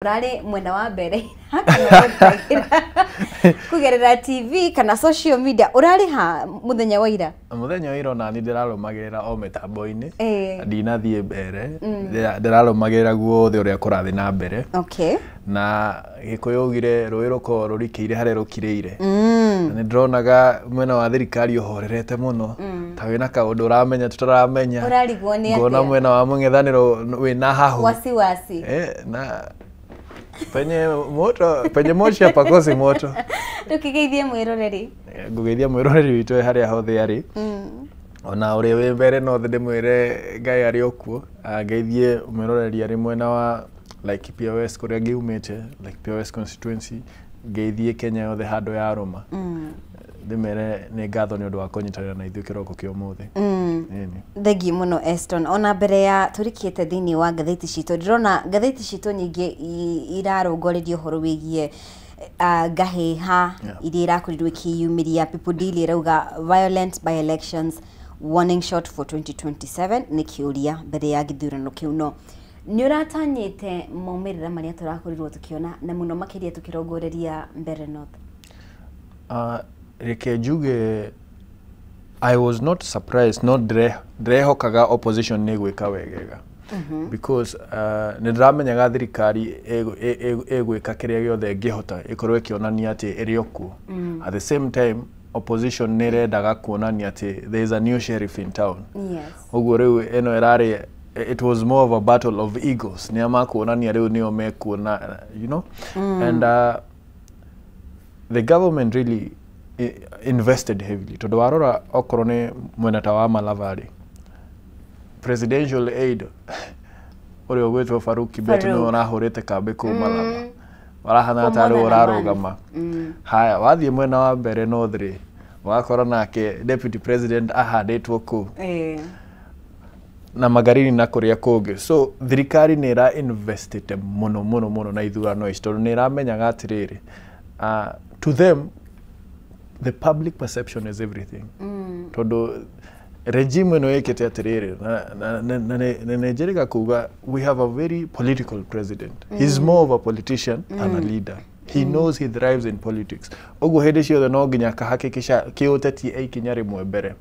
Ũrarĩ mwena wa mbere kana ũgũtagĩra kũgerera TV kana social media, ũrarĩ ha mũthenya wa ira? Mũthenya wa ira onani ndĩrarũmagĩrĩra o mĩtambo-inĩ. Ndinathiĩ mbere. Ndĩrarũmagĩrĩra guothe ũrĩa kũrathiĩ na mbere. Na Gĩkũyũ augire rũĩ rũkoragwo rũrikĩire harĩa rũkirĩire. Na nĩ ndĩronaga mwena wa thirikari ũhorerete mũno, ta wĩna kaũndũ ũramenya tũtaramenya. Ũrarigwo nĩ Ngona atĩa? mwena wa mũng'ethanĩro wĩna hahũ. Wasiwasi. Na penye moto, penye moshi hapakosi moto. Tũkĩgeithie mwĩroreri. Ngũgeithia mwĩroreri witũ e harĩa hothe arĩ, ona ũrĩa wĩ mbere no ndĩmwĩre Ngai arĩ o kuo. Ngeithie mwĩroreri arĩ mwena wa Laikipia West kũrĩa ngiumĩte, Laikipia West constituency. Ngeithie Kenya yothe handũ yarũma, ndĩmere nĩ ngatho nĩ ũndũ wa kũnyitanĩra na ithuĩ kĩroko kĩa ũmũthĩ. Ĩni. Thengiũ mũno, Eston. Ona mbere ya tũrikĩte thĩinĩ wa ngathĩti citũ, ndĩrona ngathĩti citũ nyingĩ irarũngũrĩria ũhoro wĩgiĩ ngahĩha iria irakorirwo ikĩyumĩria. People Daily ĩrauga "Violent by elections warning shot for 2027", nĩ kĩũria mbere ya gĩthurano kĩu. No nĩ ũratanyĩte maumĩrĩra marĩa tũrakorirwo tũkĩona, na mũno makĩria tũkĩrongoreria Mbeere North? Reke njuge I was not surprised, no ndĩrehokaga opposition nĩ gwĩka wegega, because nĩ ndĩramenyaga thirikari ĩgwĩka kĩrĩa gĩothe ĩngĩhota ĩkorwo ĩkĩonania atĩ ĩrĩ o kuo. At the same time, opposition nĩ ĩrendaga kuonania atĩ there is a new sheriff in town. Ũguo rĩu ĩno ĩrarĩ, it was more of a battle of egos, nĩa makuonania rĩu nĩo mekuona, and the government really invested heavily, tondũ warora okorwo nĩ mwena ta wa Malava rĩ, presidential aid ũrĩa ũgwĩtwo Farouk Kibet nĩwe Farouk. Ũrahũrĩte kambĩ kũu Malava, warahana For tarĩ more than a month. ũrarũgama. Haya, wathiĩ mwena wa Mbeere North rĩ, ũgakora nake deputy president ahandĩtwo kũu na Magarini na kũrĩa kũngĩ. So thirikari nĩ ĩra investite mũno mũno mũno na ithurano ici, tondũ nĩ ĩramenyaga atĩrĩrĩ, to them the public perception is everything, tondũ regime ĩno ĩkĩte atĩrĩrĩ, na nĩ njĩrĩga kuga we have a very political president. He's more of a politician than a leader. He knows he thrives in politics. Ũguo hĩndĩ ciothe no nginya akahakikisha kĩũteti e ikinya rĩmwe mbere,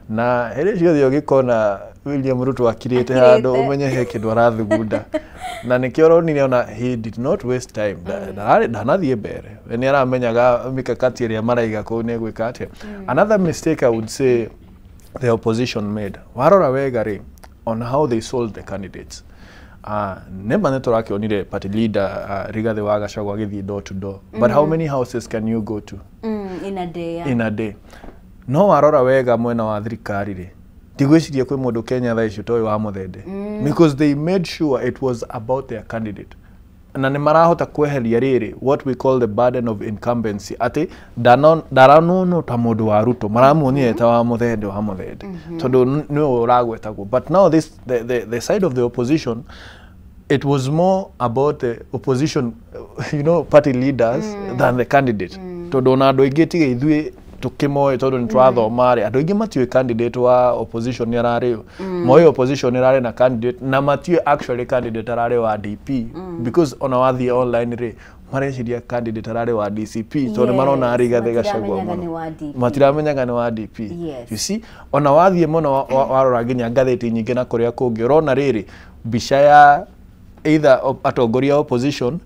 na hĩndĩ ciothe ũgĩkona William Ruto akirĩte handũ, Akirĩte. Ũmenye he kĩndũ arathugunda, na nĩkĩo ũronire ona he did not waste time. Ndanathiĩ mbere. We nĩ aramenyaga mikakati ĩrĩa maraiga kũu nĩ gwĩka atĩa. Another mistake I would say the opposition made, warora wega rĩ, on how they sold the candidates, nĩma nĩ tũrakĩonire party leader Rigathĩ wa Gachagua agĩthiĩ door to door, but how many houses can you go to In a day, yeah. in a day? No warora wega mwena wa thirikari rĩ, ndigwĩciria kwĩ mũndũ Kenya thaa ici ũtoĩ wa Mũthende, because they made sure it was about their candidate, na nĩ marahota kweheria rĩrĩ what we call the burden of incumbency, atĩ ndaranonwo ta mũndũ wa Ruto, maramuonire ta wa Mũthende, wa Mũthende, tondũ nĩwe ũragwetagwo. But now this the side of the opposition, it was more about the opposition party leaders than the candidate, tondũ ona andũ aingĩ tiga ithuĩ tũkĩmoĩ tondũ nĩ tũrathoma rĩ, andũ aingĩ matiũĩ candidate wa opposition nĩ ararĩ ũ. Moĩ opposition ĩrarĩ na candidate, na matiũĩ actually candidate ararĩ wa DP, because ona wathiĩ online rĩ, mareciria candidate ararĩ wa DCP, tondũ nĩ marona Rigathĩ Gachagua Matiramenyaga nĩ mũno. wa DP. Matiramenyaga nĩ wa DP. You see, ona wathiĩ mũno warora nginya ngathĩti nyingĩ na kũrĩa kũngĩ, ũrona rĩrĩ mbica ya either atongoria a opposition,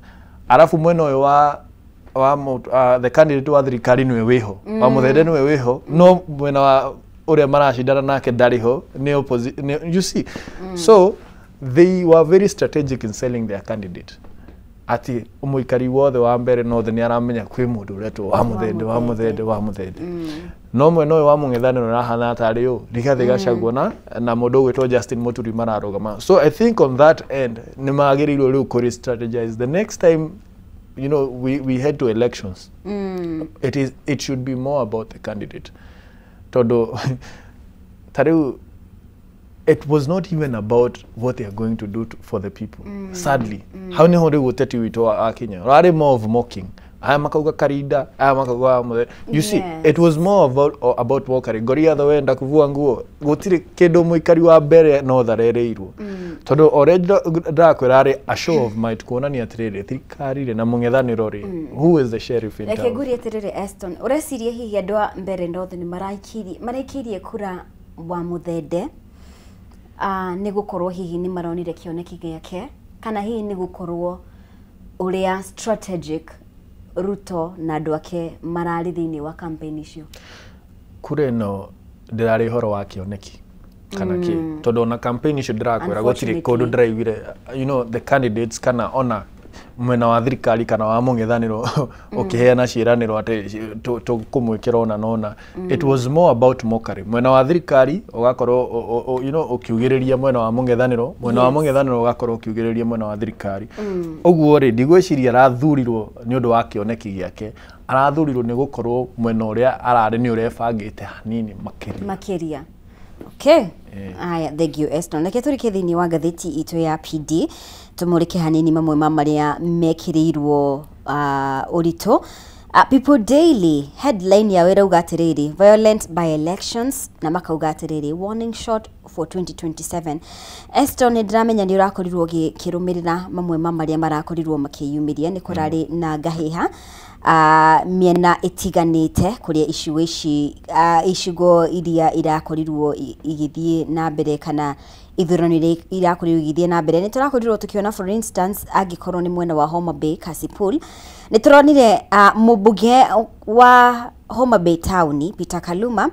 arabu mwena ũyũ wa the candidate wa thirikari nĩwe wĩho, wa Mũthende nĩwe wĩho, no mwena wa ũrĩa maracindana nake ndarĩ ho, nĩ you see. So they were very strategic in selling their candidate, atĩ mũikari wothe wa Mbeere North nĩ aramenya kwĩ mũndũ ũretwo wa Mũthende, wa Mũthende, wa Mũthende, no mwena ũyũ wa mũng'ethanĩro ũrahana tarĩ ũ Rigathĩ Gachagua na mũndũ ũgwĩtwo Justin Muturi mararũgama. So I think on that end nĩ magĩrĩirwo rĩu kũ strategize the next time we head to elections. It should be more about the candidate, tondũ ta rĩu it was not even about what they are going to do for the people. Sadly, hau niho rĩu ũteti witũ wa Kenya ũrarĩ more of mocking. Aya makauga Karinda, aya makauga Muthe. You see, it was more about mockery. Goliath wenda kuvua nguo gutiri kindu muikari wa mbere no tharereirwo. Tondu already ndakwira ari a show of might kuonania atiriri thirikari ri na mungethaniro ri who is the sheriff in town. Reke ngurie atiriri Eston, ureciria hihi andu a Mbere North ni maraikirie kura wa Muthende ni gukorwo hihi ni maronire kioneki giake kana hihi ni gukorwo uria strategic Ruto na andu ake marari thiini wa campaign icio? Kura ino ndirari horo wa kioneki kana ki tondu ona campaign icio ndirakwira gutiri kundu ndiraiguire you know the candidates kana ona mwena wa thirikari kana wa mungethaniro ukiheana ciiraniro ati tukumwikira ona nona. It was more about mockery. Mwena wa thirikari ugakorwo you know ukiugiriria mwena wa mungethaniro, mwena wa mungethaniro ugakorwo ukiugiriria mwena wa thirikari. Uguo ri ndigwiciria arathurirwo ni undu wa kioneki giake, arathurirwo ni gukorwo mwena uria arari ni urebangite hanini makiria. Okay. Aya, thank you Eston. Reke turike thiini wa ngathĩti itũ ya PD tumurike hanini mamwe ma maria mekĩrĩirwo ũritũ. People Daily headline yao ĩrauga atĩrĩrĩ, violent by elections, na makauga atĩrĩrĩ, warning shot for 2027. Eston, nĩndĩramenya nĩ ũrakorirwo ũgĩkĩrũmĩrĩra mamwe ma marĩa marakorirwo makĩyumĩria. Nĩ kũrarĩ na ngahĩha miena ĩtiganĩte kũrĩa icigo ici icigo iria irakorirwo igĩthiĩ na mbere kana ithurano iria irakorirwo igĩthiĩ na mbere. Nĩ tũrakorirwo tũkĩona for instance angĩkorwo nĩ mwena wa Homa Bay Kasipul, nĩ tũronire mũmbunge wa Homa Bay town Peter Kaluma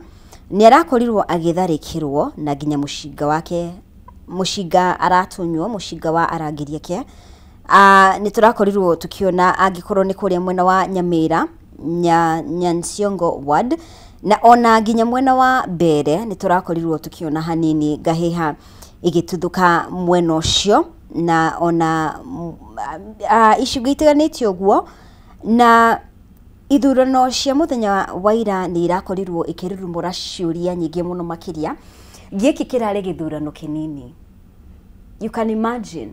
nĩ arakorirwo agĩtharĩkĩrwo na nginya mũcinga wake, mũcinga aratunywo, mũcinga wa arangĩri ake. Nĩ tũrakorirwo tukiona angĩkorwo nĩ kũrĩa mwena wa Nyamira Nyansiongo ward na ona nginya mwena wa Mbere nĩ tũrakorirwo tukiona hanini ngahĩha igĩtuthũka mwena ũcio na ona icigo itiganĩte ũguo. Na ithurano cia mũthenya wa ira nĩ irakorirwo ikĩrurumũra ciũria nyingĩ mũno makĩria. Gĩkĩ kĩrarĩ gĩthurano kĩnini, you can imagine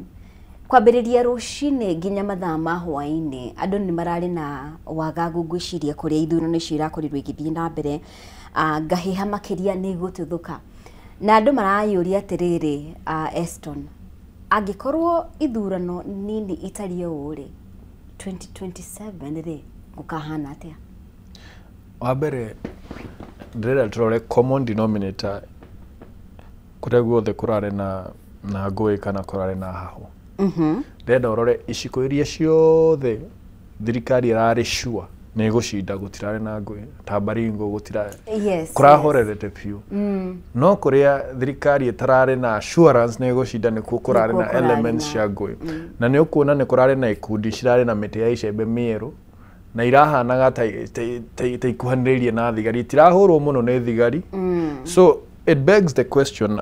kwambĩrĩria rũcinĩ nginya mathaa ma hwaĩ-inĩ andũ nĩ mararĩ na wagagu ngwĩciria kũrĩa ithurano icio irakorirwo igĩthiĩ na mbere. Ngahĩha makĩria nĩ igũtuthũka na andũ marayũria atĩrĩrĩ, Eston, angĩkorwo ithurano nini itariĩ ũũ rĩ, 2027 rĩ gũkahana atĩa? Wa mbere ndĩrenda tũrore common denominator kũrĩa guothe kũrarĩ na ngũĩ kana kũrarĩ na hahũ. Ndĩrenda ũrore icigo iria ciothe thirikari ĩrarĩ sure nĩ ĩgũcinda gũtirarĩ na ngũĩ, ta Baringo gũtirarĩ, kũrahorerete biũ. No kũrĩa thirikari ĩtararĩ na assurance nĩ ĩgũcinda nĩkuo kũrarĩ na elements cia ngũĩ. Na nĩ ũkuona nĩ kũrarĩ na ikundi cirarĩ na mĩtĩ ya icembe mĩerũ na irahanaga ta ikuhanĩrĩirie na thigari, itirahũrwo mũno nĩ thigari. So it begs the question,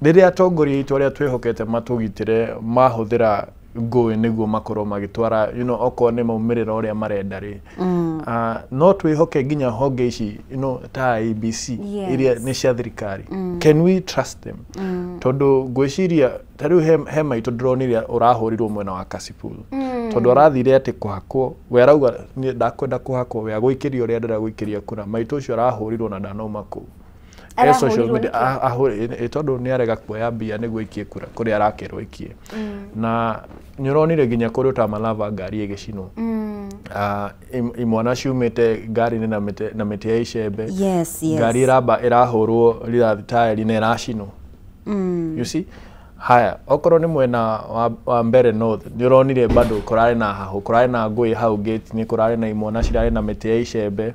rĩrĩa atongoria aitũ arĩa twĩhokete matũgitĩre mahũthĩra ngũĩ nĩguo makorwo magĩtwara you know, okorwo nĩ maumĩrĩra ũrĩa marenda rĩ, no twĩhoke nginya honge ici you know, ta IEBC iria nĩ cia thirikari. Can we trust them? Tondũ ngwĩciria ta rĩu he maitũ ndĩronire ũrahũrirwo mwena wa Kasipul, tondũ arathire atĩ kũhakwo, we arauga niĩ ndakwenda kũhakwo, we agũikĩria ũrĩa ndĩrenda gũikĩria kura. Maitũ ũcio arahũrirwo na ndanauma kũu social media tondu ni arega kuoya mbia niguo ikie kura kuria arakerwo ikie. Na nĩ ũronire nginya kũrĩ ta Malava ngari ĩgĩcinwo, imwana ciumĩte ngari-inĩ na mĩtĩ ya icembe. Ngari ĩramba ĩrahũrwo rithathi taĩri na ĩracinwo. You see, haya okorwo nĩ mwena wa Mbere North nĩ ũronire bado kũrarĩ na hahũ, kũrarĩ na ngũĩ hau gate-inĩ, kũrarĩ na imwana cirarĩ na mĩtĩ ya icembe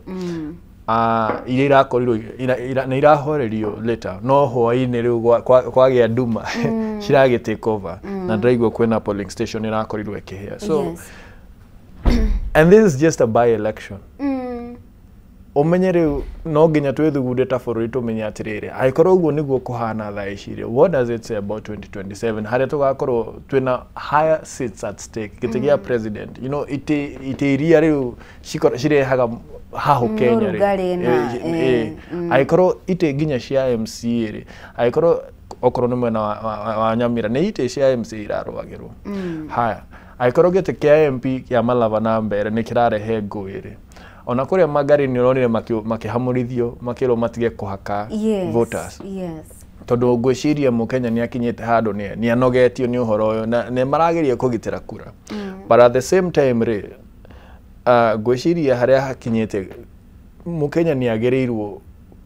iria irakorirwo nĩ irahorerio later, no hwaĩ-inĩ rĩu kwagĩa nduma ciragĩ take over na ndĩraigua kwĩna polling station irakorirwo ĩkĩhĩa. So and this is just a by election. Ũmenye rĩu no nginya twĩthugunde ta bũrũri tũmenye atĩrĩrĩ, angĩkorwo ũguo nĩguo kũhana thaa ici rĩ, what does it say about 2027 harĩa tũgakorwo twĩna higher seats at stake, gĩtĩ gĩa president, you know, itĩ iria rĩu cirehaga haho Kenya rĩ, angĩkorwo itĩ nginya cia MCA rĩ, angĩkorwo okorwo nĩ mwena wa Nyamira nĩ itĩ cia MCA irarũagĩrwo. Haya, Angĩkorwo gĩtĩ kĩa MP kĩa Malava na Mbere nĩ kĩrarehe ngũĩ rĩ, ona kũrĩa Mangari nĩ ũronire makĩhamũrithio makĩrwo matige kũhaka voters. Tondũ ngwĩciria mũkenya nĩ akinyĩte handũ nĩ anogetio nĩ ũhoro ũyũ na nĩ marageria kũgitĩra kura. But at the same time rĩ, ngwĩciria harĩa hakinyĩte mũkenya nĩ agĩrĩirwo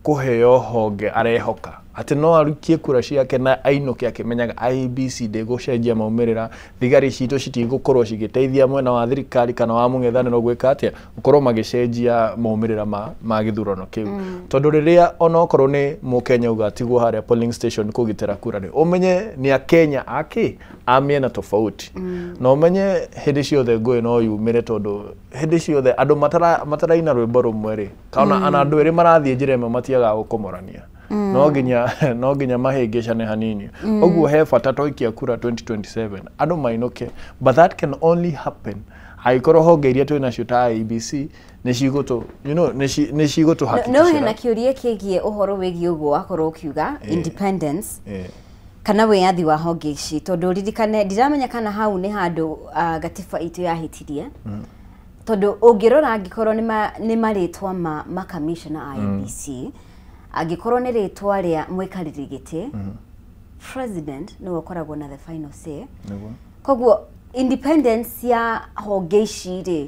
kũheo honge arehoka atĩ no arukie kura ciake na ainũke akĩmenyaga IEBC ndĩgũcenjia maumĩrĩra, thigari citũ citigũkorwo cigĩteithia mwena wa thirikari kana wa mũng'ethanĩro gwĩka atĩa, gũkorwo magĩcenjia maumĩrĩra ma gĩthurano kĩu. Tondũ rĩrĩa onokorwo nĩ mũkenya uga atigwo harĩa polling station kũgitĩra kura rĩ, ũmenye nĩ akenya akĩ a mĩena tofauti. Na ũmenye hĩndĩ ciothe ngũĩ no yumĩre tondũ hĩndĩ ciothe andũ mataraina rwĩmbo rũmwe rĩ, kana ona andũ erĩ marathiĩ njĩra ĩmwe matiagaga gũkomorania. No nginya mahĩngĩcane hanini. Ũguo he bata twaikia kura 2027 andũ mainũke, but that can only happen angĩkorwo honge iria twĩ nacio ta IEBC nĩ cigũtũ, you know, nĩ cigũtũhakikicĩra. No hena kĩũria kĩgiĩ ũhoro wĩgiĩ ũguo wakorwo ũkiuga independence kana wĩyathi wa honge ici, tondũ ririkane ndiramenya kana hau nĩ handũ gatiba itũ yahĩtirie. Tondũ ũngĩrora angĩkorwo nĩ marĩtwa ma makamishna IEBC, angĩkorwo nĩ rĩtwa rĩa mũikarĩri gĩtĩ, president nĩwe ũkoragwo na the final say. Koguo independence ya honge ici rĩ,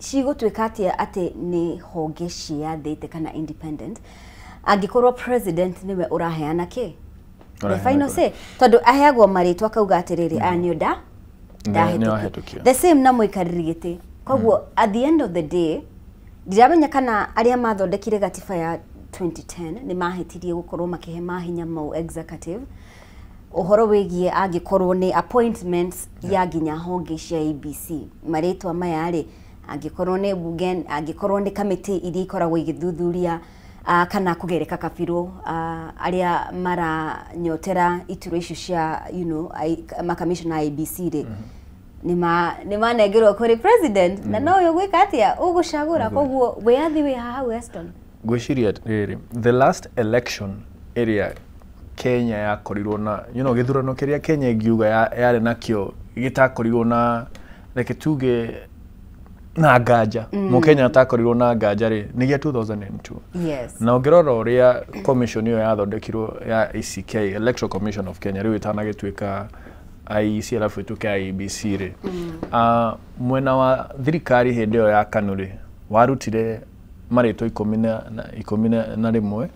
cigũtuĩka atĩa atĩ nĩ honge ciĩyathĩte kana independent angĩkorwo president nĩwe ũraheana kĩ the final say, tondũ aheagwo marĩtwa akauga atĩrĩrĩ, aya nĩ ndahĩtũkia. The same na mũikarĩri gĩtĩ. Koguo at the end of the day ndiramenya kana arĩa mathondekire gatiba ya 2010 nĩ mahĩtirie gũkorwo makĩhe mahinya mau executive ũhoro wĩgiĩ angĩkorwo nĩ appointments ya nginya honge cia IEBC marĩtwa maya rĩ, angĩkorwo nĩ bunge, angĩkorwo nĩ kamĩtĩ iria ikoragwo igĩthuthuria kana kũgereka kabirũ arĩa maranyotera iturwa icio cia, you know, makamishna IEBC rĩ, nĩ manengerwo kũrĩ president na no ũyũ gwĩka atĩa ũgũcagũra. Koguo wĩyathi wĩ haha hau Eston. Ngwĩciria rĩrĩ, the last election ĩrĩa Kenya yakorirwo na, you know, gĩthurano kĩrĩa Kenya ĩngiuga yarĩ nakĩo gĩtakorirwo na, reke tuge na nganja, mũkenya atakorirwo na nganja rĩ, nĩ gĩa 2002. Na ũngĩrora ũrĩa commission ĩyo yathondekirwo ya ECK, Electoral Commission of Kenya, rĩu ĩtanagĩtuĩka IEC alafu ĩtuĩke IEBC rĩ, mwena wa thirikari hĩndĩ ĩyo ya KANU rĩ, warutire marĩtwa 11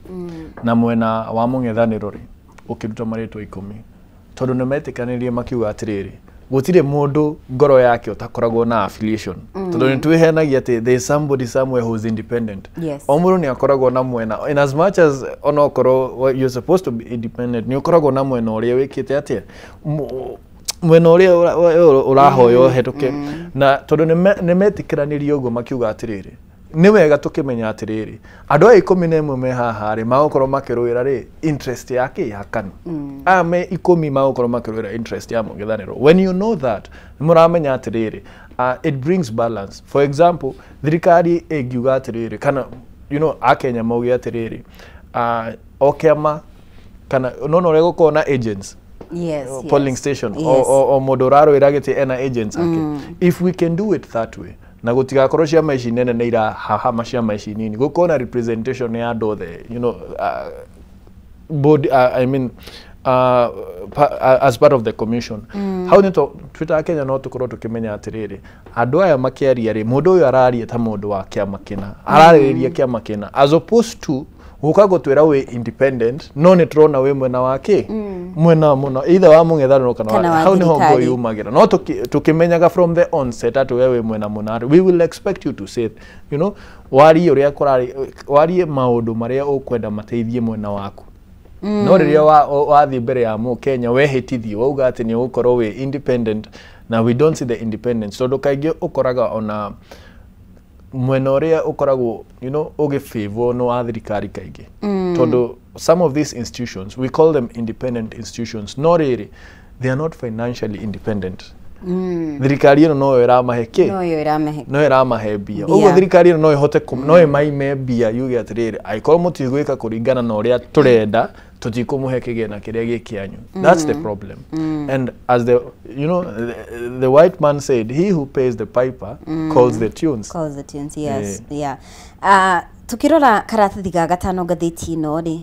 na mwena wa mũng'ethanĩro rĩ ũkĩruta marĩtwa 10, tondũ nĩ metĩkanĩrie makiuga atĩrĩrĩ, gũtirĩ mũndũ ngoro yake ũtakoragwo na affiliation, tondũ nĩ twĩhenagia atĩ there is somebody somewhere who is independent. O mũndũ nĩ akoragwo na mwena, in as much as onokorwo you're supposed to be independent, nĩ ũkoragwo na mwena ũrĩa wĩkĩte atĩa, mwena ũrĩa ũrahoya ũhetũke. Na tondũ nĩ metĩkĩranĩrie ũguo makiuga atĩrĩrĩ, nĩ wega tũkĩmenya atĩrĩrĩ, andũ aya 11 me haha rĩ, magũkorwo makĩrũĩra rĩ interest yake ya KANU, aya me 10 magũkorwo makĩrũĩra interest ya mũng'ethanĩro. When you know that, nĩ mũramenya atĩrĩrĩ, it brings balance. For example, thirikari ĩngiuga atĩrĩrĩ, kana you know, akenya mauge atĩrĩrĩ, o kĩama kana nona ũrĩa gũkorwo na agents polling station, o mũndũ ũrarũĩra gĩtĩ ena agents ake. If we can do it that way, na gũtigakorwo ciama ici nene nĩ irahahama ciama ici nini, gũkorwo na representation ya andũ othe, you know, board, I mean, as part of the commission. Hau nĩ twĩta Kenya no tũkorwo tũkĩmenya atĩrĩrĩ, andũ aya makĩaria rĩ, mũndũ ũyũ araria ta mũndũ wa kĩama kĩna, ararĩrĩria kĩama kĩna, as opposed to gũka gũtwĩra wĩ independent, no nĩ tũrona wĩ mwena wa kĩ, mwena mũno either wa mũng'ethanĩro kana wa, hau nĩho ngũĩ yumagĩra. No tũkĩmenyaga from the onset atĩ we wĩ mwena mũna, we will expect you to say, you know, warie ũrĩa kũrarĩ, warie maũndũ marĩa ũkwenda mateithie mwena waku. No rĩrĩa wathiĩ mbere ya mũkenya wehĩtithio wauga atĩ nĩ ũgũkorwo wĩ independent, na we don't see the independence, tondũ kaingĩ ũkoraga ona mwena ũrĩa ũkoragwo, you know, ũgĩfavor no wa thirikari kaingĩ, tondũ some of these institutions, we call them independent institutions, no rĩrĩ they are not financially independent. Thirikari ĩno noyo ĩramahe kĩ? Noyo ĩramahe. No ĩramahe mbia. Ũguo thirikari ĩno no ĩhote no ĩmaime mbia yuge atĩrĩrĩ, angĩkorwo mũtigwĩka kũringana na ũrĩa tũrenda, tũtikũmũhe kĩgĩna kĩrĩa gĩ kĩanyu. That's the problem. And as the you know the white man said, he who pays the piper calls the tunes. Calls the tunes, yes. Yeah. Tukirora karatathi ga gatano ngathĩti ĩno rĩ,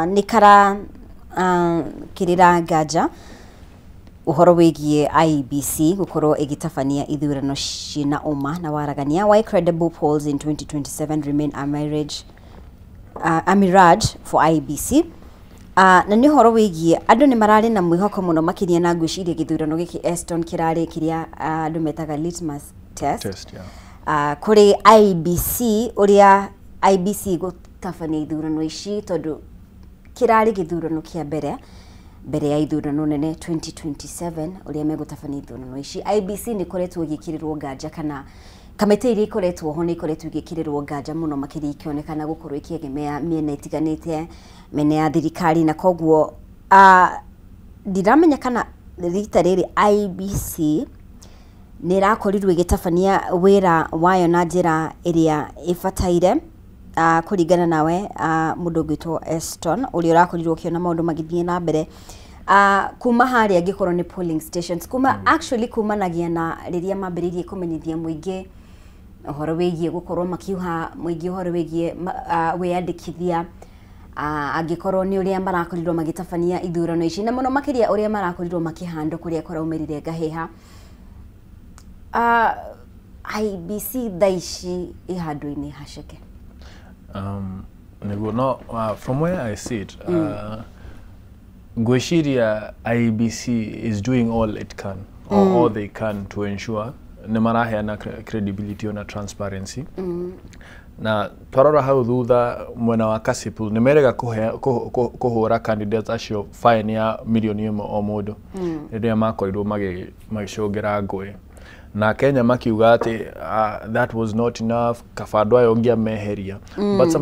nĩ kara kĩrĩra nganja ũhoro wĩgiĩ IEBC gũkorwo ĩgĩtabania ithurano ciĩna ũma na waragania. Why credible polls in 2027 remain a mirage for IEBC. Na nĩ ũhoro wĩgiĩ andũ nĩ mararĩ na mwĩhoko mũno makĩria, na ngwĩciria gĩthurano gĩkĩ Eston kĩrarĩ kĩrĩa andũ metaga litmus test, yeah. Kũrĩ IEBC, ũrĩa IEBC gũtabania ithurano ici, tondũ kĩrarĩ gĩthurano kĩa mbere ya ithurano nene 2027 ũrĩa megũtabania ithurano ici. IEBC nĩ ĩkoretwo ĩgĩkĩrĩrwo nganja, kana kamĩtĩ iria ikoretwo ho nĩ ikoretwo igĩkĩrĩrwo nganja mũno makĩria, ikĩonekana gũkorwo ikĩegemea mĩena ĩtiganĩte, mĩena ya thirikari, na koguo ndiramenya kana rita rĩrĩ IEBC nĩ ĩrakorirwo ĩgĩtabania wĩra wayo na njĩra ĩrĩa ĩbataire. Kũringana nawe mũndũ ũgwĩtwo Eston, ũrĩa ũrakorirwo ũkĩona maũndũ magĩthiĩ na mbere kuma harĩa angĩkorwo nĩ polling stations, kuma actually kumanagia na rĩrĩa mambĩrĩirie kũmenyithia mũingĩ ũhoro wĩgiĩ gũkorwo makiuha mũingĩ ũhoro wĩgiĩ wĩyandĩkithia, angĩkorwo nĩ ũrĩa marakorirwo magĩtabania ithurano ici, na mũno makĩria ũrĩa marakorirwo makĩhandwo kũrĩa kũraumĩrire ngahĩha. IEBC thaa ici ĩ handũ-inĩ haceke. Nĩguo, no from where I sit, ngwĩciria IEBC is doing all it can, or all they can to ensure nĩ maraheana credibility ona transparency. Na twarora hau thutha mwena wa Kasipul nĩ merega kũhũra candidates acio fine ya 1 million o mũndũ rĩrĩa makorirwo magĩcũngĩra ngũĩ, na Kenya makiuga atĩ that was not enough, kaba andũ aya ũngĩameheria. But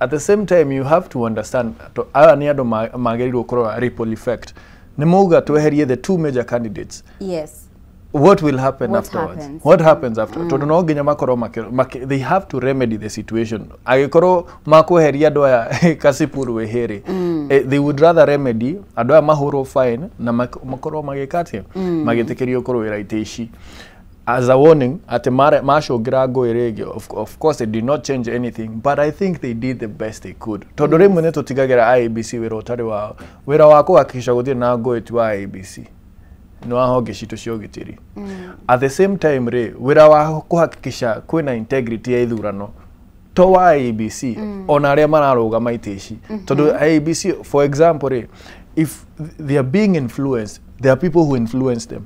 at the same time you have to understand aya nĩ andũ magĩrĩirwo kũrora ripple effect. Nĩ mauga tweherie the two major candidates. Yes. What will happen What afterwards? happens? What happens after? Tondũ no nginya makorwo they have to remedy the situation. Angĩkorwo makweheria andũ aya Kasipul wĩhĩrĩ, they would rather remedy andũ aya mahũrwo fine na makorwo magĩka atĩa, magĩtĩkĩrio kũrũĩra itĩ ici as a warning atĩ macũngĩra ngũĩ rĩngĩ. Of course it did not change anything, but I think they did the best they could, tondũ rĩmwe nĩ tũtigagĩra IEBC wĩra ũtarĩ wao. Wĩra wa kũhakikisha gũtirĩ na ngũĩ ti wa IEBC, nĩ wa honge citũ cia ũgitĩri. At the same time rĩ, wĩra wa kũhakikisha kwĩna integrity ya ithurano to wa IEBC, ona arĩa mararũgama itĩ ici, tondũ IEBC, for example rĩ, if they are being influenced, there are people who influence them,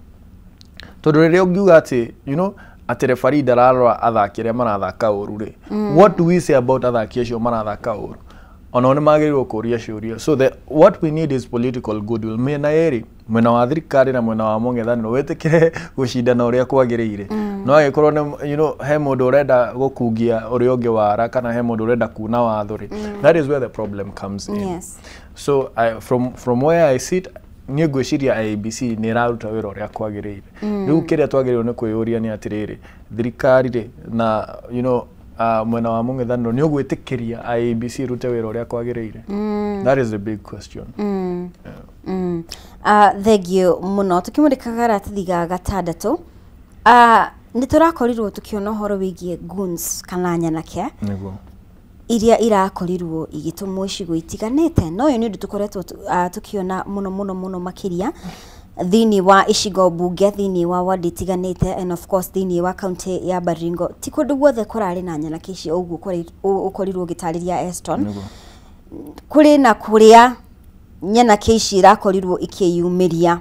tondũ rĩrĩa ũngiuga atĩ atĩ referee ndararora athaki arĩa marathaka ũru rĩ, what do we say about athaki acio marathaka ũru? Onao nĩ magĩrĩirwo kũria ciũria. So what we need is political goodwill mĩena ĩrĩ, mwena wa thirikari na mwena wa mũng'ethanĩro, wĩtĩkĩre gũcindana ũrĩa kwagĩrĩire. No angĩkorwo nĩ he mũndũ ũrenda gũkungia ũrĩa ũngĩ wara, kana he mũndũ ũrenda kuna watho rĩ, that is where the problem comes in. So from where I sit, niĩ ngwĩciria IEBC nĩ ĩraruta wĩra ũrĩa kwagĩrĩire. Rĩu kĩrĩa twagĩrĩirwo nĩ kwĩyũria nĩ atĩrĩrĩ, thirikari rĩ na mwena wa mũng'ethanĩro nĩ ũgwĩtĩkĩria IEBC ĩrute wĩra ũrĩa kwagĩrĩire? That is the big question. Thengio mũno. Tũkĩmũrĩka karatathi ga gatandatũ, nĩ tũrakorirwo tũkĩona ũhoro wĩgiĩ goons kana nyanake Nĩguo. iria irakorirwo igĩtũmwo icigo itiganĩte, na ũyũ nĩ ũndũ tũkoretwo tũkĩona mũno mũno mũno makĩria thĩinĩ wa icigo mbunge, thĩinĩ wa ward itiganĩte, and of course thĩinĩ wa kaunti ya Baringo. Ti kũndũ guothe kũrarĩ na nyanake icio ũguo ũkorirwo ũgĩtarĩria, Eston. Nĩguo. Kũrĩ na kũrĩa nyanake ici irakorirwo ikĩyumĩria,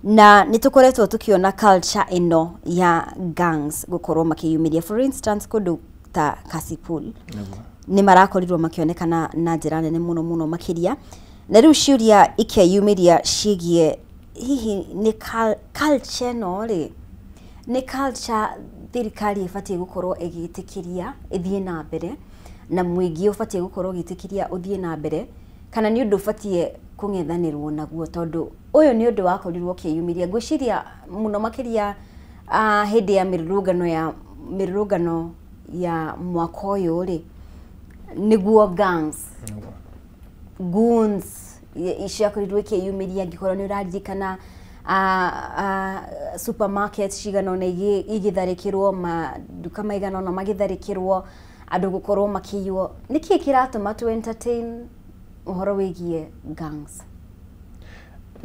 na nĩ tũkoretwo tũkĩona culture ĩno ya gangs gũkorwo makĩyumĩria. For instance, kũndũ ta Kasipul Nĩguo. nĩ marakorirwo makĩonekana na njĩra nene mũno mũno makĩria, na rĩu ciũria ikeyumĩria ciĩgiĩ hihi nĩ culture ĩno rĩ, nĩ culture thirikari ĩbatiĩ gũkorwo ĩgĩtĩkĩria ĩthiĩ na mbere, na mũingĩ ũbatiĩ gũkorwo ũgĩtĩkĩria ũthiĩ na mbere, kana nĩ ũndũ ũbatiĩ kũng'ethanĩrwo naguo tondũ ũyũ nĩ ũndũ wakorirwo ũkĩyumĩria ngwĩciria mũno makĩria hĩndĩ ya mĩrũrũngano ya mwaka ũyũ rĩ nĩguo gangs goons ciakorirwo ikĩyumĩria angĩkorwo nĩ ũraririkana supermarket cigana ũna igĩtharĩkĩrwo maduka maigana ũna magĩtharĩkĩrwo andũ gũkorwo makĩiywo nĩkĩĩ kĩratũma tu entertain ũhoro wĩgiĩ gangs?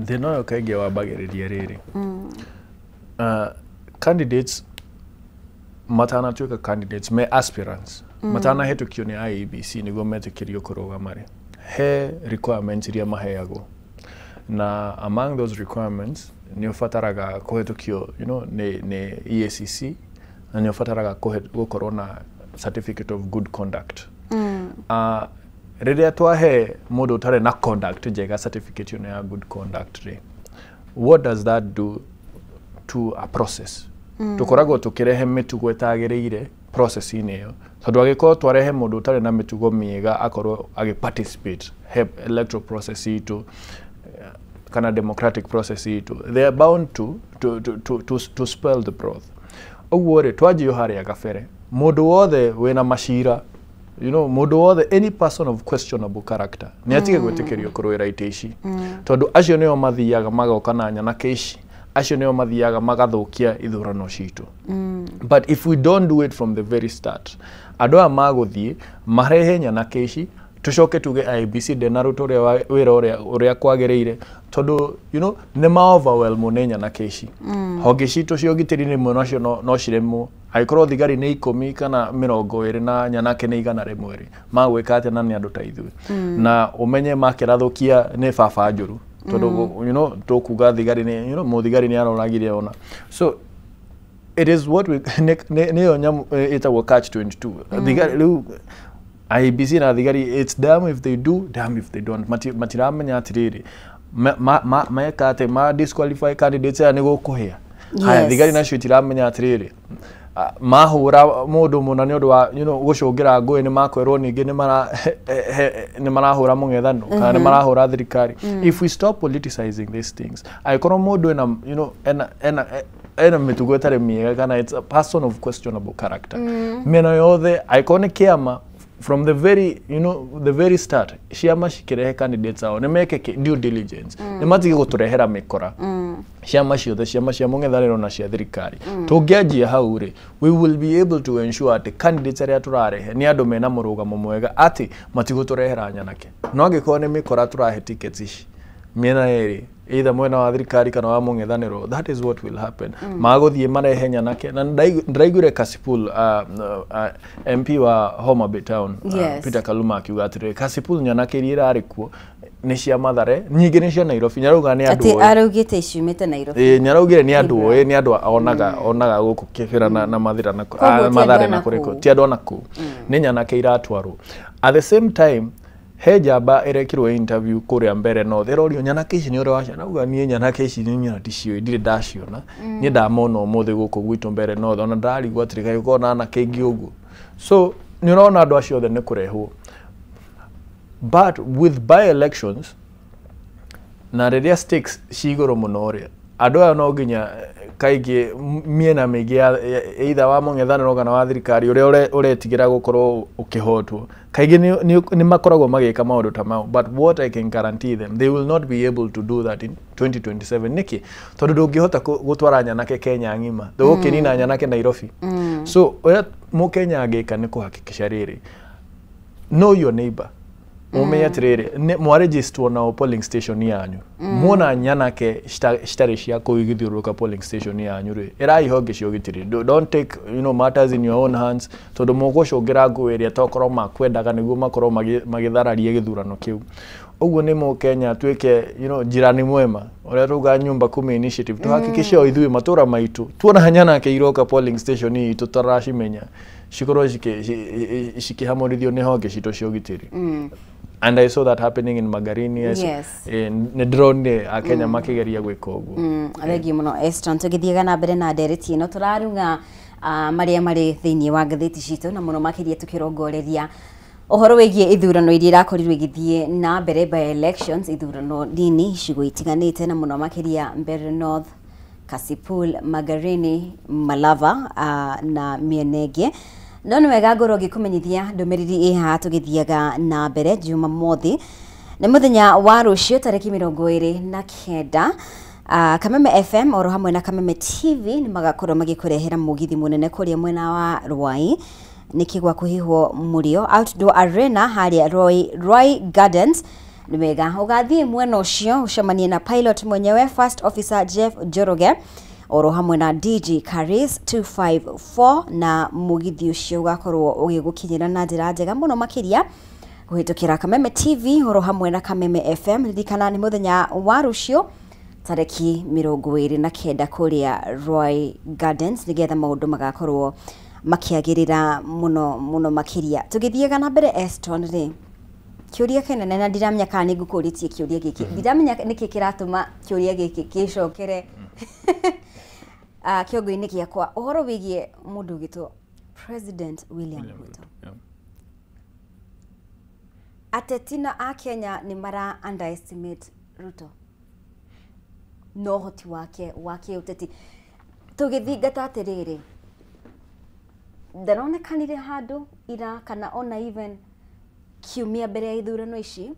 Thĩna ũyũ kaingĩ wambagĩrĩria rĩrĩ candidates matanatuĩka candidates me aspirants matanahĩtũkio nĩ IEBC nĩguo metĩkĩrio kũrũgama rĩ he requirements iria maheagwo na among those requirements nĩ ũbataraga kũhĩtũkio nĩ EACC na nĩ ũbataraga gũkorwo na certificate of good conduct. Rĩrĩa twahe mũndũ ũtarĩ na conduct njega certificate ĩno ya good conduct rĩ, what does that do to a process? Tũkoragwo tũkĩrehe mĩtugo ĩtagĩrĩire process-inĩ ĩyo tondũ angĩkorwo twarehe mũndũ ũtarĩ na mĩtugo mĩega akorwo agĩ participate he electoral process itũ kana democratic process itũ, they are bound to spell the broth. Ũguo rĩ twanjio harĩa gabere mũndũ wothe wĩna macira, mũndũ wothe, any person of questionable character nĩ atige gwĩtĩkĩrio kũrũĩra itĩ ici tondũ acio nĩo mathiaga magoka na nyanake ici, acio nĩo mathiaga magathũkia ithurano citũ. But if we don't do it from the very start, andũ aya magũthiĩ marehe nyanake ici tucoke tuge IEBC ndĩnaruta ũrĩa wĩra ũrĩa kwagĩrĩire tondũ nĩ ma overwhelm nĩ nyanake ici. Honge citũ cia ũgitĩri rĩmwe nacio no ciremwo angĩkorwo thigari nĩ 10 kana 20 na nyanake nĩ 100 rĩ magwĩka atĩa na nĩ andũ ta ithuĩ na ũmenye makĩrathũkia nĩ baba njũru tondũ tũkuga thigari nĩ mũthigari nĩ aroragire ona. So it is what we nĩyo nyamũ ĩtagwo catch 22. Thigari rĩu IEBC na thigari, it's damn if they do, damn if they don't. Matiramenya atiriri meka atĩ ma disqualify candidates aya nĩ gũkũhĩa. Haya thigari nacio itiramenya atiriri mahũra mũndũ mũna nĩ ũndũ wa gũcũngĩra ngũĩ nĩ makwĩrwo ningĩ nĩ marahũra mũng'ethano kana nĩ marahũra thirikari. If we stop politicizing these things, angĩkorwo mũndũ ena ena mĩtugo ĩtarĩ mĩega kana it's a person of questionable character, mĩena yothe angĩkorwo nĩ kĩama from the very the very start ciama cikirehe candidates ao nĩ meke due diligence nĩ matige gũtũrehera mĩkora ciama ciothe, ciama cia mũng'ethanĩro na cia thirikari. Tũngĩanjia hau rĩ, we will be able to ensure atĩ candidates arĩa tũrarehe nĩ andũ mena mũrũgamo mwega atĩ matigũtũrehera nyanake. No angĩkorwo nĩ mĩkora tũrahe tickets ici mĩena ĩrĩ, either mwena wa thirikari kana wa mũng'ethanĩro, that is what will happen. Magũthiĩ marehe nyanake na ndĩraiguire Kasipul MP wa Homa Bay Town Peter Kaluma akiuga atĩrĩrĩ Kasipul nyanake iria irarĩ kuo nĩ cia Mathare nyingĩ nĩ cia Nairobi. Nyarauga nĩ andũ oĩ, araugĩte ciumĩte Nairobi. Ĩĩ nyaraugire nĩ andũ oĩ, nĩ andũ onaga gũkũ Kĩbĩra na Mathira na Mathare na kũrĩkũ, ti andũ ona kũu, nĩ nyanake iratwarwo. At the same time he njamba ĩrekirwo interview kũrĩa mbere North ĩrorio nyanake ici nĩ ũrĩa waciona, auga niĩ nyanake ici nĩ nyona ticiũĩ ndirĩ ndaciona, niĩ ndamona ũmũthĩ gũkũ gwitũ mbere North ona ndarigwo atĩrĩ kaĩ ũkorwo na anake aingĩ ũguo. So nĩ ũrona andũ acio othe nĩ kũrehwo. But with by elections na rĩrĩa stakes ci igũrũ mũno rĩ, andũ aya no nginya kaingĩ mĩena mĩingĩ ya either wa mũng'ethanĩro kana wa thirikari ũrĩa ũretigĩra gũkorwo ũkĩhotwo kaingĩ nĩ makoragwo magĩka maũndũ ta mau. But what I can guarantee them, they will not be able to do that in 2027. Nĩkĩ? Tondũ ndũngĩhota gũtwara nyanake Kenya ng'ima, ndũgũkĩnina nyanake Nairobi. So ũrĩa mũkenya angĩka nĩ kũhakikisha rĩrĩ, know your neighbor, mumenye atĩrĩrĩ mwarejistwo nao polling station yanyu, muona nyanake citarĩ cia kũu igĩthiũrũrũka polling station yanyu rĩ, ĩrai honge cia ũgitĩri. Don't take matters in your own hands tondũ mũgũcũngĩra ngũĩ ĩrĩa tokorwo makwendaga nĩguo makorwo magĩthararia gĩthurano kĩu. Ũguo nĩ mũkenya tuĩke jirani mwema ũrĩa tuga nyumba kumi initiative, tuhakikishe o ithuĩ matũra maitũ tuona nyanake iroka polling station itũ tũtaracimenya cikorwo cikĩhamũrithio nĩ honge citũ cia ũgitĩri. And I saw that happening in Magarini. Yes. Nĩ ndĩronire Akenya makĩgeria gwĩka ũguo. Thengiũ mũno Eston. Tũgĩthiaga na mbere na ndereti ĩno tũraruga marĩa marĩ thĩinĩ wa ngathĩti citũ na mũno makĩria tũkĩrongoreria Ũhoro wĩgiĩ ithurano iria irakorirwo igĩthiĩ na mbere by elections, ithurano nini icigo itiganĩte na mũno makĩria Mbeere North, Kasipul, Magarini, Malava na mĩena ĩngĩ. No nĩ wega ngorwo ngĩkũmenyithia ndũmĩrĩri ĩ haha tũgĩthiaga na mbere. Jumamothi nĩ mũthenya wa rũciũ tarĩki 29, Kameme FM oro hamwe na Kameme TV nĩ magakorwo magĩkũrehera mũgithi mũnene kũrĩa mwena wa Ruai nĩkĩ gwa kũhihwo mũrio outdoor arena harĩa Roy Gardens. Nĩ wega ũgathiĩ mwena ũcio ũcemanie na pilot mwenyewe First Officer Jeff Njoroge oro hamwe na DJ Caris 254, na mũgithi ũcio ũgakorwo ũgĩgũkinyĩra na njĩra njega mũno makĩria kũhĩtũkĩra Kameme TV oro hamwe na Kameme FM. Ririkana nĩ mũthenya wa rũciũ tarĩki 29 kũrĩa Roy Gardens, nĩgetha maũndũ magakorwo makĩagĩrĩra mũno mũno makĩria. Tũgĩthiaga na mbere, Eston rĩ, kĩũria kĩnene, na ndiramenya kana nĩ ngũkũrĩtie kĩũria gĩkĩ, ndiramenya nĩkĩ kĩratũma kĩũria gĩkĩ gĩcokere kĩongo-inĩ gĩakwa, ũhoro wĩgiĩ mũndũ ũgĩtwo President William Ruto. Ateti na a Kenya nĩ mara underestimate Ruto na ũhoti wake wa kĩũteti. Tũgĩthingata atĩrĩrĩ, ndaronekanire handũ ira kana ona even kiumia mbere ya ithurano ici.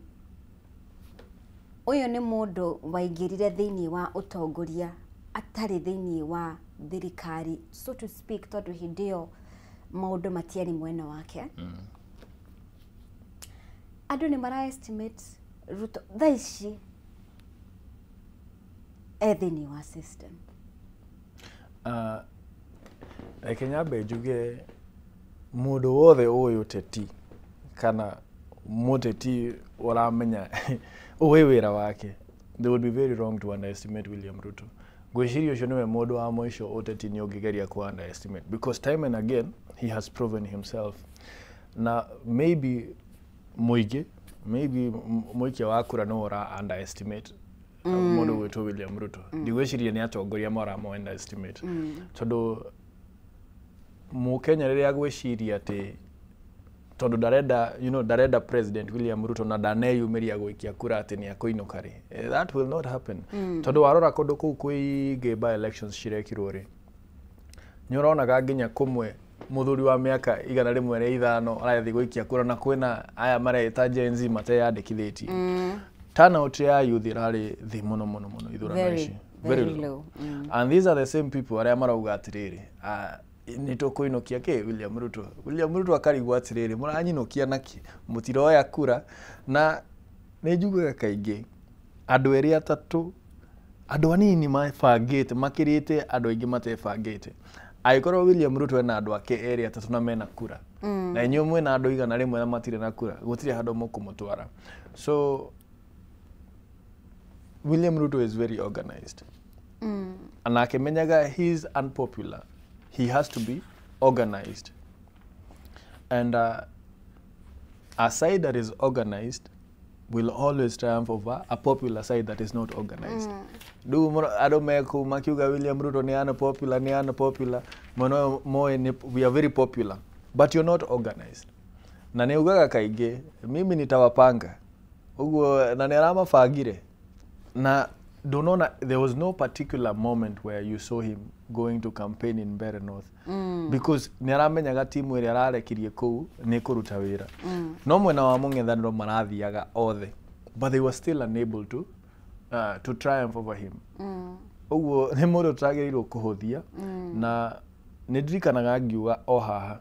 Ũyũ nĩ mũndũ waingĩrire thĩinĩ wa ũtongoria atarĩ thĩinĩ wa thirikari, so to speak, tondũ hĩndĩ ĩyo maũndũ matiarĩ mwena wake. Andũ nĩ mara estimate Ruto thaa ici e thĩinĩ wa system. Reke nyambe njuge mũndũ wothe ũĩ ũteti kana mũteti ũramenya ũĩ wĩra wake, they would be very wrong to underestimate William Ruto. Ngwĩciria ũcio nĩwe mũndũ wa mũico ũteti nĩ ũngĩgeria ku underestimate, because time and again he has proven himself. Na maybe mũingĩ, maybe mũikia wa kura no ũra underestimate mũndũ gwĩtwo William Ruto. Ndigwĩciria nĩ atongoria maramo underestimate, tondũ mũkenya rĩrĩa agwĩciria atĩ tondũ ndarenda ndarenda President William Ruto na ndaneyumĩria gũikia kura atĩ nĩ akũinũka rĩ, that will not happen. Tondũ warora kũndũ kũu kũingĩ by elections cirekirwo rĩ, nĩ ũronaga nginya kũmwe mũthuri wa mĩaka 105 arathiĩ gũikia kura, na kwĩna aya mareĩta Gen Z mateyandĩkithĩtie. Turnout ya youth ĩrarĩ thĩ mũno mũno mũno ithurano ici. Very low. And these are the same people arĩa marauga atĩrĩrĩ, nĩ tũkũinũkia kĩ William Ruto. William Ruto akarigwo atĩrĩrĩ, mũranyinũkia nakĩ, mũtiroya kura. Na nĩ njugaga kaingĩ andũ erĩ atatũ, andũ anini mebangĩte makĩrĩte andũ aingĩ matebangĩte. Angĩkorwo William Ruto ena andũ ake erĩ atatũ na mena kura, na inyuĩ mwĩna andũ 100 na matirĩ na kura, gũtirĩ handũ mũkũmũtwara. So William Ruto is very organized. Na akĩmenyaga he is unpopular, he has to be organized. And a side that is organized will always triumph over a popular side that is not organized. Rĩu andũ mekũu makiuga William Ruto nĩ unpopular, nĩ unpopular, mwena ũyũ moĩ nĩ we are very popular, but you're not organized. Na nĩ ugaga kaingĩ, mimi nitawapanga. Ũguo na nĩ aramabangire. Na ndũnona there was no particular moment where you saw him going to campaign in Mbeere North, because nĩ aramenyaga timu ĩrĩa ararekirie kũu nĩ kũruta wĩra. No mwena wa mũng'ethanĩro marathiaga othe, but they were still unable to triumph over him. Ũguo nĩ mũndũ tũtagĩrĩirwo kũhũthia. Na nĩ ndirikanaga ngiuga o haha,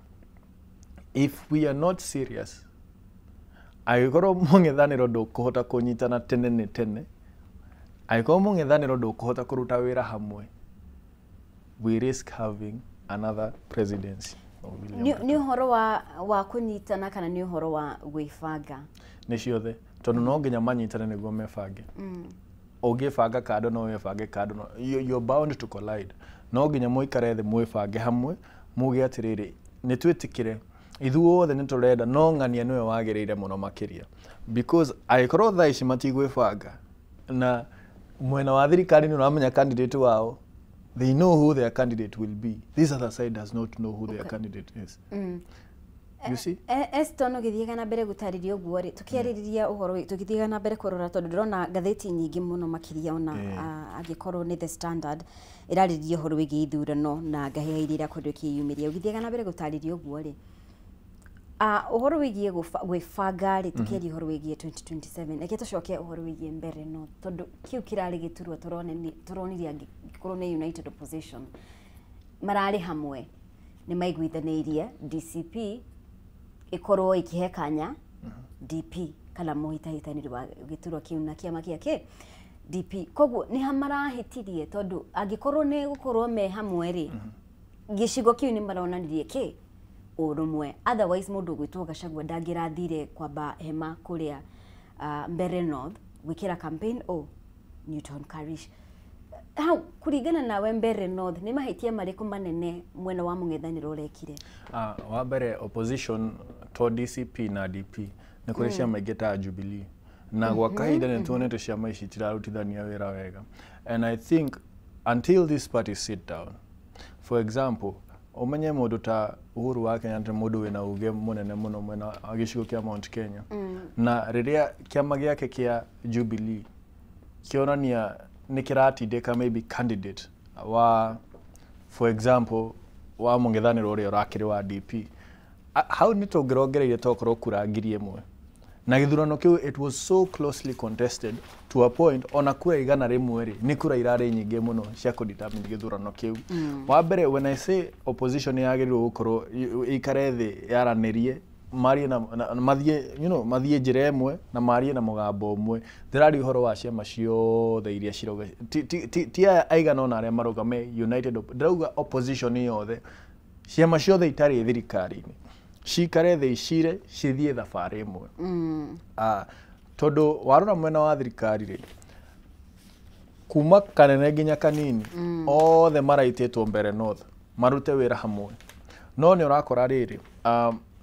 if we are not serious, angĩkorwo mũng'ethanĩro ndũkũhota kũnyitana tene nĩ tene, angĩkorwo mũng'ethanĩro ndũkũhota kũruta wĩra hamwe, we risk having another presidency of William Ruto. Nĩ ũhoro wa kũnyitana kana nĩ ũhoro wa gwĩbanga? Nĩ ciothe, tondũ no nginya manyitane nĩguo mebange. Ũngĩbanga kando no wĩbange kando, no you're bound to collide. No nginya mũikare thĩ mwĩbange hamwe, muge atĩrĩrĩ, nĩ twĩtĩkĩre ithuothe nĩ tũrenda no ng'ania nĩwe wagĩrĩire mũno makĩria, because angĩkorwo thaa ici matigwĩbanga na mwena wa thirikari nĩ ũramenya candidate wao, they know who their candidate will be, this other side does not know who their candidate is. You see? Eston, ũgĩthiaga na mbere gũtarĩria ũguo rĩ, tũkĩarĩrĩria ũhoro tũgĩthiaga na mbere kũrora, tondũ ndĩrona ngathĩti nyingĩ mũno makĩria ona angĩkorwo nĩ The Standard ĩrarĩrĩria ũhoro wĩgiĩ ithurano na ngahĩha iria irakorirwo ikĩyumĩria. Ũgĩthiaga na mbere gũtarĩria ũguo rĩ, ũhoro wĩgiĩ gwĩbanga rĩ, tũkĩaria ũhoro wĩgiĩ 2027, reke tũcoke ũhoro wĩgiĩ mbere no tondũ kĩu kĩrarĩ gĩturwa tũronire angĩkorwo nĩ United Opposition mararĩ hamwe, nĩ maiguithanĩirie DCP ĩkorwo ĩkĩhe kanya DP kana mũhĩtahĩtanĩri wa gĩturwa kĩu na kĩama gĩake DP. Koguo nĩ ha marahĩtirie, tondũ angĩkorwo nĩ gũkorwo me hamwe rĩ, gĩcigo kĩu nĩ maronanirie kĩ ũrũmwe. Otherwise mũndũ ũgwĩtwo Gachagua ndangĩrathire kwamba hema kũrĩa Mbeere North gwĩkĩra campaign o Newton Karish. Hau kũringana nawe, Mbeere North nĩ mahĩtia marĩkũ manene mwena wa mũng'ethanĩro ũrekire? Wa mbere, opposition to DCP na DP, nĩ kũrĩ ciama ingĩ ta Jubilee, na gwa kahinda nĩ tuonete ciama ici itirarutithania wĩra wega, and I think until these parties sit down, for example, ũmenye mũndũ ta Uhuru wa Kenyatta nĩ mũndũ wĩna uge mũnene mũno mwena wa gĩcigo kĩa Mount Kenya, na rĩrĩa kĩama gĩake kĩa Jubilee kĩonania nĩ kĩratindĩka maybe candidate wa, for example, wa mũng'ethanĩro ũrĩa ũrakĩrĩ wa DP, hau nĩ tũngĩrongereire tokorwo kura 1,000, na gĩthurano kĩu it was so closely contested to a point ona kura 100 rĩ, nĩ kura irarĩ nyingĩ mũno cia kũdetermine gĩthurano kĩu. Wa mbere, when I say opposition nĩ yagĩrĩirwo gũkorwo ĩikare thĩ, yaranĩrie, marie na mathiĩ mathiĩ njĩra ĩmwe na marie na mũgambo ũmwe, ndĩraria ũhoro wa ciama ciothe iria cirauga ti aya aigana ũna arĩa marauga me united ndĩrauga opposition yothe, ciama ciothe itarĩ thirikari-inĩ cikare thĩ, icire cithiĩ thabarĩ ĩmwe. Tondũ warora mwena wa thirikari rĩ, kuma kanene nginya kanini, othe maraitĩtwo Mbeere North marute wĩra hamwe, no nĩ ũrakora rĩrĩ,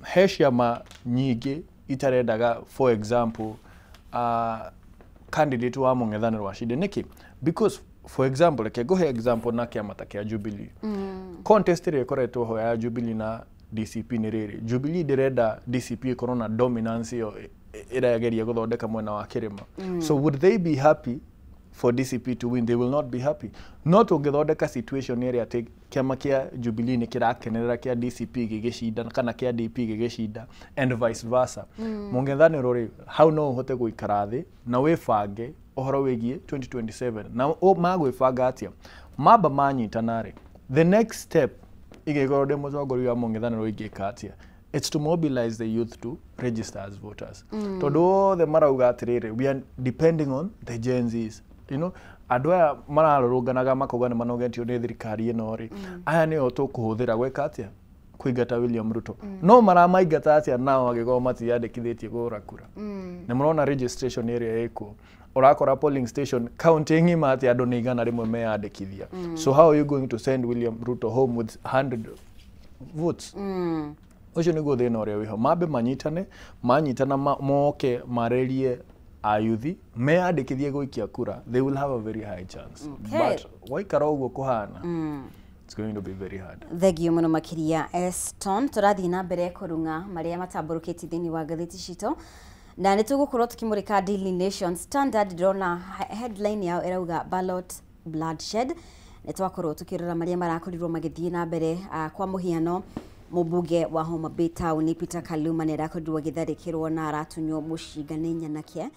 he ciama nyingĩ itarendaga, for example, candidate wa mũng'ethanĩro wa cinde. Nĩkĩ? Because, for example, reke ngũhe example na kĩama ta kĩa Jubilee. Contest ĩrĩa ĩkoretwo ho ya Jubilee na DCP nĩ rĩrĩ, Jubilee ndĩrenda DCP ĩkorwo na dominance ĩyo ĩrageria gũthondeka mwena wa kĩrĩma. So would they be happy for DCP to win? They will not be happy. No tũngĩthondeka situation ĩrĩa atĩ kĩama kĩa Jubilee nĩ kĩrakenerera kĩa DCP gĩgĩcinda kana kĩa DP gĩgĩcinda and vice versa, mũng'ethanĩro rĩ, hau no ũhote gũikara thĩ na wĩbange ũhoro wĩgiĩ 2027. Na magwĩbanga atĩa? Mamba manyitana rĩ, the next step, ingĩkorwo ndĩ mũtongoria wa mũng'ethanĩro, ingĩka atĩa? It's to mobilize the youth to register as voters, tondũ othe marauga atĩrĩrĩ, we are depending on the Gen Zs. Andũ aya mararũrũnganaga makauga nĩ manogetio nĩ thirikari ĩno rĩ, aya nĩo tũkũhũthĩra gwĩka atĩa? Kũingata William Ruto. No maramaingata atĩa nao angĩkorwo matiandĩkithĩtie kũhũra kura? Nĩ mũrona registration ĩrĩa ĩkuo, ũrakora polling station county ng'ima atĩ andũ nĩ 100 meyandĩkithia. So how are you going to send William Ruto home with 100 votes? Ũcio nĩguo thĩna ũrĩa wĩho. Mambe manyitane, manyitana moke marerie ayuthi meyandĩkithie gũikia kura, they will have a very high chance. But waikara ũguo kũhana, it's going to be very hard. Thengio mũno makĩria, Eston. Tũrathiĩ na mbere kũrung'a marĩa matambũrũkĩtie thĩinĩ wa ngathĩti citũ, na nĩ tũgũkorwo tũkĩmũrĩka Daily Nation. Standard, ndĩrona headline yao ĩrauga "Ballot bloodshed". Nĩ twakorwo tũkĩrora marĩa marakorirwo magĩthiĩ na mbere. Kwa mũhiano, mũmbunge wa Homa Bay Town Peter Kaluma nĩ arakorirwo agĩtharĩkĩrwo na aratunywo mũcinga nĩ nyanake,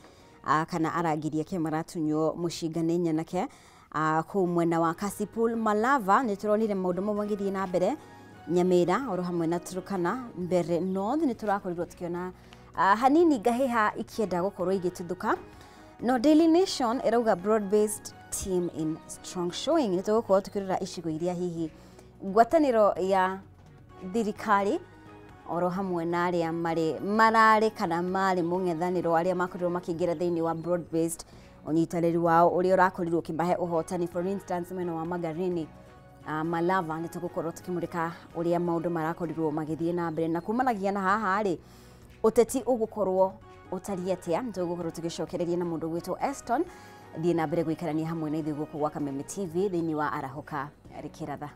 kana arangĩri ake maratunywo mũcinga nĩ nyanake kũu mwena wa Kasipul. Malava nĩ tũronire maũndũ mamwe magĩthiĩ na mbere, Nyamira oro hamwe na Turkana. Mbeere North nĩ tũrakorirwo tũkĩona hanini ngahĩha ikĩenda gũkorwo igĩtuthũka, no Daily Nation ĩrauga "Broad based team in strong showing". Nĩ tũgũkorwo tũkĩrora icigo iria hihi ngwatanĩro ya thirikari oro hamwe na arĩa marĩ mararĩ kana marĩ mũng'ethanĩro, arĩa makorirwo makĩingĩra thĩinĩ wa broad based, ũnyitanĩri wao ũrĩa ũrakorirwo ũkĩmahe ũhotani. For instance, mwena wa Magarini, Malava, nĩ tũgũkorwo tũkĩmũrĩka ũrĩa maũndũ marakorirwo magĩthiĩ na mbere, na kumanagia na haha rĩ, ũteti ũgũkorwo ũtariĩ atĩa? Nĩ tũgũkorwo tũgĩcokereria na mũndũ gwĩtwo Eston. Thiĩ na mbere gũikarania hamwe na ithuĩ gũkũ gwa Kameme TV thĩinĩ wa Arahũka Rĩkĩratha.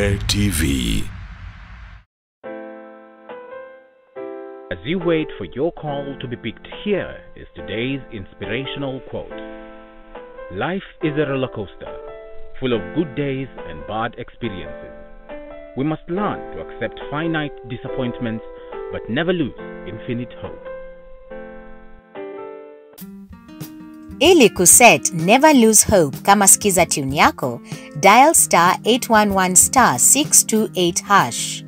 Kameme TV. As you wait for your call to be picked, here is today's inspirational quote. Life is a roller coaster, full of good days and bad experiences. We must learn to accept finite disappointments, but never lose infinite hope. Ili kuset Never Lose Hope kama skiza tune yako, dial star 811 star 628 hash.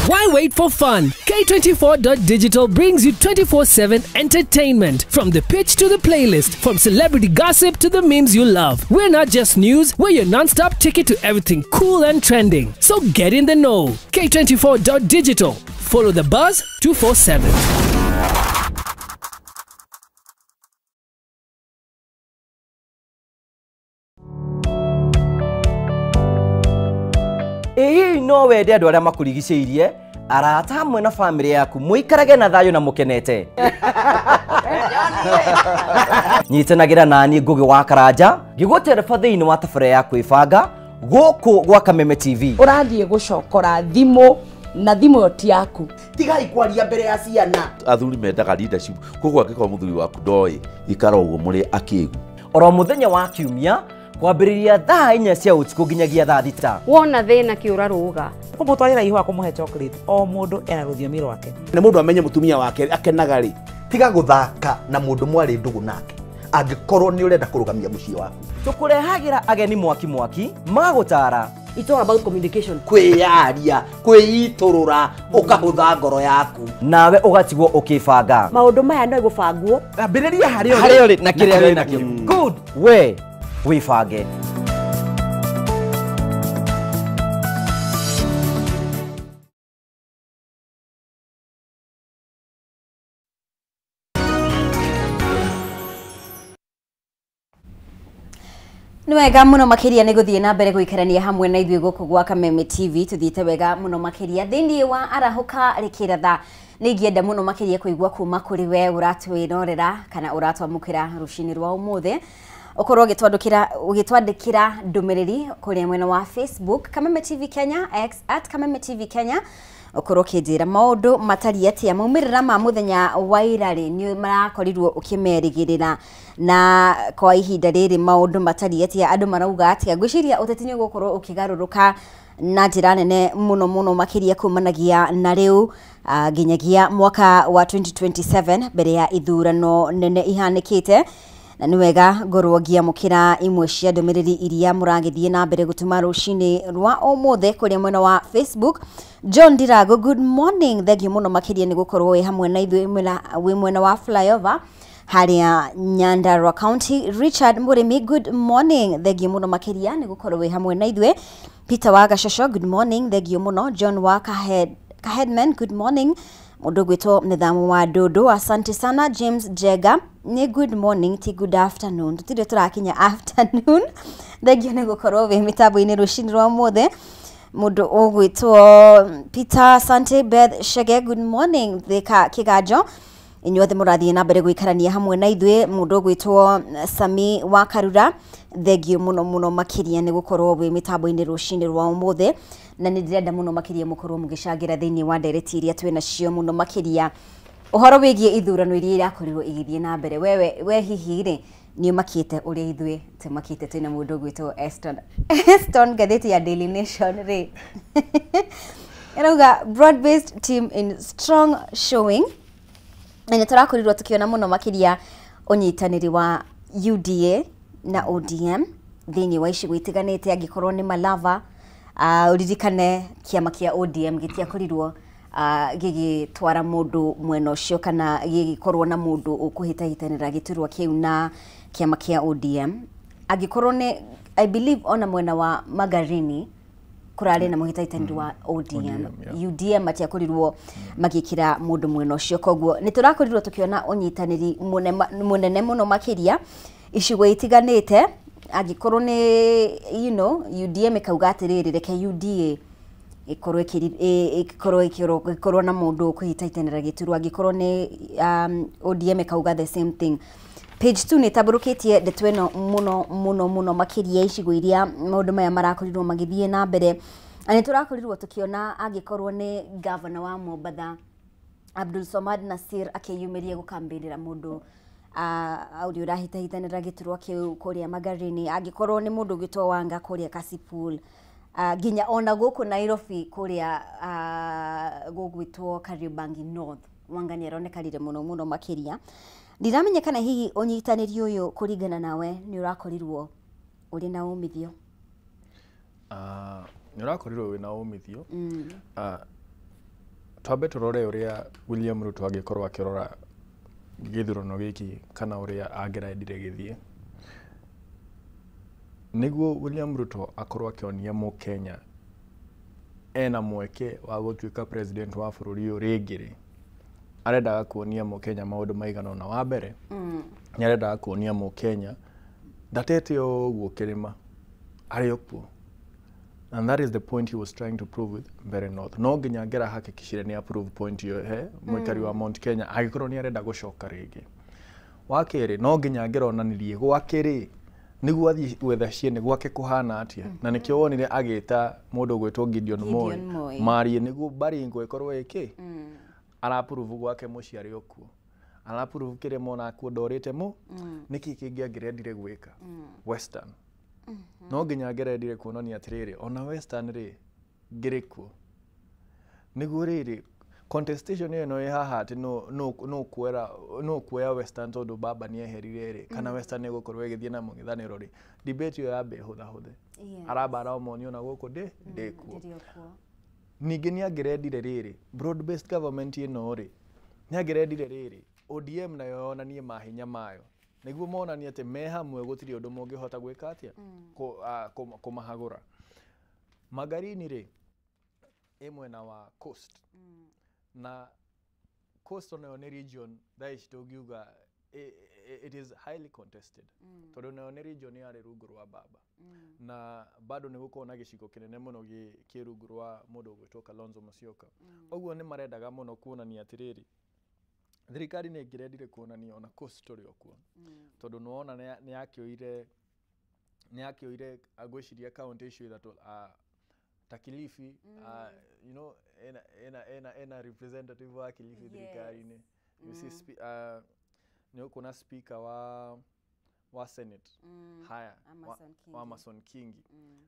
Why wait for fun? K24.digital brings you 24/7 entertainment. From the pitch to the playlist, from celebrity gossip to the memes you love. We're not just news, we're your non-stop ticket to everything cool and trending. So get in the know. K24.digital. Follow the buzz 247. Ĩĩ no wende andũ arĩa makurigicĩirie arata hamwe na family yaku muikarage na thayo na mukenete. Nyitanagĩra nani Ngugi wa Karanja ngĩgũtereba thĩinĩ wa tabarĩra ya kwĩbanga gũkũ gwa Kameme TV. Ũrathiĩ gũcokora thimũ na thimũ ĩyo ti yaku. Tigai kwaria mbere ya ciana. Athuri mendaga leadership, koguo angĩkorwo mũthuri waku ndoĩ ikara ũguo mũrĩ akĩgu. Oro mũthenya wa kiumia kwambĩrĩria thaa 4 cia ũtukũ nginyagia thaa 6. Wona thĩna kĩũra rũga. Kũmũtwarĩra ihũa kũmũhe chocolate, o mũndũ ena rũthiomi rwake. Na mũndũ amenye mũtumia wake akenaga rĩ, tiga gũthaka na mũndũ mwarĩ ndũgũ nake angĩkorwo nĩ ũrenda kũrũgamia mũciĩ waku. Tũkũrehagĩra ageni mwaki mwaki magũtara. It's all about communication. Kwĩyaria, kwĩitũrũra, ũkahũtha ngoro yaku. Nawe ũgatigwo ũkĩbanga. Maũndũ maya no gũbangwo. Ambĩrĩria harĩa ũrĩ na kĩrĩa wĩ nakĩo. Good. We wĩbange. Nĩ wega mũno makĩria nĩ gũthiĩ na mbere gũikarania hamwe na ithuĩ gũkũ gwa Kameme TV. Tũthiĩte wega mũno makĩria thĩinĩ wa arahũka rĩkĩratha. Nĩ ingĩenda mũno makĩria kũigua kuma kũrĩ we ũratwĩrorera kana ũratwamũkĩra rũcinĩ rwa ũmũthĩ. Ũkorwo ũgĩtwandĩkĩra ndũmĩrĩri kũrĩa mwena wa Facebook Kameme TV Kenya, X at Kameme TV Kenya. Ũkorwo ũkĩnjĩra maũndũ matariĩ atĩa, maumĩrĩra ma mũthenya wa ira rĩ nĩ marakorirwo ũkĩmerĩgĩrĩra, na kwa ihinda rĩrĩ maũndũ matariĩ atĩa, andũ marauga atĩa. Ngwĩciria ũteti nĩ ũgũkorwo ũkĩgarũrũka na njĩra nene mũno mũno makĩria kumanagia na rĩu nginyagia mwaka wa 2027 mbere ya ithurano nene ihanĩkĩte. Na nĩ wega ngorwo ngĩamũkĩra imwe cia ndũmĩrĩri iria mũragĩthiĩ na mbere gũtũma rũcinĩ rwa ũmũthĩ kũrĩa mwena wa Facebook. John Dirago, good morning. Thengiũ mũno makĩria nĩ gũkorwo wĩ hamwe na ithuĩ wĩ mwena wa flyover harĩa Nyandarua County. Richard Mũrĩmi, good morning. Thengiũ mũno makĩria nĩ gũkorwo wĩ hamwe na ithuĩ. Peter wa Gashosho, good morning. Thengiũ mũno. John wa Kahedman, good morning. Mũndũ gwĩtwo Nĩthamu wa Dodo, asante sana. James Jega, nĩ good morning ti good afternoon, tũtirĩ tũrakinya afternoon. Thengiũ nĩ gũkorwo wĩ mĩtambo-inĩ rũcinĩ rwa ũmũthĩ. Mũndũ ũgwĩtwo Peter, asante. Beth Shege, good morning. Thika Kĩganjo, inyuothe mũrathiĩ na mbere gũikarania hamwe na ithuĩ. Mũndũ ũgwĩtwo Sami wa Karura, thengiũ mũno mũno makĩria nĩ gũkorwo wĩ mĩtambo-inĩ rũcinĩ rwa ũmũthĩ. Na nĩ ndĩrenda mũno makĩria mũkorwo mũgĩcangĩra thĩinĩ wa ndereti iria twĩ nacio mũno makĩria ũhoro wĩgiĩ ithurano iria irakorirwo igĩthiĩ na mbere. Wewe we hihi rĩ nĩ ũmakĩte ũrĩa ithuĩ tũmakĩte twĩna mũndũ ũgwĩtwo Eston Eston ngathĩti ya Daily Nation rĩ ĩrauga broad based team in strong showing, na nĩ tũrakorirwo tũkĩona mũno makĩria ũnyitanĩri wa UDA na ODM thĩinĩ wa icigo itiganĩte. Angĩkorwo nĩ Malava, ũririkane kĩama kĩa ODM gĩtiakorirwo gĩgĩtwara mũndũ mwena ũcio kana gĩgĩkorwo na mũndũ ũkũhĩtahĩtanĩra gĩturwa kĩu na kĩama kĩa ODM. Angĩkorwo nĩ I believe ona mwena wa Magarini kũrarĩ na mũhĩtahĩtanĩri wa ODM, yeah. UDM matiakorirwo magĩkĩra mũndũ mwena ũcio, koguo nĩ tũrakorirwo tũkĩona ũnyitanĩri mũnene mũno makĩria icigo itiganĩte. Angĩkorwo nĩ you know UDM ĩkauga atĩrĩrĩ, reke UDA ĩkorwo na mũndũ ũkũhĩtahĩtanĩra gĩturwa. Angĩkorwo nĩ ODM ĩkauga the same thing. Page 2 nĩ ĩtambũrũkĩtie ndeto ĩno mũno mũno mũno makĩria icigo iria maũndũ maya marakorirwo magĩthiĩ na mbere. Na nĩ tũrakorirwo tũkĩona angĩkorwo nĩ gavana wa Mombatha Abdul Somad Nasir akĩyumĩria gũkambĩrĩra mũndũ ũrĩa ũrahĩtahĩtanĩra gĩturwa kĩu kũrĩa Magarini, angĩkorwo nĩ mũndũ ũgĩtwo Wanga kũrĩa Kasipul, nginya ona gũkũ Nairobi kũrĩa gũgwĩtwo Kariobangi North, Wanga nĩ aronekanire mũno mũno makĩria. Ndiramenya kana hihi ũnyitanĩri ũyũ kũringana nawe nĩ ũrakorirwo ũrĩ na umithio. Nĩ ũrakorirwo wĩna umithio. Twambe tũrore ũrĩa William Ruto angĩkorwo akĩrora gĩthurano gĩkĩ kana ũrĩa angĩrendire gĩthiĩ. Nĩguo William Ruto akorwo akĩonia mũkenya ena mweke wa gũtuĩka president wa bũrũri ũyũ rĩngĩ rĩ, arendaga kuonia mũkenya maũndũ maigana ũna. Wa mbere, nĩ arendaga kuonia mũkenya ndatete o ũguo kĩrĩma, arĩ o kuo. And that is the point he was trying to prove with Mbeere North. No nginya angĩra hakikishire nĩ approve point ĩyo he mũikari wa Mount Kenya angĩkorwo nĩ arenda gũcoka rĩngĩ. Wa kerĩ, no nginya angĩronanirie gwake rĩ, nĩguo athiĩ gwetha ciene gwake kũhana atĩa. Na nĩkĩo wonire agĩta mũndũ ũgwĩtwo Gideon Moi marie nĩguo Baringo ĩkorwo ĩkĩ araprove gwake mũciĩ arĩ o kuo, araprove kĩrĩma onakuo ndorĩte mũ. Nĩkĩ kĩngĩ angĩrendire gwĩka Western? No nginya angĩrendire kuonania atĩrĩrĩ, ona Western rĩ ngĩrĩ kuo, nĩguo rĩrĩ contestation ĩyo ĩno ĩ haha atĩ no kuoya Western tondũ baba nĩ eherire rĩ, kana Western nĩ ĩgũkorwo ĩgĩthiĩ na mũng'ethanĩro rĩ, debate ĩyo yambe ĩhũthahũthe. Aramba aromonio na gũkũ ndĩ kuo. Ningĩ nĩ angĩrendire rĩrĩ broad based government ĩno rĩ, nĩ angĩrendire rĩrĩ ODM nayo yonanie mahinya mayo, nĩguo monanie atĩ me hamwe gũtirĩ ũndũ mũngĩhota gwĩka atĩa kũmahagũra. Magarini rĩ ĩ mwena wa coast, na coast onayo nĩ region thaa ici tũngiuga it is highly contested, tondũ nayo nĩ region yarĩ rungu rwa baba, na bado nĩ gũkorwo na gĩcigo kĩnene mũno kĩ rungu rwa mũndũ ũgwĩtwo Kalonzo Musyoka. Ũguo nĩ marendaga mũno kuonania atĩrĩrĩ, thirikari nĩ ĩngĩrendire kuonania ona coast tũrĩ o kuo, tondũ nĩwona nĩ yakĩoire ngwĩciria kaũntĩ icio ithatũ ta Kilifi, you know, ena representative wa Kilifi thirikari-inĩ. You see, nĩ ũkuona speaker wa Senate, haya wa Amason Kingi,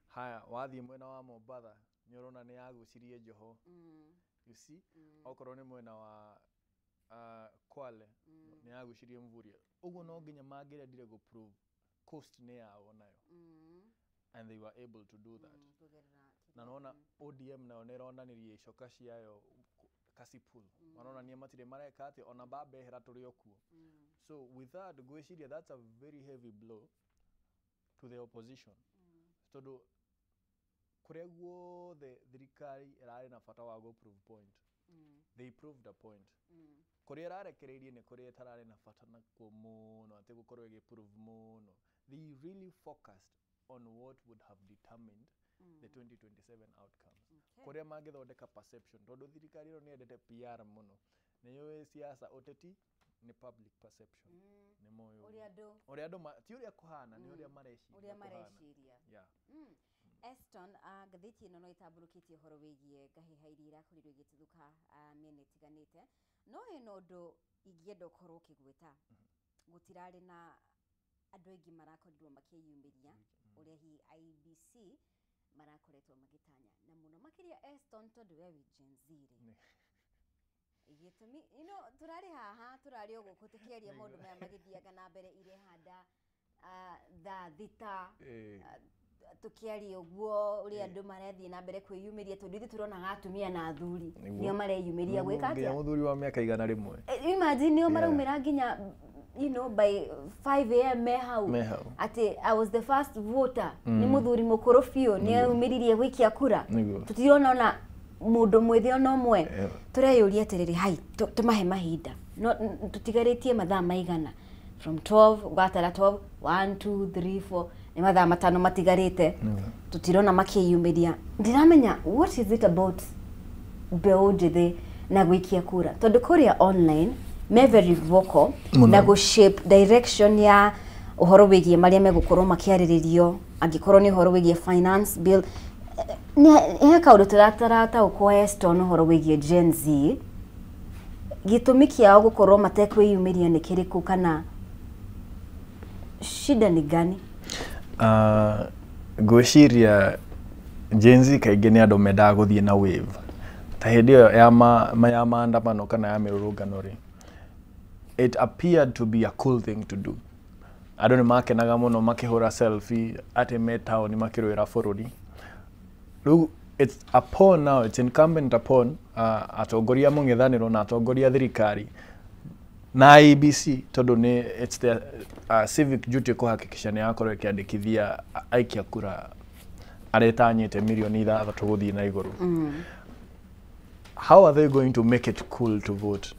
haya wathiĩ mwena wa Mombatha nĩ ũrona nĩ yagucirie Joho. You see, okorwo nĩ mwena wa Kwale nĩ yagucirie Mvurya. Ũguo no nginya mangĩrendire gũ prove coast nĩ yao nayo, and they were able to do that. Na nona ODM nayo nĩ ĩronanirie icoka ciayo Kasipul, maronania matirĩ mareka atĩ ona baba ehera tũrĩ o kuo. So with that ngwĩciria that's a very heavy blow to the opposition, tondũ kũrĩa guothe thirikari ĩrarĩ na bata wa gũ prove point, they proved a point. Kũrĩa ĩrarekereirie nĩ kũrĩa ĩtararĩ na bata nakuo mũno atĩ gũkorwo ĩgĩ prove mũno. They really focused on what would have determined the 2027 outcomes. Kũrĩa mangĩthondeka perception, tondũ thirikari ĩno nĩ yendete PR mũno, nĩ yũĩ siasa ũteti nĩ public perception, nĩ moĩ ũrĩa andũ ti ũrĩa kũhana, nĩ ũrĩa mareciria. Yeah. Eston, ngathĩti ĩno no ĩtambũrũkĩtie ũhoro wĩgiĩ ngahĩha iria irakorirwo igĩtuthũka mĩena ĩtiganĩte, no ĩno ũndũ ingĩenda ũkorwo ũkĩgweta, gũtirarĩ na andũ aingĩ marakorirwo makĩyumĩria ũrĩa hihi IEBC marakoretwo magĩtanya, na mũno makĩria Eston tondũ we wĩ Gen Z rĩ, gĩtũmi you know, tũrarĩ haha tũrarĩ o gũkũ tũkĩaria maũndũ maya magĩthiaga na mbere irehanda thaa thita, tukiaria ũguo ũrĩa andũ marathiĩ na mbere kwĩyumĩria, tondũ ithuĩ tũronaga atumia na athuri nĩo mareyumĩria gwĩka atĩa, nginya mũthuri wa mĩaka 100. Imagine nĩo maraumĩra nginya you know by 5 am me hau atĩ I was the first voter, nĩ mũthuri mũkũrũ biũ nĩ aumĩririe gũikia kura, tũtirona ona mũndũ mwĩthĩ ona ũmwe. Tũreyũria atĩrĩrĩ, hai tũmahe mahinda, no tũtigarĩtie mathaa maigana from 12 gwatara 12 1 2 3 4 nĩ mathaa matano matigarĩte, tũtirona makĩyumĩria. Ndiramenya what is it about mbeũ njĩthĩ na gũikia kura, tondũ kũrĩa online me very vocal na go shape direction ya ũhoro wĩgiĩ marĩa megũkorwo makĩarĩrĩrio angĩkorwo nĩ ũhoro wĩgiĩ finance bill. Nĩ he kaũndũ tũrataũkwo Eston ũhoro wĩgiĩ Gen Z, gĩtũmi kĩao gũkorwo matekwĩyumĩria nĩ kĩrĩkũ kana shida ni gani? Ngwĩciria Gen Z kaingĩ nĩ andũ mendaga gũthiĩ na wave. Ta hĩndĩ ĩyo ya maandamano kana ya mĩrũrũngano rĩ, it appeared to be a cool thing to do. Andũ nĩ makenaga mũno makĩhũra selfie atĩ me taũni makĩrũĩra bũrũri. Rĩu it's upon now, it's incumbent upon atongoria mũng'ethanĩro na atongoria thirikari na IEBC tondũ nĩ it's their civic duty kũhakikisha nĩ yakorwo ĩkĩandĩkithia aikia kura arĩa ĩtanyĩte mirioni 6 gũthiĩ na igũrũ. How are they going to make it cool to vote?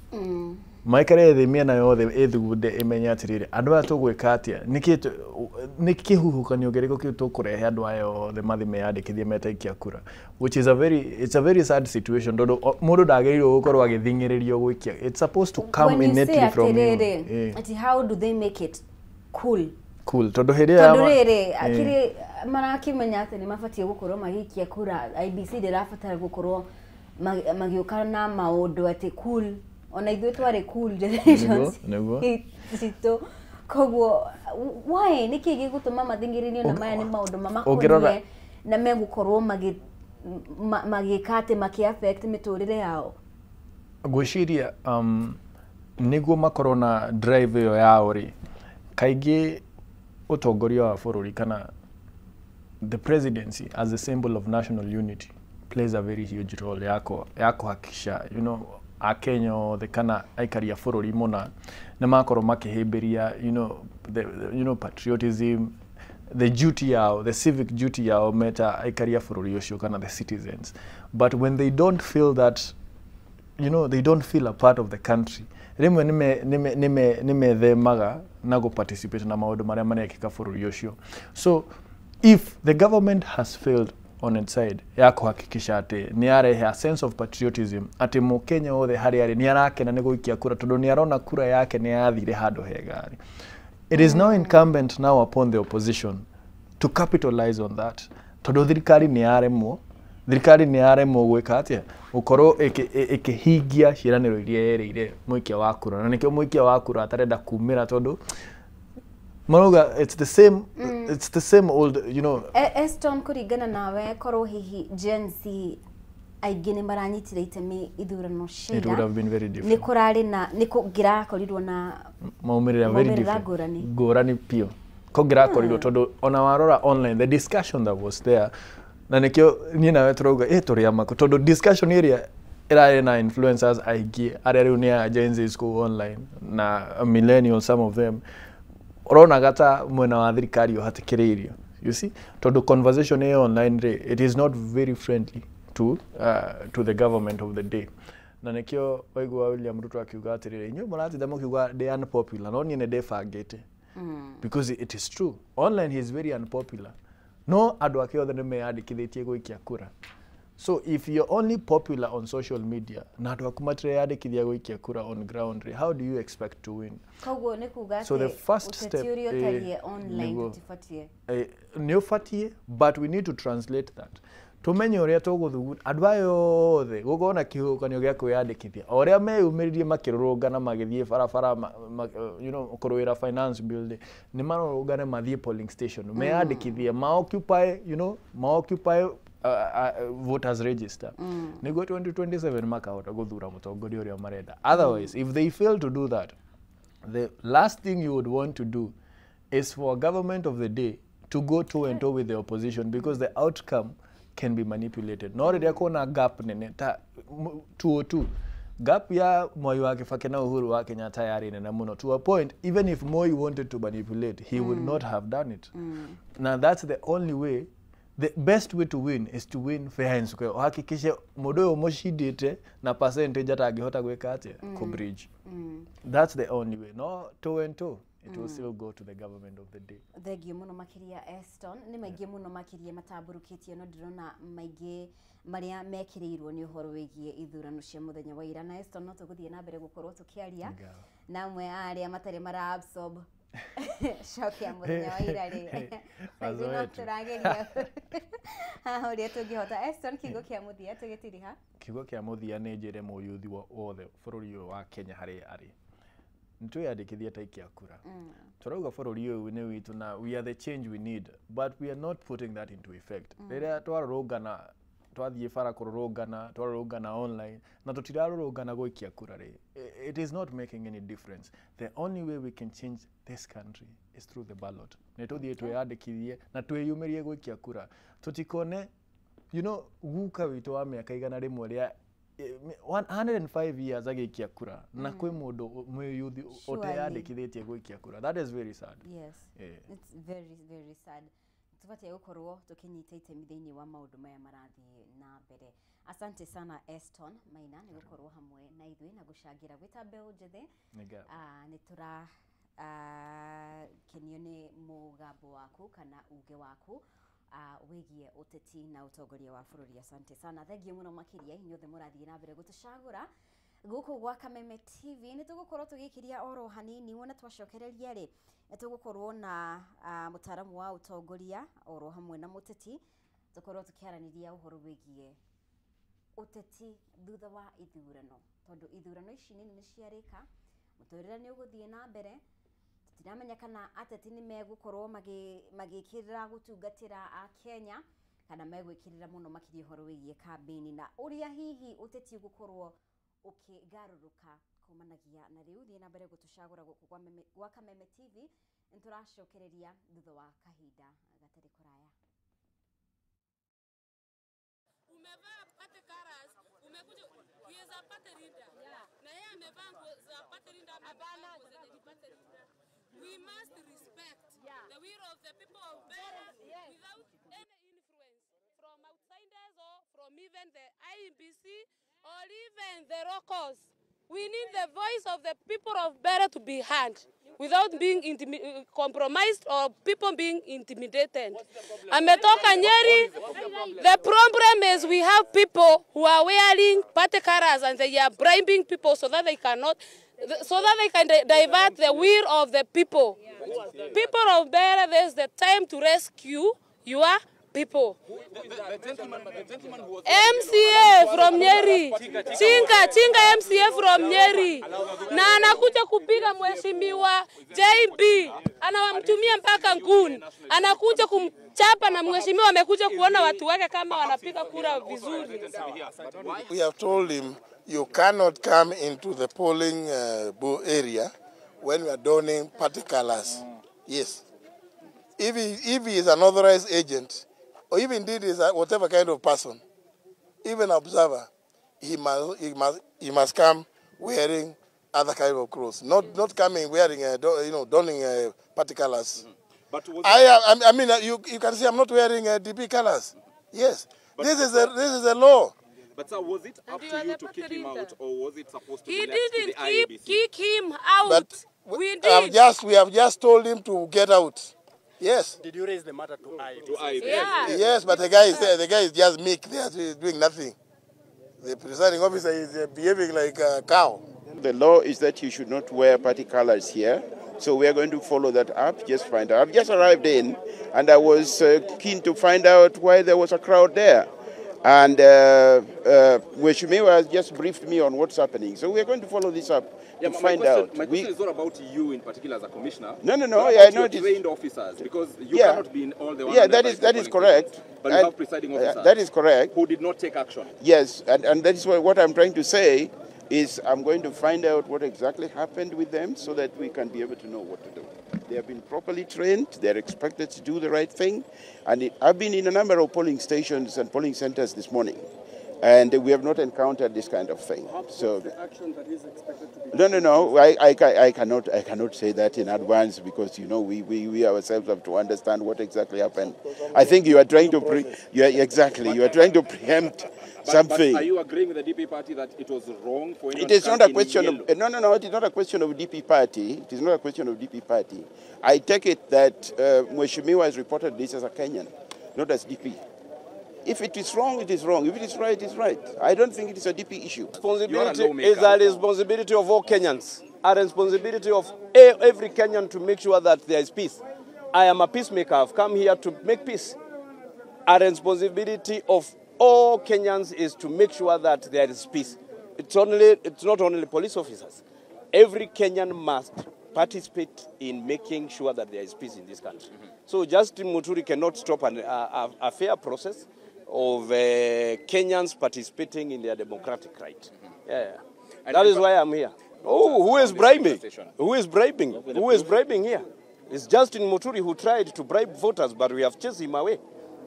Maikare thĩ mĩena yothe ĩthugunde ĩmenye atĩrĩrĩ andũ aya tũgwĩka atĩa, nĩ kĩhuhũkanio kĩrĩkũ kĩu tũkũrehe andũ aya othe mathiĩ meyandĩkithie metaikia kura, which is a very sad situation tondũ mũndũ ndagĩrĩirwo gũkorwo agĩthing'ĩrĩrio gwĩkia. It's supposed to come innately from you. Ati how do they make it cool? Cool tondũ hĩndĩ ĩyo rĩrĩ akĩrĩ marakĩmenya atĩ nĩ mabatiĩ gũkorwo magĩikia kura. IEBC ndĩrabatara gũkorwo magĩũka na maũndũ atĩ cool. Ona ithuĩ twarĩ cool generations citũ, koguo why nĩkĩ gĩgũtũma mathing'ĩrĩrio na maya nĩ maũndũ mamakoniĩ na megũkorwo magĩka atĩ makĩ-affect mĩtũrĩre yao? Ngwĩciria nĩguo makorwo na drive ĩyo yao rĩ, kaingĩ ũtongoria wa bũrũri kana the presidency as a symbol of national unity plays a very huge role ya kũhakikisha you know Akenya othe kana aikari a bũrũri mũna nĩ makorwo makĩhĩmbĩria you know the you know patriotism, the duty yao, the civic duty yao meta aikari a bũrũri ũcio kana the citizens. But when they don't feel that, you know, they don't feel a part of the country, rĩmwe nĩ methemaga na gũ participate na maũndũ marĩa marekĩka bũrũri ũcio. So if the government has failed on its side ya kuhakikisha ati ni arehe a sense of patriotism ati mukenya wothe harĩa arĩ ni arakena nĩ gũikia kura tondũ ni arona kura yake ni yathire handũ hega. It is now incumbent now upon the opposition to capitalize on that tondũ thirikari ni yaremwo, thirikari ni yaremwo gwĩka atĩa gũkorwo ĩkĩhingia ciĩranĩro iria yerĩire mũikia wa kura, na nĩkĩo mũikia wa kura atarenda kumĩra tondũ marauga it's the same, it's the same old, you know. Eston, kuringana nawe korwo hihi Gen Z aingĩ nĩ maranyitire itemi ithurano cia it would have been very different. Nĩ kũrarĩ na nĩ kũngĩrakorirwo na maumĩrĩra very different, ngũrani biũ kũngĩrakorirwo tondũ ona warora online the discussion that was there, na nĩkĩo niĩ nawe tũrauga tũrĩ amaku tondũ discussion ĩrĩa ĩrarĩ na influencers aingĩ arĩa rĩu nĩ a Gen Z school online na millennials some of them, ũronaga ta mwena wa thirikari ũhatĩkĩrĩirio, you see, tondũ conversation ĩyo online rĩ, it is not very friendly to the government of the day. Na nĩkĩo waigua William Ruto akiuga atĩrĩrĩ inyuĩ mũratinda mũkiuga ndĩ unpopular no niĩ nĩ ndĩbangĩte, because it is true online he is very unpopular, no andũ ake othe nĩ meyandĩkithĩtie gũikia kura. So if you're only popular on social media na andũ aku matireyandĩkithia gũikia kura on ground, how do you expect to win? Koguo nĩ kuga so the first step ũteti ũrĩa ũtariĩ online tũtibatiĩ nĩ ũbatiĩ, but we need to translate that tumenye ũrĩa tũgũthugunda andũ aya othe gũkorwo na kĩhuhũkanio gĩa kwĩyandĩkithia o ũrĩa meyumĩririe makĩrũrũngana magĩthiĩ barabara you know, kũrũĩra finance bill nĩ marũrũngane mathiĩ polling station meyandĩkithie ma occupy, you know, ma occupy voters register nĩguo 2027 makahota gũthura mũtongoria ũrĩa marenda. Otherwise if they fail to do that, the last thing you would want to do is for a government of the day to go toe and toe with the opposition, because the outcome can be manipulated. No rĩrĩa kuona gap nene ta 202 gap ya Moi wa Kibaki na Uhuru wa Kenyatta yarĩ nene mũno to a point even if Moi wanted to manipulate he would not have done it. Now that's the only way, the best way to win is to win fair and square. Uhakikishe mũndũ ũyũ mũcindĩte na percentage atangĩhota gwĩka atĩa kũ bridge. That's the only way. No toe and toe. It will still go to the government of the day. Thengio muno makiria Eston, ni maingi muno makiria matamburukitie no ndirona maingi maria mekirirwo ni uhoro wigie ithurano cia muthenya wa ira. Na Eston, no tuguthie na mbere gukorwo tukiaria na amwe aria matari mara absorb shock ya muthenya wa ira ri no turageria uria tungihota. Eston, kiugo kia muthia tugitiriha. Kiugo kia muthia ni njire muyuthi wothe bururi uyu wa Kenya hari ari nitwiyandikithie ta ikia kura. Turauga bururi uyu ni witu na we are the change we need, but we are not putting that into effect. Riria twarurungana twathie bara kururungana, twarurungana online na tutirarurungana guikia kura ri, it is not making any difference. The only way we can change this country is through the ballot. Ni tuthie twiyandikithie na twiyumirie guikia kura, tutikone you know guka witu wa miaka 100 ria 105 years agiikia kura na kwi mundu mwiyuthi uteyandikithitie guikia kura. That is very sad. Yes. Yeah. It's very very sad. Tubatie gukorwo tukinyita itemi thiini wa maundu maya marathie na mbere. Asante sana Eston Maina ni gukorwo hamwe na ithui na gucangira gwita mbeũ njĩthĩ. Ni tura kenio ni mugambo waku kana uge waku wigie uteti na utongoria wa bururi. Asante sana, thengio muno makiria inyuothe murathie na mbere gutucagura guku gwa Kameme TV. Ni tugukorwo tugikiria oro hanini wona twacokereria ri tugukorwo na mutaramu wa utongoria oro hamwe na muteti, tukorwo tukiaraniria uhoro wigie uteti thutha wa ithurano, tondu ithurano ici nini ni ciarika, muturire ni uguthie na mbere. Tutiramenya kana ateti ni megukorwo magikirira gutungatira a Kenya kana megwikirira muno makiria uhoro wigie kambini na uria hihi uteti ugukorwo ukigaruruka kumanagia na riu. Thie na mbere gutucagura guku gwa Kameme TV, nituracokereria thutha wa kahinda gatari kuraya. Umevaa party colors, umekuja he is a party leader. Na yeye amevaa nguo za party leader, amevaa nguo za party leader. We must respect the will of the people of Mbeere without any influence from outsiders or from even the IEBC or even the locals. We need the voice of the people of Mbeere to be heard without being compromised or people being intimidated. Ametoka Nyeri. The problem is we have people who are wearing party colors and they are bribing people so that they cannot, so that they can divert the will of the people. People of Mbeere, there's the time to rescue your people. The gentleman who was MCA from Nyeri, Chinga MCA from Nyeri, na anakuja kupiga mheshimiwa JB, anawamtumia mpaka nguni, anakuja kumchapa na mheshimiwa amekuja kuona watu wake kama wanapiga kura vizuri. We have told him you cannot come into the polling area when we are donning party colors. Yes. If he is an authorized agent, or if indeed is whatever kind of person, even observer, he must come wearing other kind of clothes, not coming wearing donning party colors. But I mean, you can see I'm not wearing DP colors. Yes, but this is a law. But sir, was it up to you to kick him out, or was it supposed to He be left to didn't the IEBC? Kick him out. But we did. We have just told him to get out. Yes. Did you raise the matter to IEBC? To IEBC. Yeah. Yes, but the guy is there. The guy is just meek. They are doing nothing. The presiding officer is behaving like a cow. The law is that you should not wear party colors here. So we are going to follow that up, just find out. I've just arrived in, and I was keen to find out why there was a crowd there. And Mheshimiwa has just briefed me on what's happening. So we are going to follow this up to find out. My question is not about you in particular as a commissioner. No, no, no. Yeah, I know your trained officers, because you cannot be in all the. Yeah, that is correct. But you have presiding officers. That is correct. Who did not take action. Yes, and that is what I'm trying to say is I'm going to find out what exactly happened with them so that we can be able to know what to do. They have been properly trained, they're expected to do the right thing, and I've been in a number of polling stations and polling centers this morning, And we have not encountered this kind of thing. So the action that is expected to be. No. I cannot say that in advance, because you know we ourselves have to understand what exactly happened. I think you are trying to you are trying to preempt something. But are you agreeing with the DP party that it was wrong for anyone? It is not a question of no. It is not a question of DP party. It is not a question of DP party. I take it that Mheshimiwa has reported this as a Kenyan, not as DP. If it is wrong, it is wrong. If it is right, it is right. I don't think it is a DP issue. Responsibility is a responsibility of all Kenyans, a responsibility of every Kenyan to make sure that there is peace. I am a peacemaker. I've come here to make peace. A responsibility of all Kenyans is to make sure that there is peace. It's not only police officers. Every Kenyan must participate in making sure that there is peace in this country. Mm-hmm. So Justin Muturi cannot stop a fair process of Kenyans participating in their democratic right. Mm-hmm. Yeah. And that is why I'm here. Oh, who is bribing? Who is bribing? Who is bribing here? It's Justin Muturi who tried to bribe voters, but we have chased him away.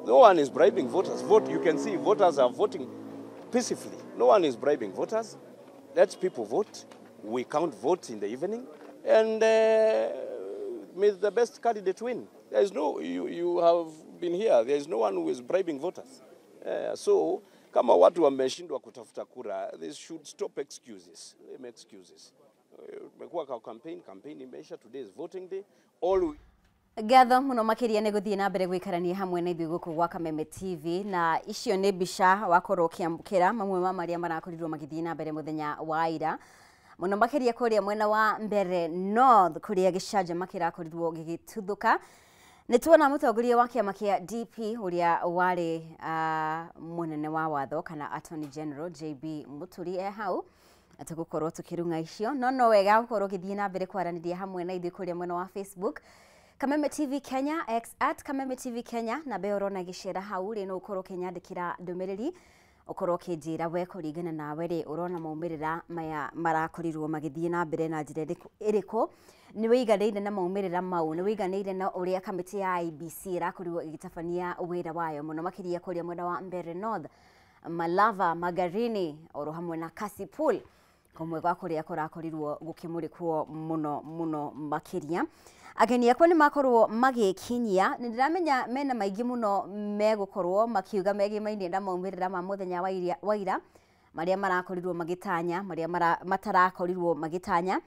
No one is bribing voters. Vote, you can see voters are voting peacefully. No one is bribing voters. Let people vote. We count votes in the evening, and may the best candidate win. There is no, you have been here, there is no one who is bribing voters. So, kama watu wameshindwa kutafuta kura, they should stop excuses. Lame excuses. Mekuwa kwa campaign imeisha, today is voting day. All Gatho muno makiria nĩ gũthiĩ na mbere gũikarania hamwe na ithuĩ gũkũ gwa Kameme TV, na icio nĩ mbica wakorwo ũkĩamũkĩra mamwe ma marĩa marakorirwo magĩthiĩ na mbere mũthenya wa ira, mũno makĩria kũrĩa mwena wa Mbere North kũrĩa gĩcanjama kĩrakorirwo gĩgĩtuthũka. Nĩ tuona mũtongoria wa kĩama kĩa DP ũrĩa warĩ mũnene wa watho kana Attorney General JB Muturi e hau tũgũkorwo tũkĩrung'a icio, no wega gũkorwo ũgĩthiĩ na mbere kwaranĩria hamwe na ithuĩ kũrĩa mwena wa Facebook Kameme TV Kenya, X at Kameme TV Kenya, na be ũrona gĩcera hau rĩ no ũkorwo ũkĩnyandĩkĩra ndũmĩrĩri ũkorwo ũkĩnjĩra we kũringana nawe rĩ ũrona maumĩrĩra maya marakorirwo magĩthiĩ na mbere na njĩra ĩrĩkũ, nĩ wĩiganĩire na maumĩrĩra mau, nĩ wĩiganĩire na ũrĩa kamĩtĩ ya IEBC ĩrakorirwo ĩgĩtabania wĩra wayo mũno makĩria kũrĩa mwena wa Mbere North, Malava, Magarini oro hamwe na Kasipul kũmwe gwa kũrĩa kũrakorirwo gũkĩmũrĩkwo mũno mũno makĩria. Ageni akwa nĩ makorwo magĩkinyia, nĩ ndĩramenya mena maingĩ mũno megũkorwo makiuga megĩmainie na maumĩrĩra ma mũthenya wa ira marĩa marakorirwo magĩtanya, marĩa matarakorirwo magĩtanya.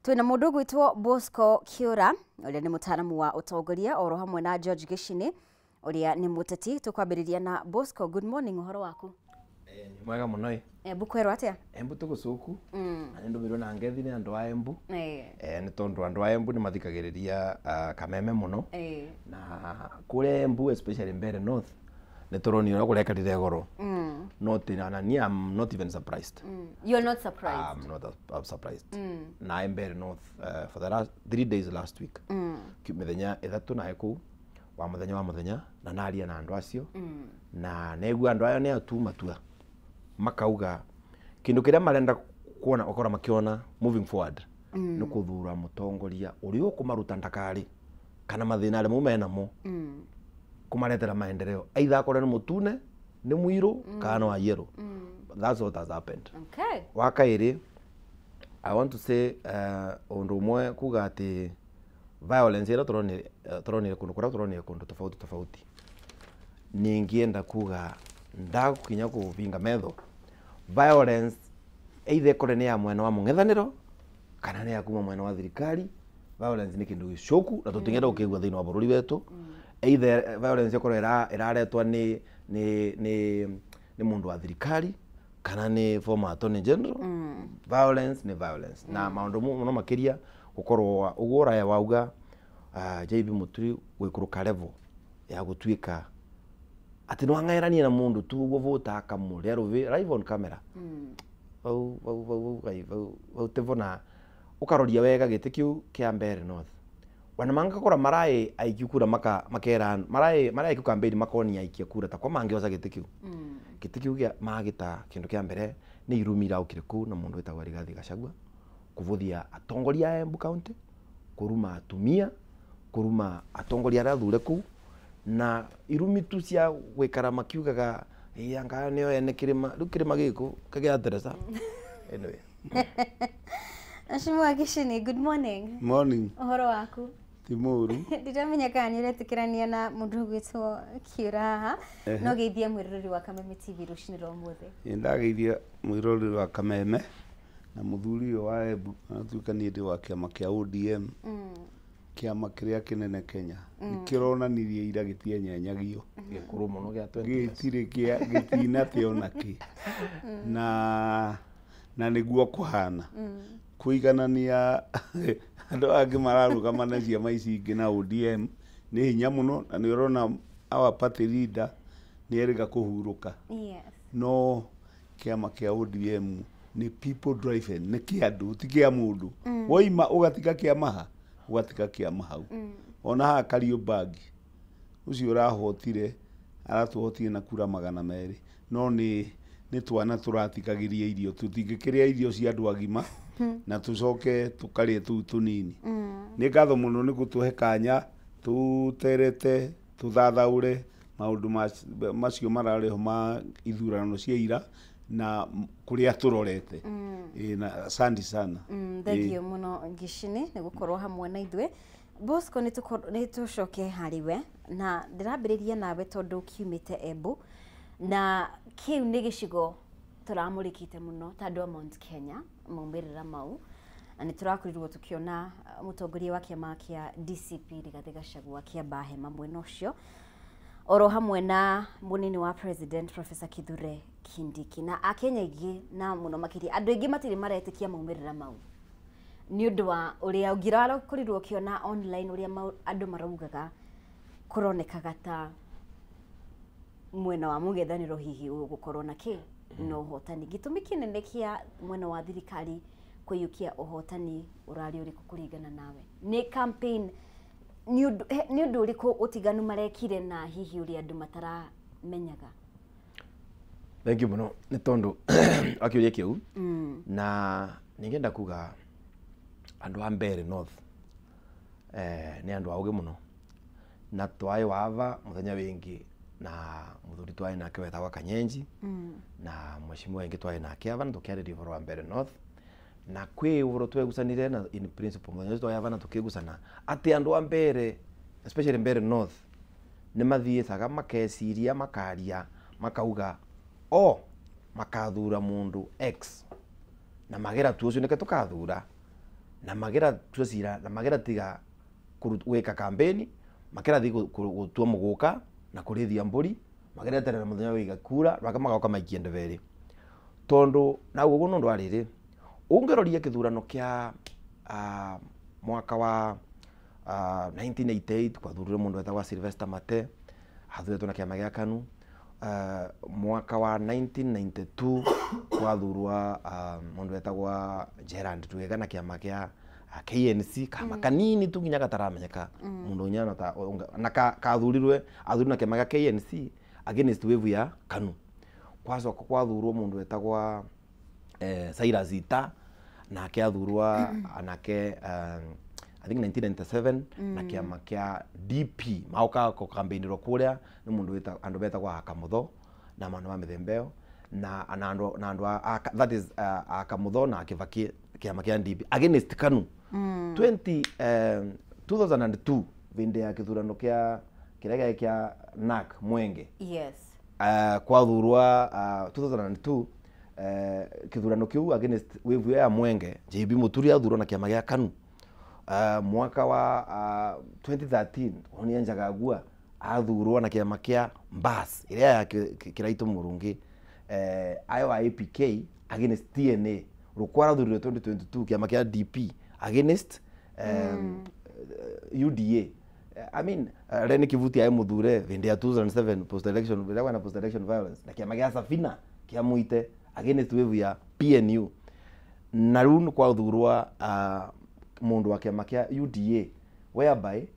Twĩna mũndũ ũgwĩtwo Bosco Kiura ũrĩa nĩ mũtaaramu wa ũtongoria oro hamwe na George Gĩcini ũrĩa nĩ mũteti. Tũkwambĩrĩria na Bosco, good morning, ũhoro waku? Mwega mũno. Embu kwerwo atia? Embu tũgũcũku na nĩndũmĩrwo na ngethi nĩ andũ a Embu nĩ tondũ andũ a Embu nĩ mathikagĩrĩria Kameme mũno, na kũrĩa Embu especially Mbere North nĩ tũronire ũrĩa kũrekarire goro. Not na niĩ I'm not even surprised. You're not surprised? I'm not surprised. Na Mbere North for the last 3 days last week, mĩthenya ĩthatũ naĩ kũu wa mũthenya na naria na andũ acio, na negua andũ aya nĩ atu matua makauga kindu kiria marenda kuona okora makiona moving forward ni kuthura mutongoria uria ukumaruta ndakari kana mathina aria mau menamo kumaretera maendeleo, either akore ni mutune ni mwiru kana wa yellow. That's what has happened. Okay. Wa kairi, I want to say undu umwe kuga ati violence ira turonire kundu kuria turonire kundu tofauti tofauti, ningienda kuga ndagukinya kuvinga metho violence either kore ni ya mwena wa mung'ethaniro kana ni ya kuma mwena wa thirikari. Violence ni kindu gicoku na tutingenda gukigua thiini wa bururi wetu. Either violence ikorwo iraretwa ni mundu wa thirikari kana ni former attorney general. Violence ni violence. Na maundu muno makiria gukorwo uguo raya wauga JB Muturi gwikuruka level ya gutuika ati no ang'airanie na mundu tu uguo vota akamuria ruvi live on camera. Vau vau vau vau vau tevona ukaroria wega giti kiu kia Mbere North wana mangakora marai aikia kura makera marai marai ku campaign makonia aikia kura ta kwa mangioca giti kiu. Giti kiu gia magita kindu kia mbere ni irumira ukire ku na mundu wetagwo Rigathi Gachagua kuvuthia atongoria a Embu County, kuruma atumia, kuruma atongoria aria athure kuu, na irumi tu cia gwikara makiugaga Ĩ anga nĩo ene kĩrĩma rĩu kĩrĩma gĩkũ kĩgĩa Teresa. Anyway. Mheshimiwa Gicini, good morning. Morning. Ũhoro waku? Ti mũũru. Ndiramenya kana nĩ ũretĩkĩrania na mũndũ ũgwĩtwo Kĩũra haha. No geithia mwĩroreri wa Kameme TV rũcinĩ rwa ũmũthĩ. Nĩ ndageithia mwĩroreri wa Kameme na mũthuri ũyũ wa Embu, anatuĩka niĩ ndĩ wa kĩama kĩa ODM, kĩama kĩrĩa kĩnene Kenya. Nĩkĩronanirie ira gĩtienyenyagio. Gĩkũrũ mũno gĩa 20 years. Gĩtirĩ kĩa gĩtinate ona kĩ. Na nĩguo kũhana. Kũiganania andũ angĩ mararũgama na ciama ici ingĩ na ODM nĩ hinya mũno, na nĩ ũrona our party leader nĩ erĩga kũhurũka. Yes. No kĩama kĩa ODM nĩ people driven, nĩ kĩa andũ, ti kĩa mũndũ. Woima ũgatiga kĩama ha, ũgatiga kĩama hau. Ona haha Kariobangi ũcio ũrahotire aratũhotire na kura 200, no nĩ twana tũratigagĩria irio, tũtingĩkĩrĩa irio cia andũ agima na tũcoke tũkarĩe tũu tũnini. Nĩ ngatho mũno nĩ gũtũhe kanya tũterete tũthathaũre maũndũ macio mararĩho ma ithurano cia ira na kũrĩa tũrorete. Na asante sana. Thank you mũno Gicini nĩ gũkorwo hamwe na ithuĩ. Bosco, nĩ tũcoke harĩ we na ndĩrambĩrĩria nawe tondũ kiumĩte Embu na kĩu nĩ gĩcigo tũramũrĩkĩte mũno ta andũ a Mount Kenya maumĩrĩra mau, na nĩ tũrakorirwo tũkĩona mũtongoria wa kĩama kĩa DCP Rigathĩ Gachagua akĩamba hema mwena ũcio oro hamwe na mũnini wa president Professor Kithure Kindiki, na akenya aingĩ na mũno makĩria andũ aingĩ matirĩ maretĩkia maumĩrĩra mau nĩ ũndũ wa ũrĩa ũngĩrakorirwo ũkĩona online ũrĩa andũ maraugaga kũronekaga ta mwena wa mũng'ethanĩro hihi ũgũkorwo na kĩ na ũhotani. Gĩtũmi kĩnene kĩa mwena wa thirikari kũiyũkia ũhotani ũrarĩ ũrĩkũ kũringana nawe? Nĩ campaign, nĩ ũndũ ũrĩkũ ũtiganu marekire na hihi ũrĩa andũ mataramenyaga? Thank you mũno nĩ tondũ akĩũria kĩu, na ningĩenda kuga andũ a Mbeere North nĩ andũ aũgĩ mũno, na twaĩ wava mũthenya wĩngĩ na mũthuri twaĩ nake wetagwa Kanyenji na mheshimiwa ĩngĩ twaĩ nake ava na tũkĩarĩria ũhoro wa Mbeere North, na kwĩ ũhoro twegucanire na in principle mũthenya ũcio twaĩ ava na tũkĩgucana atĩ andũ a Mbeere especially Mbeere North nĩ mathiĩcaga makeciria makaria makauga o makathura mũndũ X na magera tu ũcio nĩke tũkathura na magera tucira na magera tiga gwĩka campaign makera thi gũtua mũgũka na kũrĩithia mbũri magereterera mũthenya wĩiga kura rwaka magoka maikie ndebere tondu na uguo nundu wa riri ũngĩroria kĩthurano kĩa mwaka wa 1988 kwathurire mũndũ wetagwa Sylvester Mate athuretwo na kĩama gĩa KANU. Mwaka wa 1992 kwathurwa mũndũ wetagwa Gerald Tuiga na kĩama kĩa KNC kama kanini tu nginya gataramenyeka mundu nyana ta na kathurirwe athuri na kĩama gĩa KNC against wave ya KANU. Kwacoka kwathurwo mundu wetagwa Cyrus Ita nake athurwa anake I think 1997 na kĩama kĩa DP mauka ko campaign ro kuria ni mundu weta andu betagwa Akamutho na manu wa mithemba ĩyo na andu na andu that is Akamutho na Kibaki kĩama kĩa DP against KANU. 2002 vinde ya kithurano kĩa kĩrĩa kĩa NAC Mwenge. Yes. Kwathurwa 2002 kithurano kiu against wave ya Mwenge JB Muturi athurwa na kĩama gĩa KANU. Mwaka wa 2013 Onia Njagagua athurwa na kĩama kĩa Mbas ĩrĩa ya Kiraito Murungi ayo wa APK against TNA. Rukwara athurirwe 2022 kĩama kĩa DP against UDA. I mean Rene Kivuti aye muthure vindi ya 2007 post election bila na post election violence na kĩama gĩa Safina kĩa Muite against wave ya PNU. Na rĩu kwathurwa mundu wa kĩama kĩa UDA whereby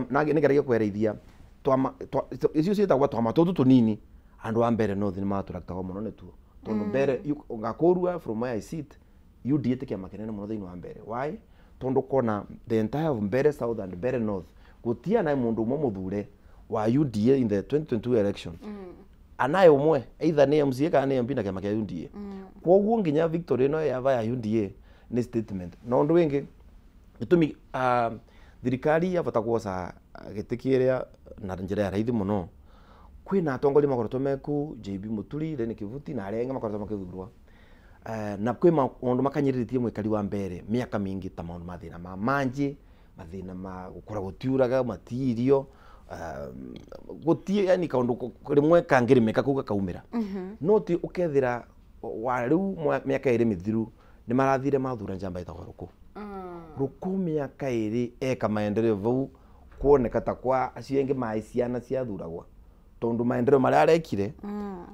na nĩngeragia kwereithia icio ciĩtagwo twama tũtũ tũnini andũ a Mbeere North nĩ matũraktagwo mũno nĩtuo tondũ Mbeere ngakũrua from where I sit UDA ti kĩama kĩnene mũno thĩinĩ wa Mbeere. Why? Tondũ kona the entire of Mbeere South and Mbeere North gũtiana mũndũ ũmwe mũthure wa UDA in the 2022 election. Anaye umwe either ni MCA kana ni MP na kiama kia UDA. Kwoguo nginya victory ino yava ya UDA ni statement. Na undu wingi gitumi thirikari yabata kuoca giti kiria na njira ya raithi muno. Kwina atongoria makoretwo meku JB Muturi, Leni Kivuti na aria angi makoretwo makithurwa. Na kwi maundu makanyiriritie mwikari wa mbere miaka mingi ta maundu mathina ma manji, mathina ma gukora gutiuraga matiirio, gutie yani kaundu rimwe kangirimeka kuga kaumira. No ti ukethira wa riu miaka iri mithiru ni marathire mathura njamba itagwo Ruku. Ruku miaka iri eka maendeleo vau kuoneka ta kwa acio engi mai ciana ciathuragwa tondu maendeleo maria arekire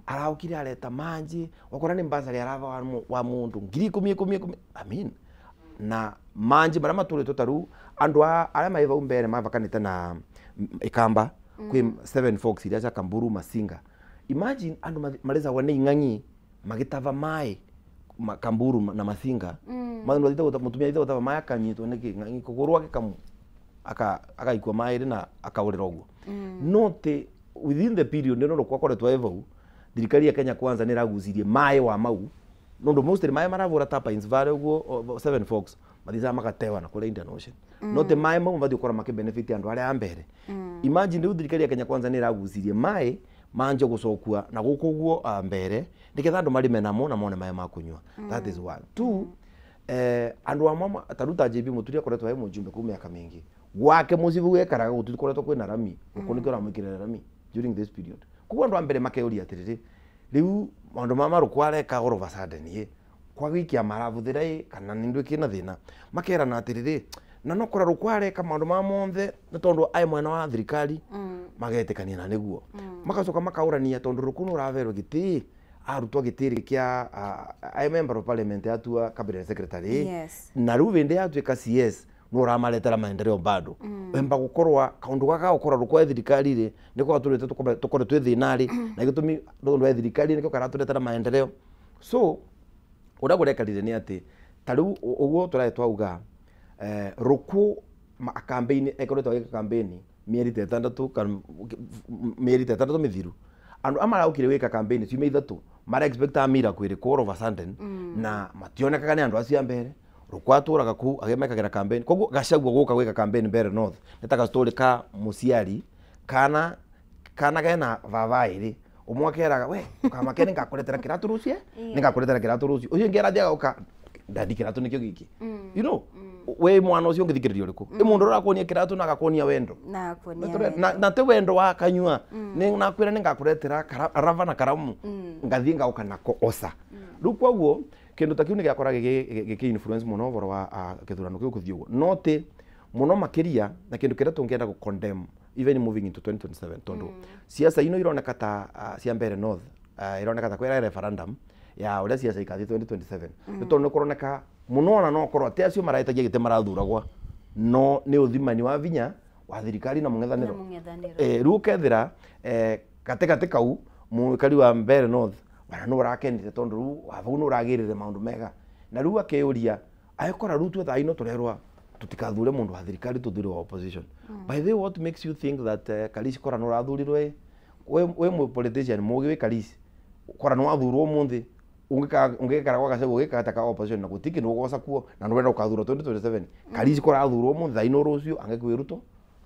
araukire areta manji wakora ni mbasari arava wa mundu ngiri ikumi ikumi ikumi. I mean, na manji maria maturitwo taru andu aria mai vau mbere mavakanite na ikamba kwi Seven Fox iria cia Kamburu Masinga. Imagine andu marecagwa ni ing'ang'i magitava mai Kamburu na Masinga. Maundu athite mutumia athite gutava mai akanyitwo ni king'ang'i kuguru agikamu akaikua mai na akaurira uguo. No ti within the period nä no kwakoretwo evau thirikari ya Kenya Kwanza nä ragucirie maä wa mau nondu mostly maä maravura ta Pines Valley uguo Seven Fox mathicaga magatewa na kũrĩa Indian Ocean. No te maä mau mathiĩ gũkorwo makĩ benefit andũ arĩa a mbere. Imagine rĩu thirikari ya Kenya Kwanza nä ragucirie maä manje gũcokua na gũkũ ũguo mbere nĩgetha andũ marĩme namo na mone maä ma kũnyua. That is one. Two, andũ amwe ta rĩu ta JB Muturi akoretwo e mũjumbe kuu mĩaka mĩingĩ gwake mũciĩ vau ekaraga gũtikoretwo kwĩna rami gũkũ nĩkĩo ũramwĩkĩrĩra rami during this period. Koguo andu ambere makeuria atiriri riu maundu ma Maruku areka all of a sudden ye kwa gwikia marabuthira i kana ni ndu kina thina makerana atiriri na no kora Ruku areka maundu ma monthe ni tondu ai mwena wa thirikari magetikania na niguo makacoka makaurania tondu Ruku no raverwo giti arutwo gitiri kia ai member of parliament atua cabinet secretary. Yes. Na riu vindi atuika CS no ramaretera maendeleo bado. Emba gukorwa kaundu gaka gukorwa rukwa thirikari ri niko gaturite tukore twi thina ri na gitumi ndu wa thirikari niko karaturetera maendeleo. So uria gurekarire ni ati ta riu uguo turai twauga Ruku campaign ekoretwo agika campaign mieri ta itandatu kana mieri ta itandatu mithiru andu amaraukire gwika campaign ciumia ithatu mara expect a miracle iriku all of a sudden na mationekaga ni andu acio a mbere. Ruku aturaga ku agimekagira campaign koguo Gachagua guka gwika campaign mbere north ni ta story ka muciari kana gena baba iri umwe akeraga we ukamake ningakuretera kiratu rucie ningakuretera kiratu rucio ucio ungi arathiaga uka dadi kiratu nikio giki. You know, we mwana ucio ungithikiriria uriku i mundu urakuonia kiratu na agakuonia wendo na te wendo wa kanyua ni nakwira ningakuretera rava na karamu ngathie ngauka nako osa. Riu koguo kindu ta kiu ni giakora giki influence muno ũhoro wa gĩthurano kĩu gũthiĩ ũguo no ti mũno makĩria na kindu kĩrĩa tũngĩenda gũ condemn even moving into 2027 tondu siasa ino ironeka ta cia mbere north ironeka ta kwĩra referendum ya ũrĩa siasa ikathiĩ 2027 nĩ tondũ nĩ kũroneka mũno ona no korwo atĩ acio marahĩtagia gĩtĩ marathuragwa no nĩ ũthimani wa vinya wa thirikari na mũng'ethanĩro. Rĩu ũkethĩra gatĩgatĩ kau mũikari wa mbere north wana no rakenire tondu riu wavau no ragirire maundu mega na riu akeuria ayokora riu twe thaa ino turerwa tutikathure mundu wa thirikari tuthure wa opposition. By the way, what makes you think that Karish kora no rathurirwe we mu politician mugi we Karish kora no athurwo munthi ungikara gwa Gachagua ugikata ka opposition na gutiki no goca kuo na no wenda ukathurwo 2027 Karish kora athurwo munthi thaa ino rucio angekwi Ruto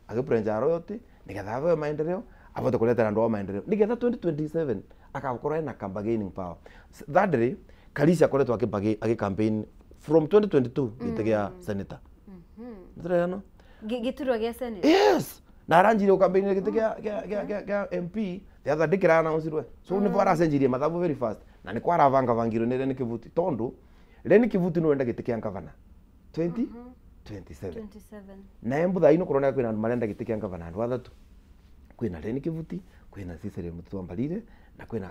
agiprenja royalty nigetha ave maendeleo avote kuretera andu a maendeleo nigetha 2027 akakorwo ena bargaining power. Thirdly, Karish akoretwo agi campaign from 2022 gĩtĩ gĩa senator. Nĩtũrerano? Gĩturwa gĩa senator? Yes. Na aranjirie campaign gĩtĩ gĩa MP the other day kĩra announce-irwe. So nĩvo aracenjirie mathabu very fast na nĩ kwaravangavangirwo nĩ Leni Kivuti tondu Leni Kivuti nĩwe wenda gĩtĩ kĩa gavana 2027. Na Embu thaa ino kũroneka kwĩna andũ marenda gĩtĩ kĩa gavana andũ athatu. Kwĩna Leni Kivuti, kwĩna Cecily Mutua Mbarire na kwĩna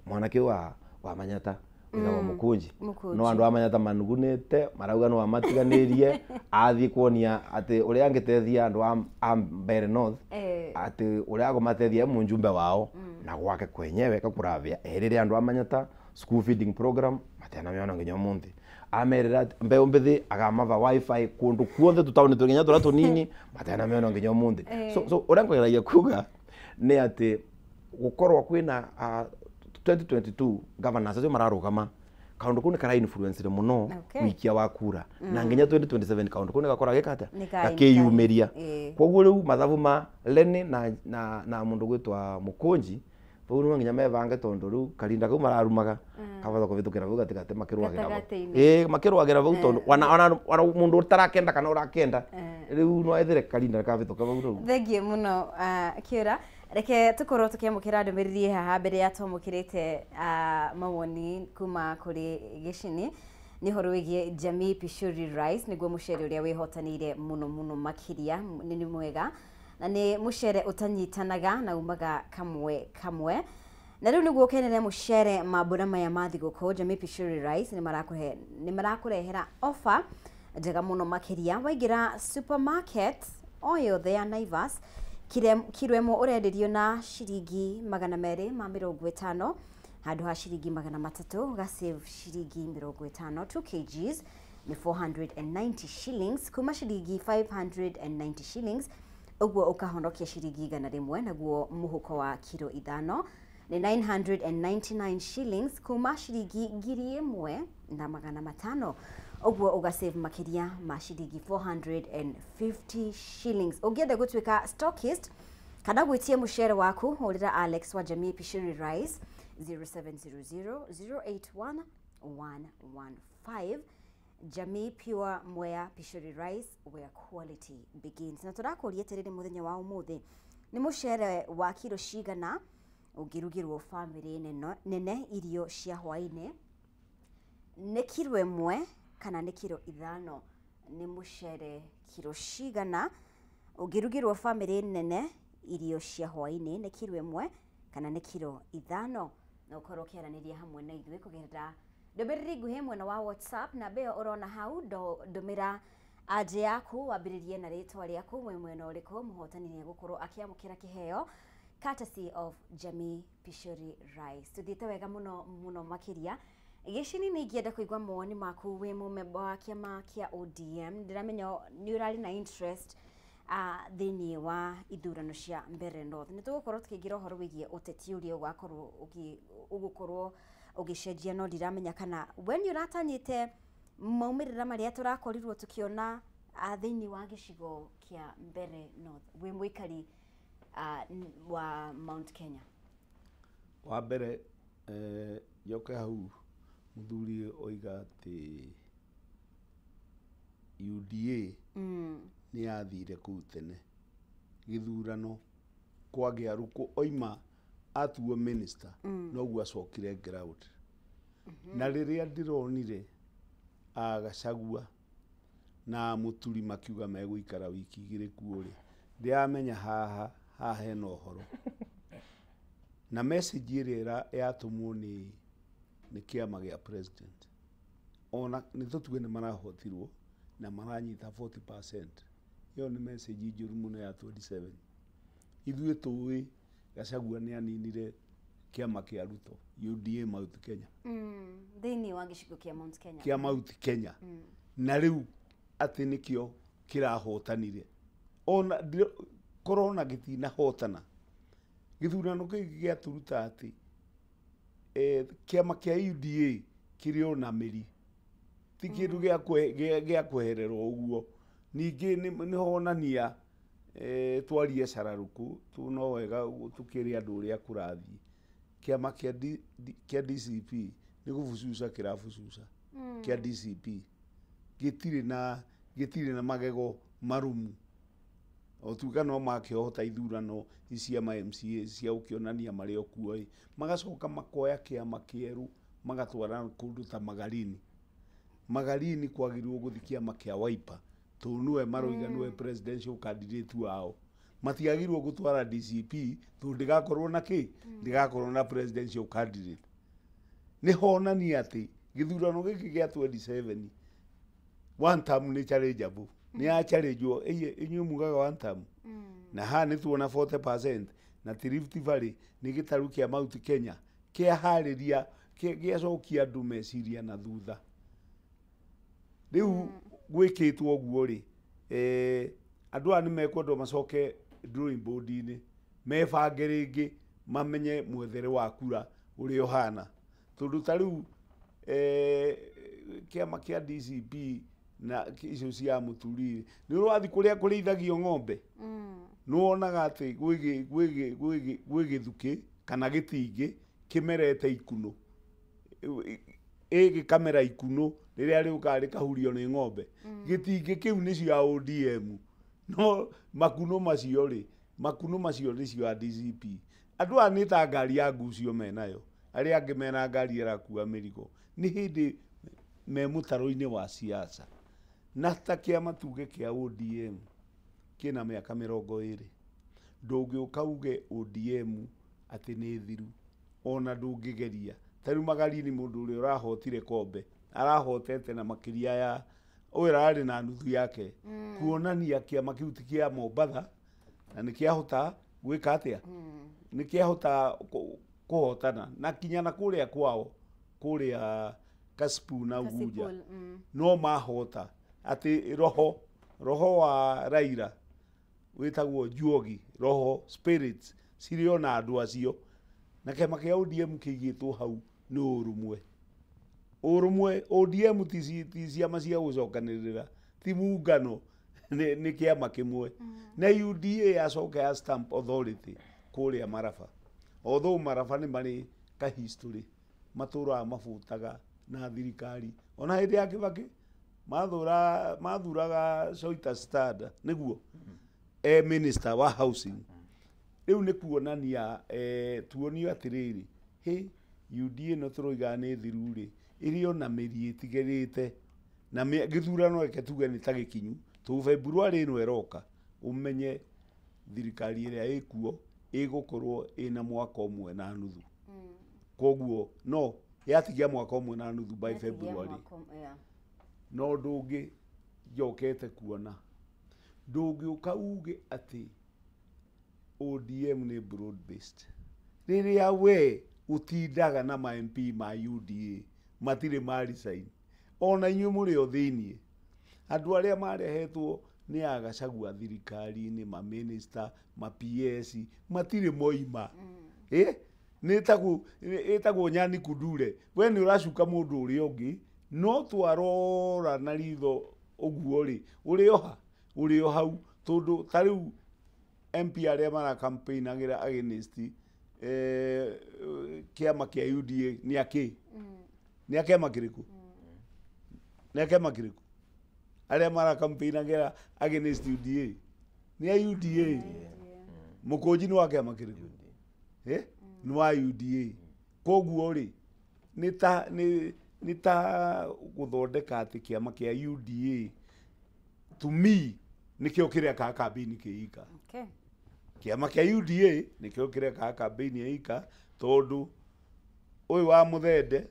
mwanake wa Manyata wĩtagwo Mũkũnji. No andũ a Manyata manugunĩte marauga no amatiganĩrie athiĩ kuonia atĩ ũrĩa angĩteithia andũ a Mbeere North atĩ ũrĩa agũmateithia e mũjumbe wao na gwake kwenyewe kakũravia erĩre andũ a Manyata school feeding program matianamĩona nginya ũmũthĩ amerĩra mbeũ mbĩthĩ akamava wifi kũndũ kuothe tũtaũni tũnginya tũrĩa tũnini matianamĩona nginya ũmũthĩ. So ũrĩa ngwĩragia kuga nĩ atĩ Gukorwo kwina 2022 governors acio mararugama kaundu kau ni kara influence muno wikia wa kura na nginya 2027 kaundu kau ni gakora gikata gakiyumiria. Koguo riu mathabu ma Leni na mundu gwitwa Mukunji bau no nginya mebange tondu riu karinda kau mararumaga kabatha kubitukira bau gatigati makirwagira bau makirwagira bau tondu wana mundu utarakenda kana urakenda riu no ethere karinda kabituka bau riu. Thengiĩ muno Kiura. Reke tukorwo tukiamukira ndumiriri haha mbere ya twamukirite mawoni kuma kuri Gicini ni horo wigie Jamii Pishori Rice niguo mucere uria wihotanire muno muno makiria ni mwega na ni mucere utanyitanaga na umaga kamwe kamwe. Na riu niguo kenere mucere mambura maya ma thiguku Jamii Pishori Rice ni marakurehera offer njega muno makiria. Waingira supermarket o yothe ya Naivas kiro ĩmwe ũrenderio na ciringi 250 handũ ha ciringi 300, ũgasave ciringi 50. 2 kgs ni 490 shillings kuma ciringi 590 shillings, ũguo ũkahonokia ciringi 100. Naguo mũhuko wa kiro 5 ni 999 shillings kuma ciringi 1500, ũguo ũgasave makĩria ma ciringi 450 shillings. Ũngĩenda gũtuĩka stockist kana gwĩtie mũcere waku, hũrĩra Alex wa Jamii Pishori Rice 0700 081 115. Jamii Pure Mwea Pishori Rice, where quality begins. Na tũrakũria atĩrĩrĩ mũthenya wa ũmũthĩ nĩ mũcere wa kiro cigana ũngĩrugĩrwo bamĩrĩ nene irio cia hwaĩ-inĩ? Nĩ kiro 1 kana nĩ kiro 5? Nĩ mũcere kiro cigana ũngĩrugĩrwo bamĩrĩ nene irio cia hwaĩ-inĩ? Nĩ kiro 1 kana nĩ kiro 5? Na ũkorwo ũkĩaranĩria hamwe na ithuĩ kũgerera ndũmĩrĩri nguhĩ mwena wa WhatsApp na mbeo ũrona hau. Ndũmĩra anje yaku wambĩrĩrie na rĩtwa rĩaku wĩ mwena ũrĩkũ. Mũhotani nĩ egũkorwo akĩamũkĩra kĩheo courtesy of Jamii Pishori Rice. Tuthiĩte wega muno muno makĩria. Gicini nĩ ingĩenda kũigua mawoni maku wĩ mũmemba wa kĩama kĩa ODM. Ndĩramenya nĩ ũrarĩ na interest thĩinĩ wa ithurano cia Mbeere North. Nĩ tũgũkorwo tũkĩingĩra ũhoro wĩgiĩ ũteti ũrĩa ũgũkorwo ũgĩcenjia, no ndiramenya kana we nĩ ũratanyĩte maumĩrĩra marĩa tũrakorirwo tũkĩona thĩinĩ wa gĩcigo kĩa Mbeere North wĩ mũikari wa Mount Kenya. Wa mbere njoke hau muthuri oiga ati UDA nĩ yathire kũu tene gĩthurano kwagĩa rũkũ oima atuo minister noguo acokire ground. Na rĩrĩa ndĩronire Gachagua na Muturi makiuga megũikara wiki 2 kuo rĩ, ndĩramenya haha hena ũhoro na message ĩrĩa yatũmwo nĩ kĩama gĩa president. Ona nĩ tũtuge nĩ marahotirwo na maranyita 40%. Ĩyo nĩ message njũru mũno ya 27. Ithuĩ tũĩ Gachagua nĩ aninire kĩama kĩa Ruto UDA Mount Kenya thĩinĩ wa gĩcigo kĩa Mount Kenya, kĩa Mount Kenya. Na rĩu atĩ nĩkĩo kĩrahotanire. Ona korona gĩtinahotana gĩthurano kĩu gĩaturuta atĩ kĩama kĩa UDA kĩrĩ ona mĩri, ti kĩndũ gĩa kwehererwo ũguo. Ningĩ nĩ honania twarie cararũkũ tu no wega tũkĩre andũ ũrĩa kũrathiĩ. Kĩama kĩa DCP nĩ gũbucuca kĩrabucuca kĩa DCP gĩtirĩ na magego marumu. Otuga no makĩhota ithurano icia ma MCA cia gũkĩonania marĩ o kuo ĩ, magacoka makoya kĩama kĩerũ magatwara kũndũ ta Magarini. Magarini kwagĩrĩirwo gũthiĩ kĩama kĩa Wiper tondũ nĩwe maroiga nĩwe presidential candidate wao. Matiagĩrĩirwo gũtwara DCP tondũ ndĩgakorwo na kĩ, ndĩgakorwo na presidential candidate. Nĩ honania atĩ gĩthurano gĩkĩ gĩa 27 one term nĩ challengeable. Nĩ ya challenge inyuĩ mugaga one term. Na haha nĩ tuona 40% na ti Rift Valley nĩ gĩtarũ kĩa Mount Kenya kĩaharĩria gĩacokia andũ meciria na thutha. Rĩu gwĩkĩtwo ũguo rĩ, andũ aya nĩ mekwendwo macoke drawing board-inĩ mebange rĩngĩ Mamenye mwethere wa kura ũrĩa ũhana. Tondũ ta rĩu kĩama kĩa DCP na icio cia Mũturi nĩ ũrathiĩ kũrĩa kũrĩithagio ng'ombe. Nĩ wonaga atĩ gwĩ gĩthukĩ kana gĩtingĩ kĩmerete ikuno. Gĩkamera ikuno rĩrĩa rĩũkaga rĩkahurio nĩ ng'ombe. Gĩtingĩ kĩu nĩ cia ODM. No makuno macio rĩ, makuno macio nĩ cia DCP. Andũ aya nĩ ta ngari ya ngucio menayo. Arĩa angĩ mena ngari ĩrakua mĩrigo. Nĩ hĩndĩ me mũtaro-inĩ wa siasa. Na ta kĩama tuge kĩa ODM kĩna mĩaka 20. Ndũngĩũka uge ODM atĩ nĩ thiru ona ndũngĩgeria. Ta rĩu Magarini mũndũ ũrĩa ũrahotire kombe arahotete na makĩria ya ũyũ ararĩ na nuthu yake. Kuonania kĩama kĩu ti kĩa Mombatha na nĩ kĩahota gwĩka atĩa? Nĩ kĩahota kũhotana na kinya na kũrĩa kwao kũrĩa Kasipul na Ugunja. No mahota atĩ roho wa Raila wĩtagwo Juogi, roho spirits cirĩ ona andũ acio. Na kĩama kĩa ODM kĩigĩtwo hau nĩ ũrũmwe. Ũrũmwe ODM ti ciama cia gũcokanĩrĩra, ti muungano, nĩ kĩama kĩmwe. Na UDA yacoka ya stamp authority kũrĩa Maraba. Although Maraba nĩ marĩ ka history matũraga mabutaga na thirikari. Ona hĩndĩ ya Kibaki mathuraga Soita Stada nĩguo minister wa housing. Rĩu nĩ kuonania tuonio atĩrĩrĩ, hĩ UDA no tũroiga nĩ thiru rĩ, ĩrĩ ona mĩri ĩtigĩrĩte na gĩthurano reke tuge nĩ ta gĩkinyu tondũ February ĩno ĩroka ũmenye thirikari ĩrĩa ĩkuo ĩgũkorwo ĩna mwaka ũmwe na nuthu. Koguo no yatigia mwaka ũmwe na nuthu by February. No ndũngĩ njokete kuona ndũngĩũka uge atĩ ODM nĩ broad based. Rĩrĩa we ũtindaga na ma MP ma UDA matirĩ ma resign ona inyuĩ mũrĩ o thĩiniĩ. Andũ arĩa marehetwo nĩ a Gachagua thirikari-inĩ, ma minister, ma PS matirĩ moima. Nĩ ĩtagwo nyani kundure. We nĩ ũracuka mũndũ ũrĩa ũngĩ no twarora na ritho ũguo rĩ, ũrĩ oha ũrĩ o hau tondũ ta rĩu MP arĩa mara campaign-agĩra against kĩama kĩa UDA nĩ akĩ? Nĩ a kĩama kĩrĩkũ? Nĩ a kĩama kĩrĩkũ? Arĩa mara campaign-agĩra against UDA nĩ a UDA. Mũkũnji nĩ wa kĩama kĩrĩkũ? Nĩ wa UDA. Koguo rĩ nĩ ta gũthondeka atĩ kĩama kĩa UDA to me nĩkĩo kĩrekaga campaign kĩika. Kĩama kĩa UDA nĩkĩo kĩrekaga campaign ĩika tondũ ũyũ wa Mũthende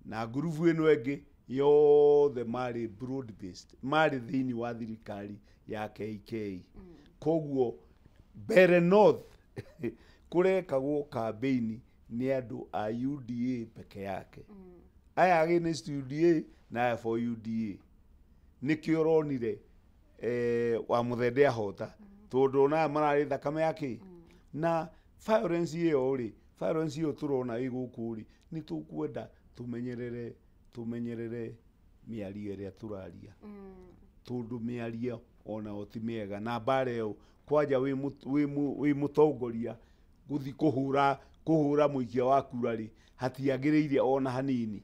na ngurubu ĩno ĩngĩ yothe marĩ broad based, marĩ thĩinĩ wa thirikari ya KK. Koguo Mbere North kũrekagwo campaign nĩ andũ a UDA peke yake. Aya against UDA na aya for UDA. Nĩkĩo ũronire wa Mũthende ahota tondũ ona aya mararĩ thakame yake. Na violence ĩyo rĩ, violence ĩyo tũrona ĩ gũkũ rĩ, nĩ tũkwenda tũmenyerere mĩario ĩrĩa tũraria. Tondũ mĩario onao ti mĩega na mbara ĩyo kwanja wĩ mũtongoria gũthiĩ kũhũra mũikia wa kura rĩ hatiagĩrĩire ona hanini.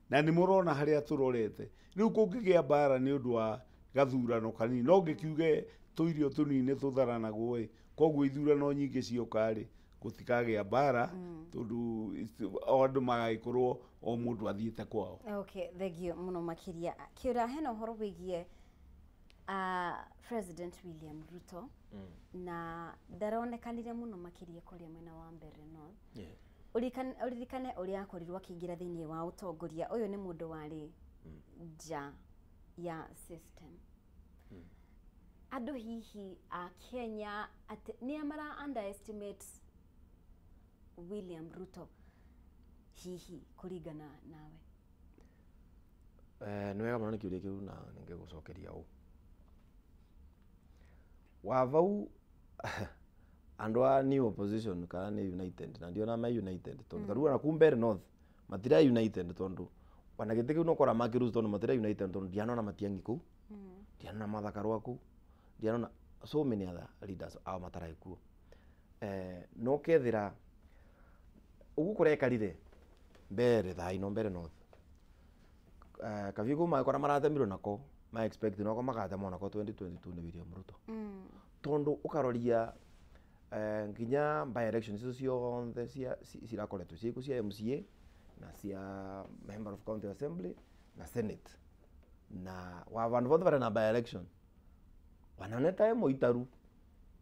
Na nĩ mũrona harĩa tũrorete. Rĩu kũngĩgĩa mbara nĩ ũndũ wa gathurano kanini no ngĩkiuge tũirio tũnini tũtharanagwo ĩ, koguo ithurano nyingĩ cioka rĩ gũtikagĩa mbara tondũ andũ magagĩkorwo o mũndũ athiĩte kwao. Okay, thank you mũno makĩria. Kĩũra hena ũhoro wĩgiĩ President William Ruto na ndaronekanire mũno makĩria kũrĩa mwena wa Mbere North. Ũririkane ũrĩa akorirwo akĩingĩra thĩinĩ wa ũtongoria. Ũyũ nĩ mũndũ warĩ nja ya system. Andũ hihi a Kenya atĩ nĩa mara underestimate William Ruto hihi kũringana nawe? Nĩ wega mũno nĩ kĩũria kĩu na nĩngĩgũcokeria ũũ. Wavau Andu a new opposition kana ni united na ndiona ma united tondu taru na kumbere north matira united tondu wana gite kiu nokora makiruzu tondu matira united tondu ndianona Matiang'i kuu, ndianona Martha Karua kuu, ndianona so many other leaders ao matarai kuo. No kethira ugu kurekarire mbere thaa ino mbere north Kavigo makora maratemirwo nako ma expect nako magatemwo nako 2022 ni William Ruto. Tondu ukaroria nginya by elections icio ciothe cia cirakoretwo ciku cia MCA na cia member of county assembly na senate na wa vandu vothe vari na by election wananeta e muitaru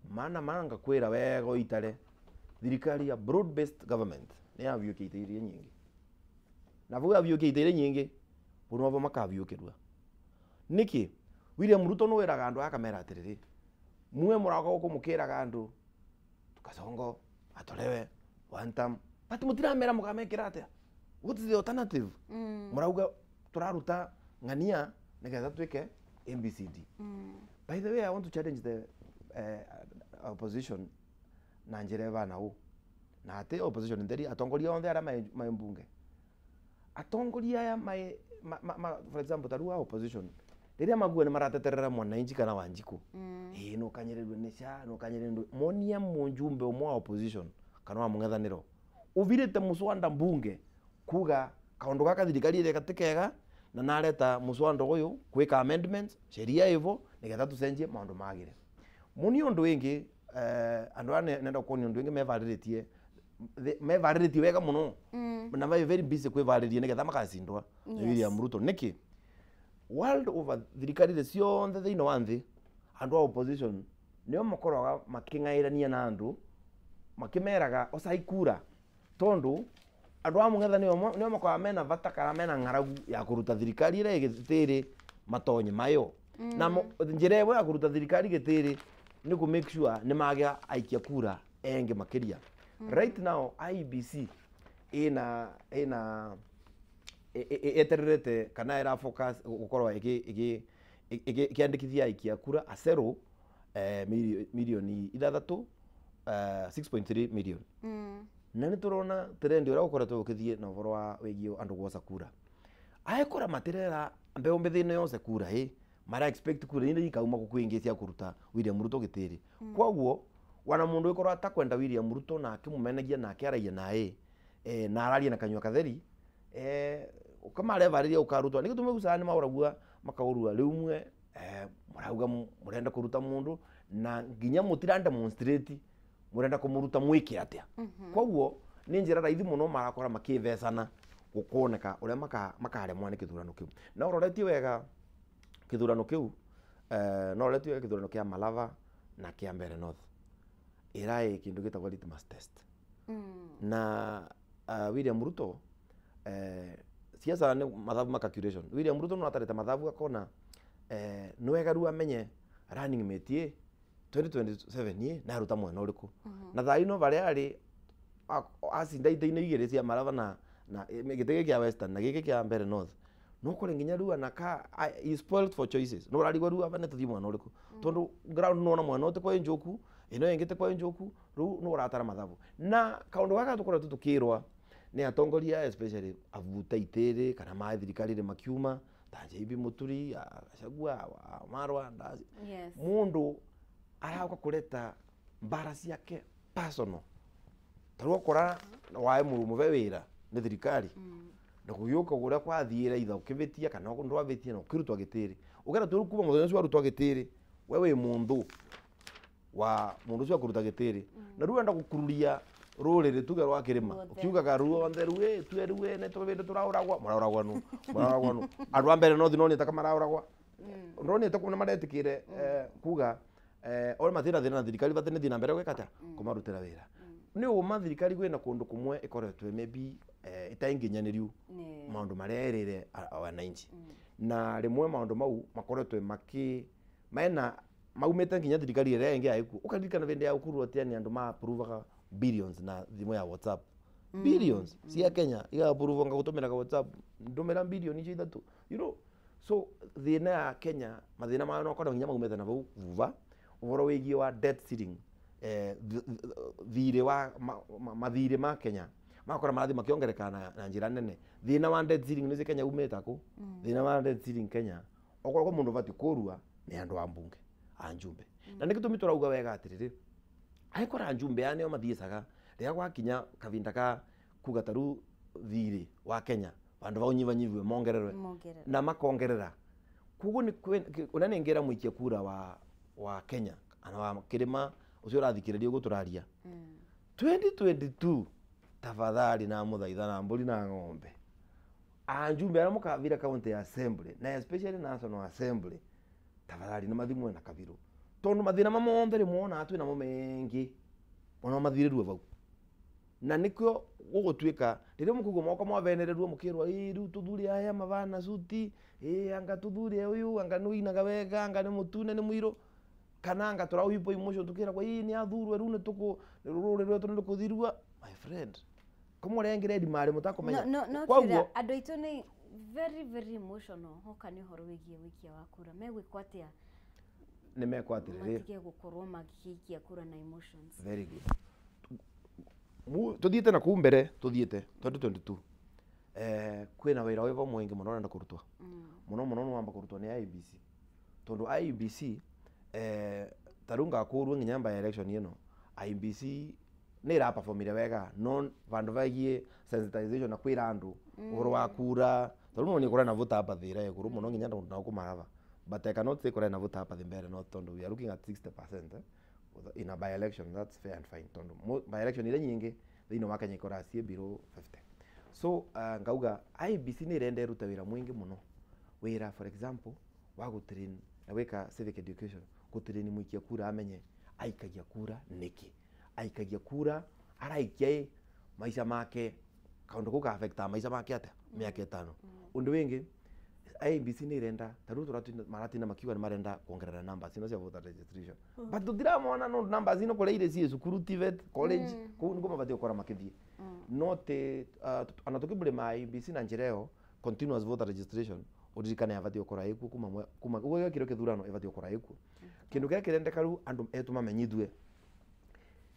mana manga kwira wega itare thirikari ya broad based government ni yaviukite iria nyingi na vu yaviukite iria nyingi buno vo makaviukirwa niki William Ruto no wiraga andu akamera atiriri mwe muraka gukumukiraga andu Kasongo atolewe one term but mutiramera mukamekira atia? What is the alternative? Murauga turaruta ng'ania nigetha twike ABCD. By the way, I want to challenge the opposition na njira ĩvana ũ na ati opposition ntheri atongoria onthe aria mai mbunge atongoria aya mai for example taru wa opposition riria magua ni marateterera mwananchi kana Wanjiku no kanyirirwe ni sha no kanyirirwe monia munjumbe umwe wa opposition kana wa mung'ethaniro uvirite muswanda mbunge kuga kaundu gaka thirikari ire gatikega na nareta muswanda uyu kwika amendments sheria ivo nigetha tucenjie maundu magire muni undu wingi andu aya nenda kuonia undu wingi mevariritie wega muno na vai very busy kwivariria nigetha makacindwa ni William Ruto niki world over thirikari cionthe thiini wa nthi andu a opposition nio makoragwa making'airania na andu makimeraga ocai kura tondu andu a mung'etha nio makoragwa mena bata kana mena ng'aragu ya kuruta thirikari ira igitiri matonye mayo na njira imwe ya kuruta thirikari gitiri ni ku make sure ni magĩa aikia kura enge makiria. Right now IEBC ina etererete kana ira focus gukorwa ikiandikithia aikia kura acero milioni 6 6.3 million. Na nĩ tũrona trend ũrĩa ũkoretwo ũkĩthiĩ na ũhoro wa wĩgiĩ andũ gwoca kura aekora matirera mbeu mbithi ĩno yose kura ĩ mara expect kura ĩno ikauma kwingi cia kuruta William Ruto gitiri. Koguo wana mundu ikorwo atakwenda William Ruto na akimumenagia na akiaragia nae na araria na kanyua katheri ukamarevariria ukarutwa ni gitume gucani mauragua makaurua riu mwe murauga murenda kuruta mundu na nginya mutira demonstrate murenda kumuruta mwike atia. Koguo ni njira raithi muno marakora makivecana gukoneka uria makaremwa ni kithurano kiu na uroretie wega kithurano kiu no uroretie wega kithurano kia Malava na kia Mbeere North irai kindu gitagwo litmus test. Na William Ruto siasa ni mathabu ma calculation. William Ruto no atarete mathabu akona no wega ru amenye running mate 2027 ye na ruta mwena uriku na thaa ino varia ari acinda ite-inĩ igĩrĩ cia Malava na gĩtĩ gĩkĩ kĩa Western na gĩkĩ kĩa Mbeere North no kũrĩ nginya rĩu anaka is spoiled for choices no ũrarigwo rĩu aba nĩ tũthiĩ mwena ũrĩkũ tondũ ground nĩwona mwena ũyũ ti kwa Njoku ĩno ĩngĩ ti kwa Njoku rĩu nĩ ũratara mathabu na kaũndũ gaka tũkoretwo tũkĩrwa nĩ atongoria especially abuta itĩrĩ kana ma thirikari rĩ makiuma ta JB Muturi Gachagua Marwa Ndaci. Yes. Mundu arauka kureta mbara ciake personal tarwo okora wae muve wira ni thirikari na kugiuka uria kwathiire itha ukivitia kana ndwavitie na ukirutwa gitiri ukera turu kuma muthenya ucio warutwa gitiri we wi mundu wa mundu ucio akuruta gitiri na riu enda gukururia ruriri tuge rwa kirima ukiugaga ruonthe ruĩ tue ruĩ nĩ tũbĩndĩ tũraũragwa mũraũragwa nũ mũraũragwa nũ andũ a mbere no thi nonete ka maraũragwa ndonete kuona maretikire kuga ore mathina thina na thirikari batene thina mbere gwika atia kumarutira wira ni uma thirikari gwina kundu kumwe ikoretwe maybe itainginyaniru maundu maria erire wananchi na rimwe maundu mau makoretwe maki mena maumite nginya thirikari iria ingi aiku ukaririkana vindi ya ukuru atia ni andu ma approvaga billions na thimu ya WhatsApp billions cia Kenya iga approve nga gutumira WhatsApp ndumira billion icio ithatu you know so thina ya Kenya mathina mayo no korwo nginya maumite na vau vuva uhoro wigie wa debt ceiling Thirĩ wa mathirĩ ma Kenya makora marathi makiongereka na njĩra nene. Thĩna wa debt ceiling nĩ Kenya umĩte kũ? Thĩna wa debt ceiling Kenya okorwo mũndũ bati kũrua nĩ andũ a mbunge a njumbe. Na nĩ gĩtũmi tũrauga wega atĩrĩrĩ, angĩkorwo njumbe aya nĩo mathiĩcaga rĩrĩa gwakinya kavinda ka kuga taru thirĩ wa Kenya vandu va unyivanyiviwe mongererwe na makongerera. Koguo nĩ ũrĩa nĩngĩra mũikia kura wa Kenya ana wa kĩrĩma ũcio ũrathikĩrĩria ũguo tũraria 2022 tafadhali na muthaitha na mbũri na ng'ombe anjumbe arĩa mũkavira county assembly na especially national assembly tafadhali nĩ mathimwe na kabiru tondu mathina mamothe rĩmwe twĩ namo mengi ona mathirĩrue vau. Na nikio gũgũtuĩka rĩrĩa mũkũigua moko mwavenererwo mũkĩrwo ĩ rĩu tũthure aya mavana suti ĩ anga tũthure ũyũ anga nĩ ũinaga wega anga nĩ mũtune nĩ mũirũ kana anga tũraũhipwo emotion tũkĩragwo ĩ nĩ athurwe rĩu nĩ tũkũ rũrĩrĩ rwetu nĩ rũkũthirua. My friend kũmũrengere ndimari mũtakũmenya. No koguo andũ aitũ nĩ very very emotional hoka nĩ ũhoro wĩgiĩ wĩikia wa kura megwĩkwo atĩa? Nĩ mekwo atĩrĩrĩ, matige gũkorwo magĩikia kura na emotions. Very good. Tuthiĩte na kuu mbere tuthiĩte 2022 kwĩna wĩra wĩvo mwingi mũno ũrenda kũrutwo mũno mũno nĩ wamba kũrutwo nĩ IEBC tondu IEBC ta rĩu ngakũrwo nginya by election ĩno IEBC nĩ ĩraperformire wega no vandu vegiĩ sensitization na kwĩra andũ ũhoro wa kura ta rĩu nĩ kũrĩ na voter apathy ĩra igũrũ mũno nginya andũ na kũmarava but I cannot say kũrĩ na voter apathy mbere no tondu we are looking at 60% in a by election. That's fair and fine tondu by election ira nyingi thiini wa Kenya ikora ciĩ below 50. So ngauga IEBC nĩ irenda ĩrute wĩra mwingi mũno, wĩra for example wa gũtrain na gwĩka civic education, gũtrain mũikia kura amenye aikagia kura nĩkĩ, aikagia kura araikia ĩ maica make kaundu kau ka-affecta maica make atĩa mĩaka ĩtano. Ũndũ wĩngĩ IEBC nĩ irenda ta rĩu maratinda makiuga nĩ marenda kuongerera numbers ino cia voter registration but tũtiramona no numbers ino kũrĩa irĩ ciĩ cukuru TVET college kũu nĩkuo mabatiĩ gũkorwo makĩthiĩ no ti ona tũkĩblame IEBC na njĩra ĩyo continuous voter registration ũririkane ĩbatiĩ gũkorwo ĩkuo kuma ũguo gĩekirwo kĩthurano ĩbatiĩ gũkorwo ĩkuo. Kĩndũ kĩrĩa kĩrendeka rĩu andũ etu mamenyithue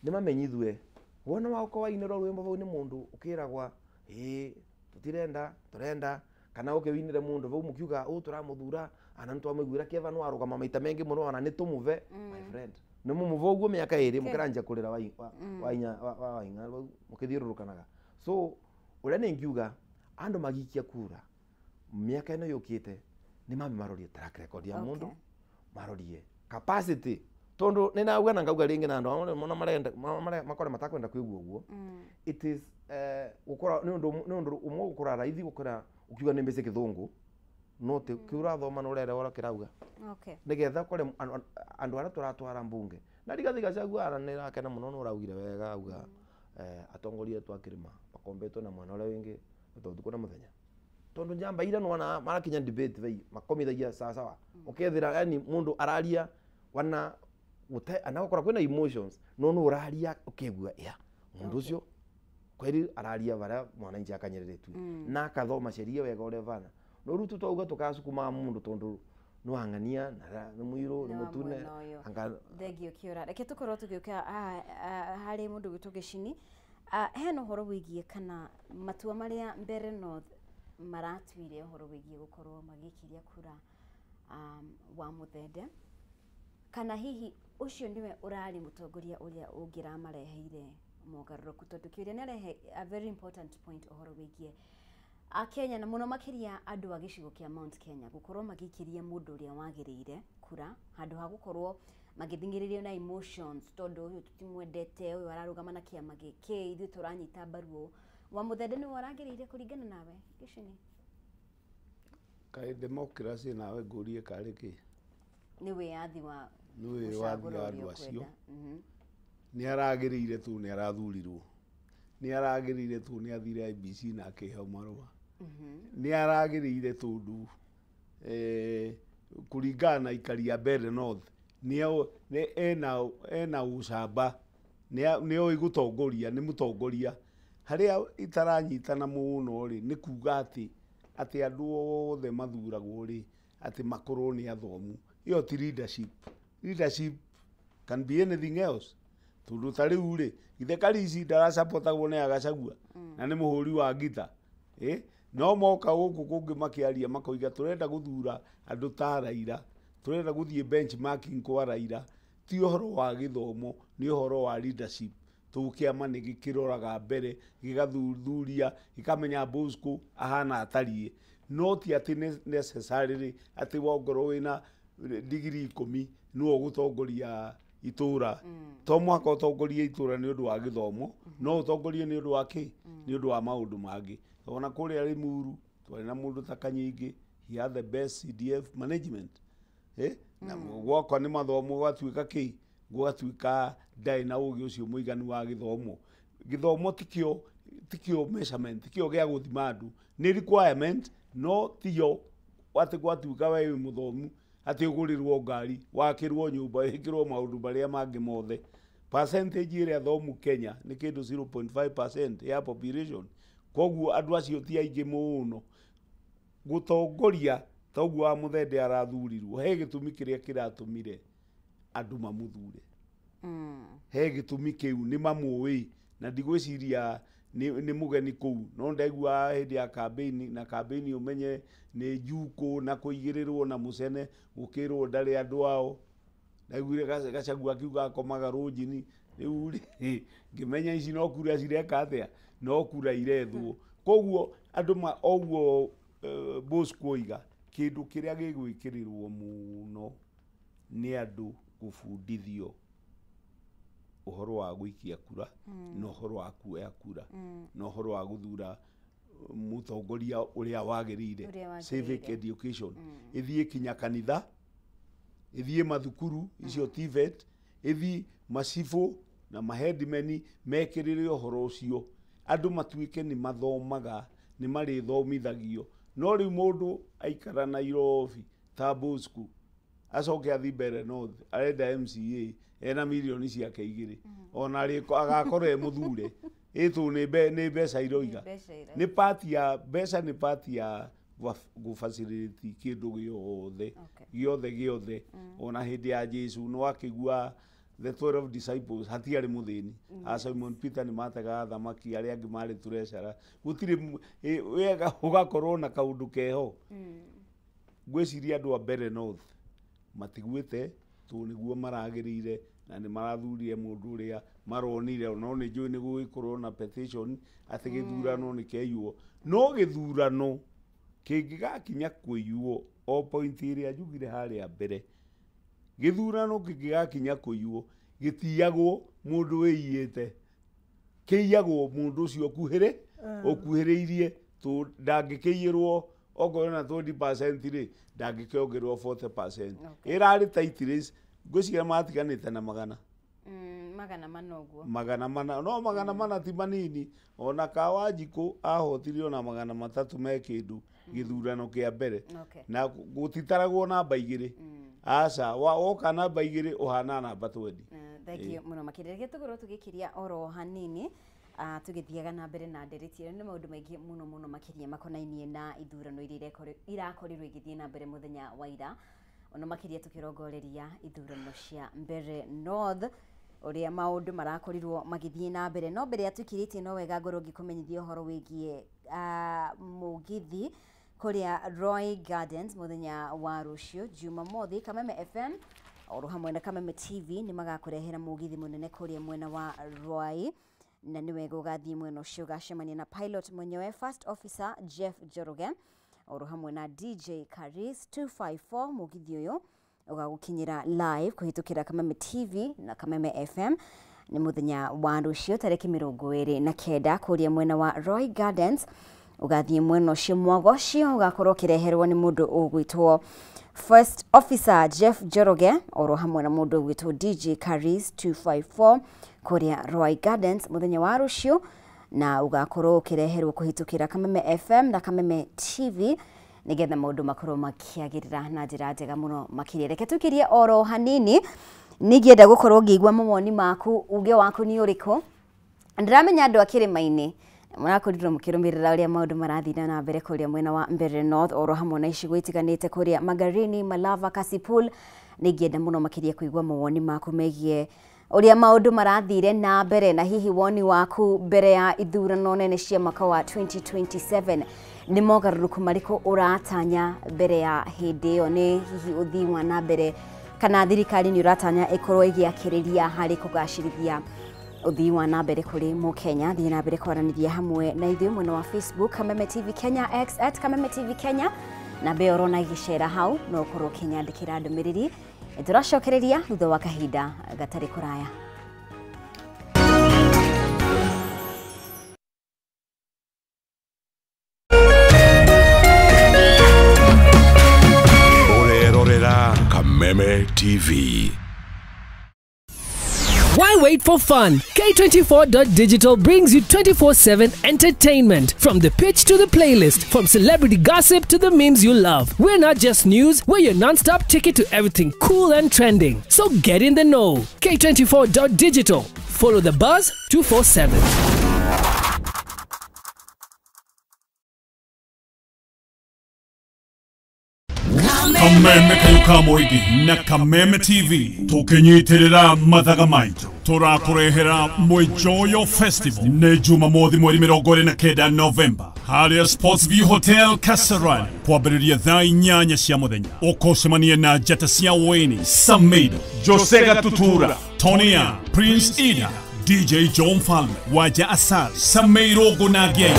nĩ mamenyithue wona waũkorwo wainĩrwo rwĩmbo vau nĩ mũndũ ũkĩragwa ĩĩ tũtirenda tũrenda kana ũke winire mũndũ vau mũkiuga ũ tũramũthura ana nĩ twamũiguĩra kĩeva no arũgama maita maingĩ mũno ona nĩ tũmũve. My friend nĩ mũmũve ũguo mĩaka ĩrĩ mũkĩranjia kũrĩra waing'a mũkĩthiũrũrũkanaga. So ũrĩa nĩ ngiuga andũ magiikia kura mĩaka ĩno yũkĩte nĩ mambe marorie track record ya mũndũ, marorie capacity tondu nĩ nauga na ngauga rĩngĩ na andũ amwe marenda makore matakwenda kwĩgua ũguo. It is gũkora nĩ ũndũ ũmwe gũkora raithi gũkora ukiuga nĩ mbeca kĩthũngũ no ti kĩũrathoma no ũrere ũrĩa kĩrauga nĩgetha kore andũ arĩa tũratwara mbunge na Rigathi Gachagua ara nĩ rakena mũno nĩ ũraugire wega auga atongoria etu a kĩrĩma makombetwo na mwena ũrĩa wĩngĩ ta ũtukũ na mũthenya tondu njamba ira nĩwona marakinya debate vei makomithagia sawa sawa ũkethĩra yani mũndũ araria wana gũte anagũkora kwĩna emotions no nĩ ũraria ũkĩigua ya mũndũ ũcio kweri araria varia mwananchi akanyereretwe na akathoma sheria wega ũrĩa vana no rĩu twauga tũkacukuma mũndũ tondũ nĩ wang'ania na nĩ mũirũ nĩ mũtune anga thengio kĩũra. Reke tũkorwo tũgĩũka harĩ mũndũ gwĩtwo Gĩcini. Hena ũhoro wĩgiĩ kana matua marĩa Mbeere North maratuire ũhoro wĩgiĩ gũkorwo magĩkiria kura wa Mũthende, kana hihi ũcio nĩwe ũrarĩ mũtongoria ũrĩa ũngĩramareheire mogarũrũku, tondũ kĩũria nĩ arehe a very important point ũhoro wĩgiĩ Akenya na mũno makĩria andũ a gĩcigo kĩa Mount Kenya gũkorwo magĩikĩria mũndũ ũrĩa wagĩrĩire kura handũ ha gũkorwo magĩthing'ĩrĩrio na emotions tondũ ũyũ tũtimwendete, ũyũ ararũgama na kĩama gĩkĩ, ithuĩ tũranyita mbaru ũũ. Wa Mũthende nĩwe ũragĩrĩire kũringana nawe Gĩcini? Kaĩ democracy nawe ngũrie karĩ kĩ? Nĩ wĩyathi wa nĩ wĩyathi wa andũ acio. Nĩ aragĩrĩire tu nĩ arathurirwo, nĩ aragĩrĩire tu nĩ athire IEBC na akĩheo marũa, nĩ aragĩrĩire tondũ kũringana na aikari a Mbeere North nĩ ena ũcamba, nĩ oĩ gũtongoria, nĩ mũtongoria. Harĩa itaranyitana mũno rĩ nĩ kuga atĩ andũ othe mathuragwo rĩ atĩ makorwo nĩ athomu. Ĩyo ti leadership. Leadership can be anything else. Tondu ta riu ri githe Karisi ndarasapotagwo nĩ Agacagua na nĩ mũhũri wa ngita no moka gũkũ kũngĩ makĩaria makoiga tũrenda gũthura andũ ta Raila, tũrenda gũthiĩ benchmarking kwa Raila. Ti ũhoro wa gĩthomo, nĩ ũhoro wa leadership. Tũu kĩama nĩ gĩkĩroraga mbere, gĩgathuthuria, gĩkamenya Bosco ahana atariĩ. No ti atĩ necessarily atĩ wongorwo wĩna digiri 10 nĩwe ũgũtongoria itũra. To mũhaka ũtongorie itũra nĩ ũndũ wa gĩthomo, no ũtongorie nĩ ũndũ wa kĩ? Nĩ ũndũ wa maũndũ mangĩ. Ona kũrĩa Limuru twarĩ na mũndũ ta Kanyingĩ, he had the best CDF management. Na gwakwa nĩ mathomo gwatuĩka kĩ? Gwatuĩka ndarĩ na ũgĩ ũcio mũiganu wa gĩthomo. Gĩthomo tikĩo measurement, tikĩo gĩa gũthima andũ. Nĩ requirement, no tiyo atĩ gwatuĩka we wĩ mũthomu atĩ ũgũrĩrwo ngari, wakĩrwo nyũmba, wĩkĩrwo maũndũ marĩa mangĩ mothe. Percentage ĩrĩa thomu Kenya nĩ kĩndũ 0.5% ya population. Koguo andũ acio ti aingĩ mũno. Gũtongoria ta ũguo wa Mũthende arathurirwo, he gĩtũmi kĩrĩa kĩratũmire andũ mamũthure. He gĩtũmi kĩu nĩ mamũĩ, na ndigwĩciria nĩ mũgeni kũu. No ndaigua hĩndĩ ya campaign, na campaign ũmenye nĩ njukũ na kũigĩrĩrwo na mũcene, gũkĩrwo ndarĩ andũ ao. Ndaiguire Gachagua akiuga akomaga rũnjini. Rĩu rĩ ngĩmenya ici no kura cireka atĩa, no kura irethwo. Koguo andũ ma oguo Bosco oiga kĩndũ kĩrĩa gĩgwĩkĩrĩrwo mũno nĩ andũ gũbundithio ũhoro wa gũikia kura, na ũhoro wa kuoya kura, na ũhoro wa gũthura mũtongoria ũrĩa wagĩrĩire. Civic education ĩthiĩ kinya kanitha, ĩthiĩ mathukuru icio TVET, ĩthiĩ macibũ na maheadmeni mekĩrĩre ũhoro ũcio. Andũ matuĩke nĩ mathomaga, nĩ marĩthomithagio. No rĩu mũndũ aikara Nairobi ta Bosco acoke athiĩ Mbeere North arenda MCA ena mirioni ciake 2, ona agakorwo e mũthure ĩtũ nĩ mbeca iroiga. Nĩ part ya mbeca, nĩ part ya gũfacilitate kĩndũ gĩothe gĩothe gĩothe. Ona hĩndĩ ya Jesu no akĩigua the 12 disciples hatiarĩ mũthĩni. A Simon Peter nĩ mategaga thamaki, arĩa angĩ marĩ treasurer. Gũtirĩ wega ũgakorwo na kaũndũ keho. Ngwĩciria andũ a Mbeere North matiguĩte tondũ nĩguo maragĩrĩire na nĩ marathurire mũndũ ũrĩa maronire. No nĩ njũĩ nĩ gũgĩkorwo na petition atĩ gĩthurano nĩ kĩaiywo. No gĩthurano kĩngĩgakinya kũiywo, o point ĩrĩa njugire harĩa mbere, gĩthurano kĩngĩgakinya kũiywo gĩtiyagwo mũndũ wĩiyĩte, kĩiyagwo mũndũ ũcio ũkuhĩrĩirie, ndangĩkĩiyĩrwo okorwo na 20% rĩ, ndangĩkĩongererwo 40%. Ĩrarĩ tight race, ngwĩciria matiganĩte na magana 400 ũguo, 400. No 400 ti manini. Ona Kawanjikũ ahotire ona 300 me kĩndũ gĩthurano kĩa mbere. Na gũtitaragwo namba 2. Aca woka namba 2 ũhana namba 20. Thank you mũno makĩria. Reke tũkorwo tũgĩkiria oro hanini tũgĩthiaga na mbere na ndereti ĩno. Nĩ maũndũ maingĩ mũno mũno makĩria makonainie na ithurano iria irakorirwo igĩthiĩ na mbere mũthenya wa ira, ona makĩria tũkĩrongoreria ithurano cia Mbeere North ũrĩa maũndũ marakorirwo magĩthiĩ na mbere. No mbere ya tũkirĩtie, no wega ngorwo ngĩkũmenyithia ũhoro wĩgiĩ mũgithi kũrĩa Roy Gardens mũthenya wa rũciũ Jumamothi. Kameme FM oro hamwe na Kameme TV nĩ magakũrehera mũgithi mũnene kũrĩa mwena wa Roy, na nĩ wega ũgathiĩ mwena ũcio ũgacemania na pilot mwenyewe First Officer Jeff Njoroge oro hamwe na DJ Karis 254. Mũgithi ũyũ ũgagũkinyĩra live kũhĩtũkĩra Kameme TV na Kameme FM nĩ mũthenya wa rũciũ tarĩki 29 kũrĩa mwena wa Roy Gardens. Ũgathiĩ mwena ũcio mwago ũcio ũgakorwo ũkĩreherwo nĩ mũndũ ũgwĩtwo First Officer Jeff Njoroge oro hamwe na mũndũ ũgwĩtwo DJ Karis 254 kũrĩa Roy Gardens mũthenya wa rũciũ, na ũgakorwo ũkĩreherwo kũhĩtũkĩra Kameme FM na Kameme TV nigetha maũndũ makorwo makĩagĩrĩra na njĩra njega mũno makĩria. Reke tũkirie oro hanini, ningĩenda gũkorwo ngĩigua mawoni maku, uge waku nĩ ũrĩkũ. Ndĩramenya andũ a kĩrĩma-inĩ mũrakorirwo mũkĩrũmĩrĩra ũrĩa maũndũ marathiĩ na mbere kũrĩa mwena wa Mbeere North oro hamwe na icigo itiganĩte kũrĩa Magarini, Malava, Kasipul. Nĩngĩenda mũno makĩria kũigua mawoni maku megiĩ Ũrĩa maũndũ marathire na mbere na hihi woni waku mbere ya ithurano nene cia mwaka wa 2027 nĩ mogarũrũku marĩkũ ũratanya mbere ya hĩndĩ ĩyo, nĩ hihi ũthii wa na mbere kana thirikari nĩ ũratanya ĩkorwo ĩgĩakĩrĩria harĩ kũgacĩrithia ũthii wa na mbere kũrĩ mũkenya. Thiĩ na mbere kwaranĩria hamwe na ithuĩ mwena wa Facebook Kameme TV Kenya, X at Kameme TV Kenya, na mbeo ũrona igĩcera hau no ũkorwo ũkĩnyandĩkĩra ndũmĩrĩri. Tũracokereria thutha wa kahinda gatarĩ kũraya. Ũrerorera Kameme TV. Why wait for fun? K24.digital brings you 24/7 entertainment. From the pitch to the playlist, from celebrity gossip to the memes you love. We're not just news, we're your non-stop ticket to everything cool and trending. So get in the know. K24.digital. Follow the buzz 247. Kameme kayuka moigi na Kameme TV tukinyitirira mathaga maitu turakurehera Mwijoyo Festival ni Jumamothi mweri 29 Novemba haria Sports View Hotel Kasarani kwambĩrĩria thaa 8 cia mũthenya. Ũkũcemania na njata cia Wayne Samido, Jose Gatutura, Tonya, Prince Ida, DJ John Falme, Waja Asal, Sameiro Gonage.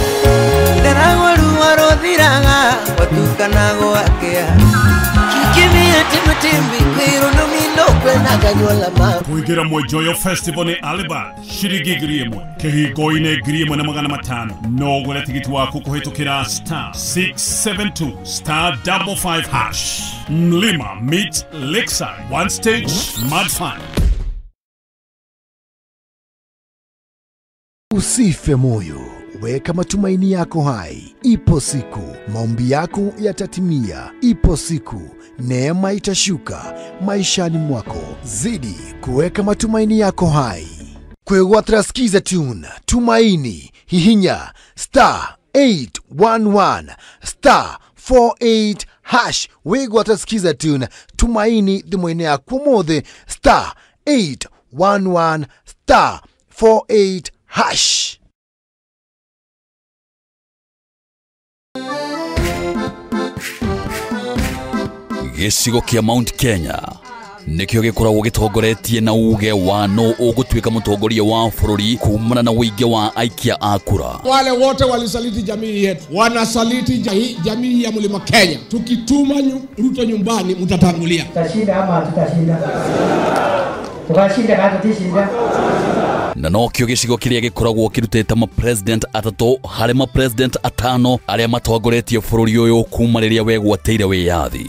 Kuingira Mwijoyo Festival ni Alibad shiringi 1,000, kihingo-inĩ 1,500. No ũgũre tigiti waku kũhĩtũkĩra star 672 star 55 hash. Mlima meet Lakeside, one stage, mad fun. Usife moyo, weka matumaini yako hai. Ipo siku maombi yako yatatimia. Ipo siku neema itashuka maishani mwako. Zidi kuweka matumaini yako hai. Kwegwatra skiza tune Tumaini hihinya star 811 star 48 hash. Wegwatra skiza tune Tumaini thimũ-inĩ yaku ũmũthĩ star 811 star 48 hash. Gĩcigo kĩa Mount Kenya nĩkĩo gĩkoragwo gĩtongoretie na uge wa no ũgũtuĩka mũtongoria wa bũrũri kumana na ũingĩ wa aikia a kura. Wale wote walisaliti jamii yetu, wanasaliti jamii ya Mlima Kenya. Tukituma Ruto nyumbani, mtatangulia. Tutashinda ama tutashinda? Tukashinda kana tutashinda? Na nokĩo gĩcigo kĩrĩa gĩkoragwo kĩrutĩte ma president atatũ harĩ ma president atano arĩa matongoretie bũrũri ũyũ kuma rĩrĩa wegwatĩire wĩyathi.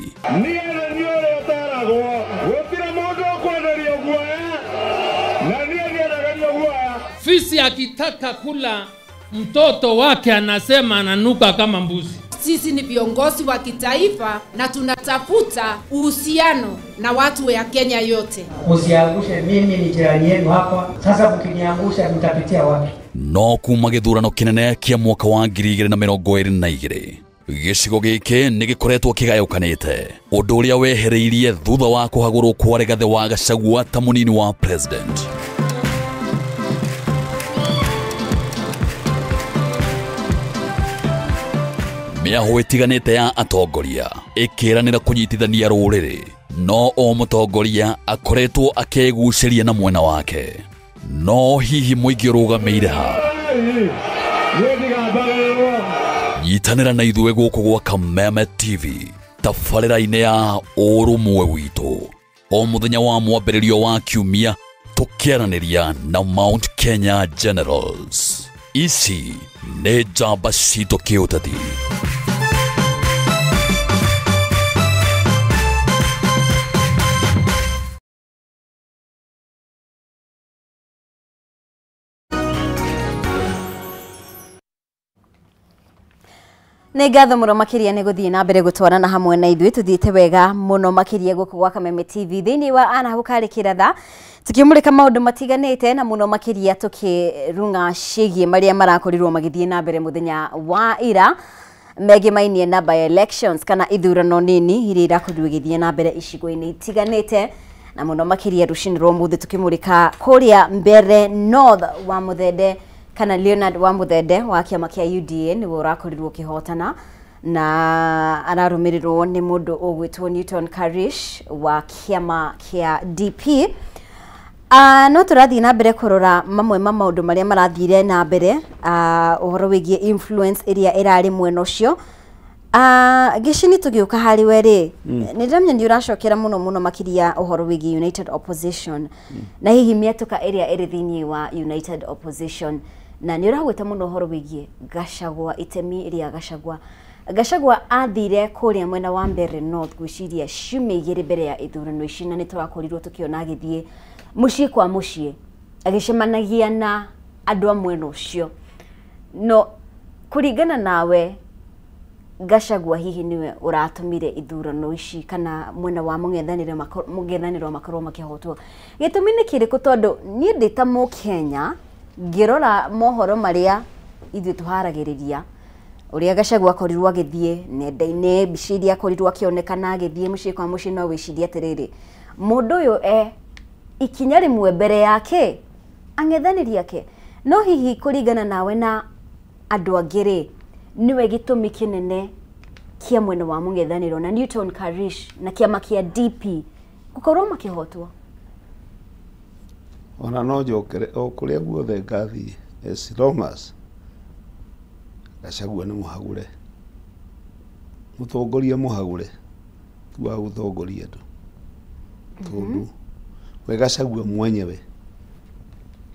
Fisi akitaka kula mtoto wake anasema ananuka kama mbuzi. Sisi ni viongozi wa kitaifa na tunatafuta uhusiano na watu wa Kenya yote. Usiangushe, mimi ni jirani yenu hapa. Sasa mkiniangusha mtapitia wapi? No kuma gĩthurano kĩnene kĩa mwaka wa 2022 gĩcigo gĩkĩ nĩ gĩkoretwo kĩgayũkanĩte, ũndũ ũrĩa wehereirie thutha wa kũhagũrwo kwa Rigathĩ wa Gachagua ta mũnini wa president. Mĩahũ ĩtiganĩte ya atongoria ĩkĩranĩra kũnyitithania rũrĩrĩ, no o mũtongoria akoretwo akĩgucĩria na mwena wake. No hihi mũingĩ ũrũgamĩire ha? Nyitanĩra na ithuĩ gũkũ gwa Kameme TV tabarĩra-inĩ ya ũrũmwe witũ o mũthenya wa mwambĩrĩrio wa kiumia, tũkĩaranĩria na Mount Kenya Generals. Ici nĩ njamba citũ kĩũteti. Nĩ ngatho mũno makĩria nĩ gũthiĩ na mbere gũtwarana hamwe na ithuĩ, tũthiĩte wega mũno makĩria gũkũ gwa Kameme TV thĩinĩ wa ana hau karĩ kĩratha, tukĩmũrĩka maũndũ matiganĩte na mũno makĩria tũkĩrung'a ciĩgiĩ marĩa marakorirwo magĩthiĩ na mbere mũthenya wa ira megemainie na by elections kana ithurano nini iria irakorirwo igĩthiĩ na mbere icigo-inĩ itiganĩte. Na mũno makĩria rũcinĩ rwa ũmũthĩ tũkĩmũrĩka kũrĩa Mbere North wa Muthende kana Leonard wa Muthende wa kĩama kĩa UDA nĩwe ũrakorirwo ũkĩhotana na ararũmĩrĩrwo nĩ mũndũ ũgwĩtwo Newton Karish wa kĩama kĩa DP. No tũrathiĩ na mbere kũrora mamwe ma maũndũ marĩa marathire na mbere, ũhoro wĩgiĩ influence ĩrĩa ĩrarĩ mwena ũcio. Gĩcini tũgĩũka harĩ we rĩ, nĩ ndĩramenya nĩ ũracokera mũno mũno makĩria ũhoro wĩgiĩ United Opposition na hihi mĩatũka ĩrĩa ĩrĩ thĩinĩ wa United Opposition, na nĩ ũragwĩta mũno ũhoro wĩgiĩ Gachagua, itemi rĩa Gachagua. Gachagua athire kũrĩa mwena wa Mbere North gwĩciria ciumia igĩrĩ mbere ya ithurano ici, na nĩ tũrakorirwo tũkĩona agĩthiĩ mũciĩ kwa mũciĩ agĩcemanagia na andũ a mwena ũcio. No kũringana nawe, Gachagua hihi niwe ũratũmire ithurano ici kana mwena wa mũng'ethanĩro makorwo makĩhotwo? Gĩtũmi nĩ kĩrĩkũ? Tondũ niĩ ndĩ ta Mũkenya ngĩrora mohoro marĩa ithuĩ tũharagĩrĩria, ũrĩa Gachagua akorirwo agĩthiĩ nenda-inĩ, mbica iria akorirwo akĩonekana agĩthiĩ mũciĩ kwa mũciĩ, no wĩcirie atĩrĩrĩ, mũndũ ũyũ e ikinya rĩmwe mbere yake ang'ethanĩri ake. No hihi kũringana nawe na andũ angĩ rĩ, niwe gĩtũmi kĩnene kĩa mwena wa mũng'ethanĩro na Newton Karish na kĩama kĩa DP gũkorwo makĩhotwo? Ona no njokere o kũrĩa guothe ngathiĩ, as long as Gachagua nĩ mũhagũre, mũtongoria mũhagũre ti wa gũtongoria andũ, tondũ we Gachagua mwenyewe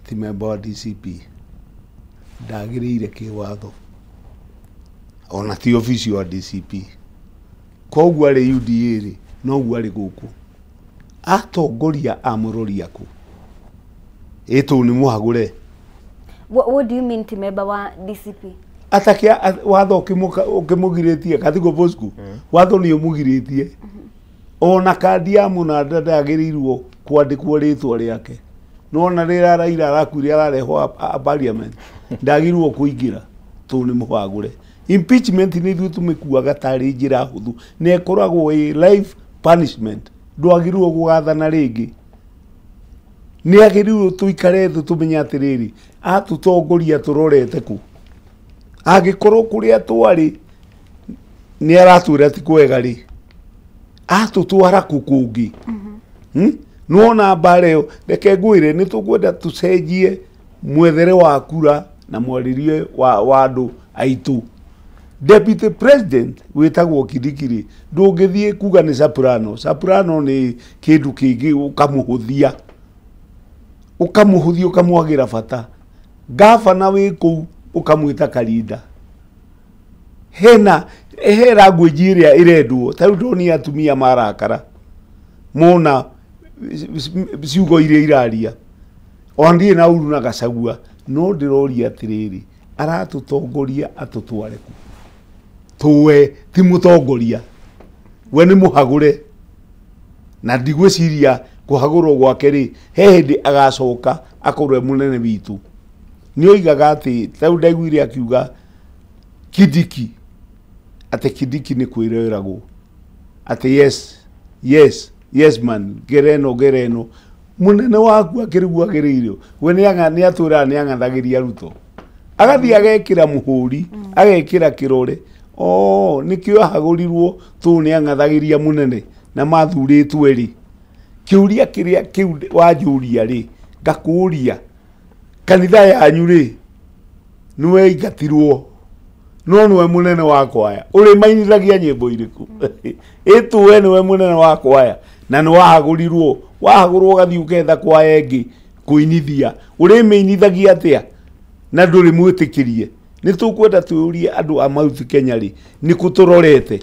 ti memba wa DCP, ndagĩrĩire kĩwatho ona ti obici wa DCP. Koguo arĩ UDA rĩ, noguo arĩ gũkũ atongoria a mũrori aku ĩtũ nĩ mũhagũre. What do you mean ti memba wa DCP? Atakia watho ũkĩmũgirĩtie Kathigo Bosco, watho nĩ ũmũgirĩtie ona kandi ya mũnanda ndagĩrĩirwo kwandĩkwo rĩtwa rĩake. Nona rĩrĩa Raila arakuire ararehwo a parliament ndagĩrĩirwo kũingĩra tondũ nĩ mũhagũre. Impeachment nĩ ithuĩ tũmĩkuaga tarĩ njĩra hũthũ na ĩkoragwo ĩ life punishment, ndwagĩrĩirwo gũgathana rĩngĩ. Nĩ agĩrĩirwo tũikare thĩ tũmenye atĩrĩrĩ, atũtongoria tũrorete kũ. Angĩkorwo kũrĩa twarĩ nĩ aratwĩra ti kwega rĩ, atũtwara kũ kũngĩ? Nĩwona mbara ĩyo, reke ngwĩre nĩ tũkwenda tũcenjie mwethere wa kura na mwarĩrie wa andũ aitũ. Deputy President wĩtagwo Kindiki ndũngĩthiĩ kuga nĩ Soprano. Soprano nĩ kĩndũ kĩngĩ ũkamũhũthia, ũkamũhũthia ũkamwagĩra bata. Gavana wĩ kũu ũkamwĩta Karinda. Hena he language ĩrĩa ĩrendwo. Ta rĩu ndonire atumia marakara mona ciugo iria iraria. Ona ndirĩ na ũru na Gachagua, no ndĩroria atĩrĩrĩ, aratũtongoria atũtware kũ? Tũwe ti mũtongoria, we nĩ mũhagũre, na ndigwĩciria kũhagũrwo gwake rĩ, he hĩndĩ agacoka akorwo e mũnene witũ. Nĩ oigaga atĩ ta rĩu ndaiguire akiuga Kindiki, atĩ Kindiki nĩ kwĩreragwo atĩ yes yes yes man, gereno gereno, mũnene waku akĩrĩguo agĩrĩirwo. We nĩ atwĩraga nĩ ang'athagĩria Ruto, agathiĩ agekĩra mũhũri, agekĩra kĩrore. Oh, nĩkĩo ahagũrirwo tondũ nĩ ang'athagĩria mũnene na mathurĩtwo erĩ. Kĩũria kĩrĩa kĩu wanjũria rĩ, ngakũũria kanitha yanyu rĩ, nĩwe aingatirwo no nĩwe mũnene wa kwaya, ũrĩmainithagia nyĩmbo irĩkũ? Ĩtũwe nĩwe mũnene wa kwaya na nĩ wahagũrirwo, wahagũrwo ũgathiĩ ũketha kwaya ĩngĩ kũinithia, ũrĩmĩinithagia atĩa na ndũrĩ mwĩtĩkĩrie? Nĩ tũkwenda twĩũrie andũ a Mount Kenya rĩ, nĩ kũ tũrorete?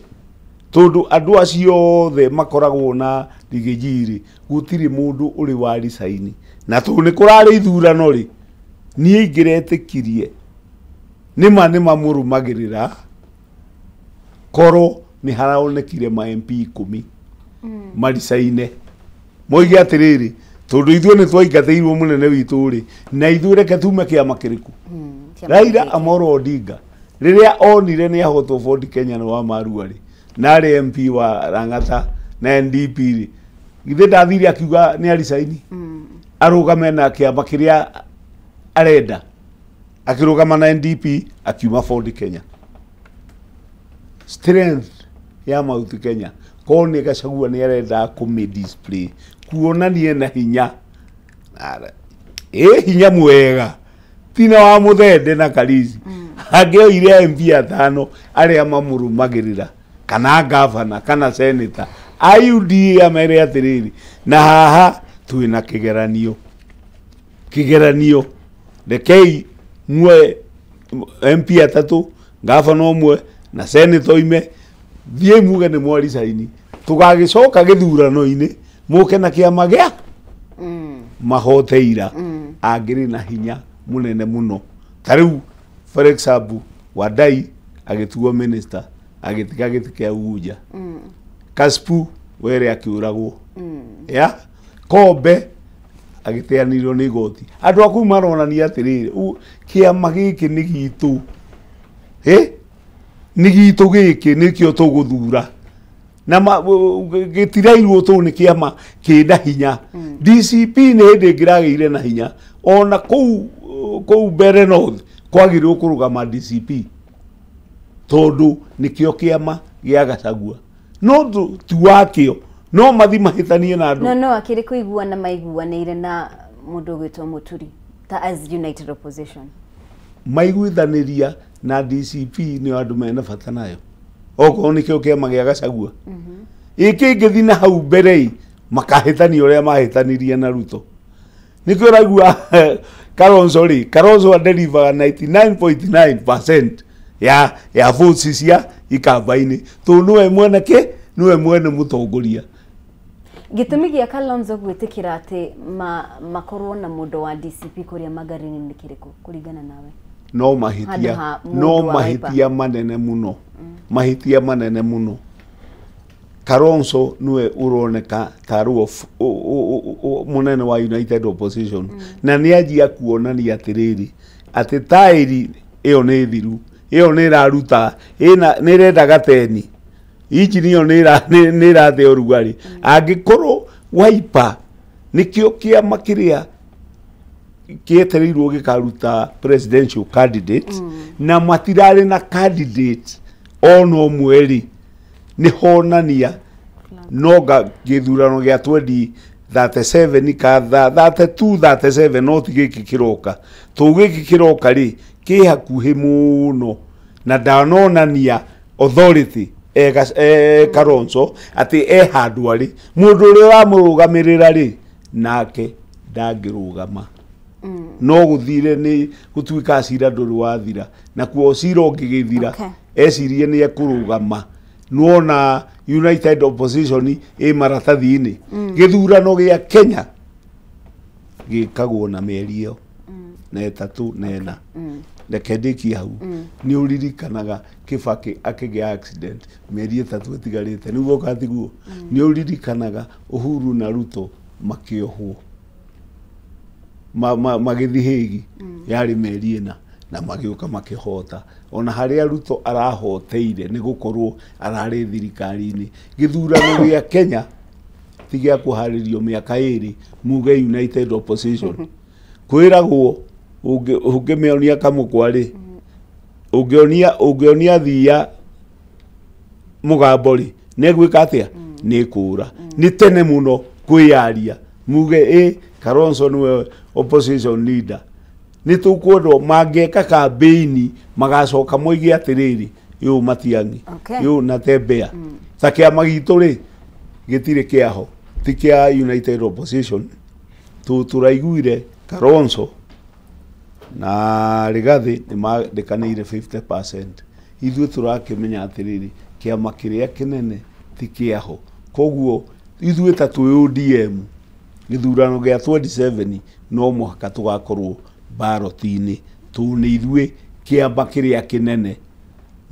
Tondũ andũ acio othe makoragwo na rigĩji rĩ, gũtirĩ mũndũ ũrĩ wa ricaini. Na tondũ nĩ kũrarĩ ithurano rĩ, niĩ ingĩretĩkirie nĩma nĩmamũrũmagĩrĩra korwo nĩ haraonekire ma MP 10 maricaine moige atĩrĩrĩ, tondũ ithuĩ nĩ twaingatĩirwo mũnene witũ rĩ, na ithuĩ reke tume kĩama kĩrĩkũ? Raila Amolo Odinga rĩrĩa onire nĩ ahotwo Ford Kenya nĩ wa Marua rĩ, na arĩ MP wa Lang'ata na NDP rĩ, Githĩ ndathire akiuga nĩ aricaini arũgame na kĩama kĩrĩa arenda, akĩrũgama na NDP akiuma Ford Kenya. Strength ya Mount Kenya korwo nĩ Gachagua nĩ arenda kũmĩ display kuonania na hinya, ĩ hinya mwega tina wa Muthende na Karisi. Angĩoire MP 5 arĩa mamũrũmagĩrĩra kana gavana kana senator a UDA amere atĩrĩrĩ, na haha twĩna kĩgeranio, kĩgeranio rekei muoe MP 3 gavana ũmwe na senator ime, thiĩ muge nĩ mwaricaini, tũgagĩcoka gĩthurano-inĩ mũke na kĩama gĩa mahote ira. Angĩrĩ na hinya munene muno. Ta rĩu for example Wadai agĩtuo minister agĩtiga gĩtĩ kĩa Ugunja, Kaspu were akĩũragwo, ya Kombe agĩteanĩrio nĩ igoti. Andũ a kũu maronania atĩrĩrĩ, kĩama gĩkĩ nĩ gitũ, nĩ gitũ gĩkĩ nĩkĩo tũgũthura na gĩtirairwo tũu nĩ kĩama kĩna hinya. DCP nĩ hĩndĩ ĩngĩragĩire na hinya ona kũu Mbere North kwagĩrĩirwo kũrũgama DCP tondũ nĩkĩo kĩama gĩa Gachagua, no ti wakĩo, no mathi mahĩtanie na andũ. No akĩrĩ kũiguana maiguanĩire na mũndũ ũgwĩtwo Mũturi ta as United Opposition maiguithanĩria na DCP nĩ andũ mena bata nayo okorwo nĩkĩo kĩama gĩa Gachagua. Ĩkĩngĩthi na hau mbere makahĩtania ũrĩa mahĩtanirie na Ruto. Nĩkĩo ũraigua Kalonzo rĩ, Kalonzo adeliver 99.9% ya votes cia ikamba-inĩ tondũ nĩwe mwene kĩ, nĩwe mwene mũtongoria. Gĩtũmi gĩa Kalonzo gwĩtĩkĩra atĩ makorwo na mũndũ wa DCP kũrĩa Magarini nĩ kĩrĩkũ kũringana nawe? No mahĩtia, no mahĩtia manene mũno, mahĩtia manene mũno. Kalonzo niwe ũroneka tarwo mũnene wa United Opposition, na nĩ anjia kuonania atĩrĩrĩ atĩ taĩri ĩyo nĩ thiru, ĩyo nĩ ĩraruta, nĩ ĩrenda gateni, injini ĩyo nĩ ĩrate ũrugarĩ. Angĩkorwo Wiper nĩkĩo kĩama kĩrĩa kĩetereirwo gĩkaruta presidential candidate, na matirarĩ na candidate ona ũmwe rĩ, nĩ honania no gĩthurano gĩa 2037 ka 32 37 no ti gĩkĩ kĩroka, tũ gĩkĩ kĩroka rĩ kĩ hakuhĩ mũno, na ndanonania authority Kalonzo atĩ e handũ arĩ mũndũ ũrĩa ũramũrũgamĩrĩra rĩ nake ndangĩrũgama. No gũthire nĩ gũtuĩka cira ndũrĩ wathira, nakuo cira ũngĩgĩthira ecirie nĩ ekũrũgama. Nĩwona United Opposition ĩ maratathi-inĩ. Gĩthurano gĩa Kenya gĩkagwo na mĩeri ĩyo na 3 na 4. Reke ndĩkie hau. Nĩ ũririkanaga Kibaki akĩgĩa accident mĩeri 3 ĩtigarĩte, nĩguo katiguo. Nĩ ũririkanaga Uhuru na Ruto makĩohwo magĩthiĩ Hague, yarĩ mĩeri 4 na magĩũka makĩhota. Ona harĩa Ruto arahoteire nĩ gũkorwo ararĩ thirikari-inĩ. Gĩthurano gĩa Kenya ti gĩa kũharĩrio mĩaka 2 muge United Opposition. Kwĩragwo ũngĩmĩonia kamũkwa rĩ, ũngĩonia thia mũgambo rĩ, nĩ ĩgwĩka atĩa? Nĩ ĩkũra. Nĩ tene mũno kwĩyaria muge ĩ Kalonzo nĩwe opposition leader. Nĩ tũkwendwo mangĩeka kambĩini magacoka moige atĩrĩrĩ, yũ Matiang'i, yũ Natembeya. Ta kĩama gitũ rĩ gĩtirĩ kĩaho, ti kĩa United Opposition. Tũraiguire Kalonzo na Rigathi nĩ mandĩkanĩire 50%. Ithuĩ tũrakĩmenya atĩrĩrĩ kĩama kĩrĩa kĩnene ti kĩaho, koguo ithuĩ ta twĩ ODM gĩthurano gĩa 27 no mũhaka tũgakorwo ballot-inĩ tondũ nĩ ithuĩ kĩama kĩrĩa kĩnene.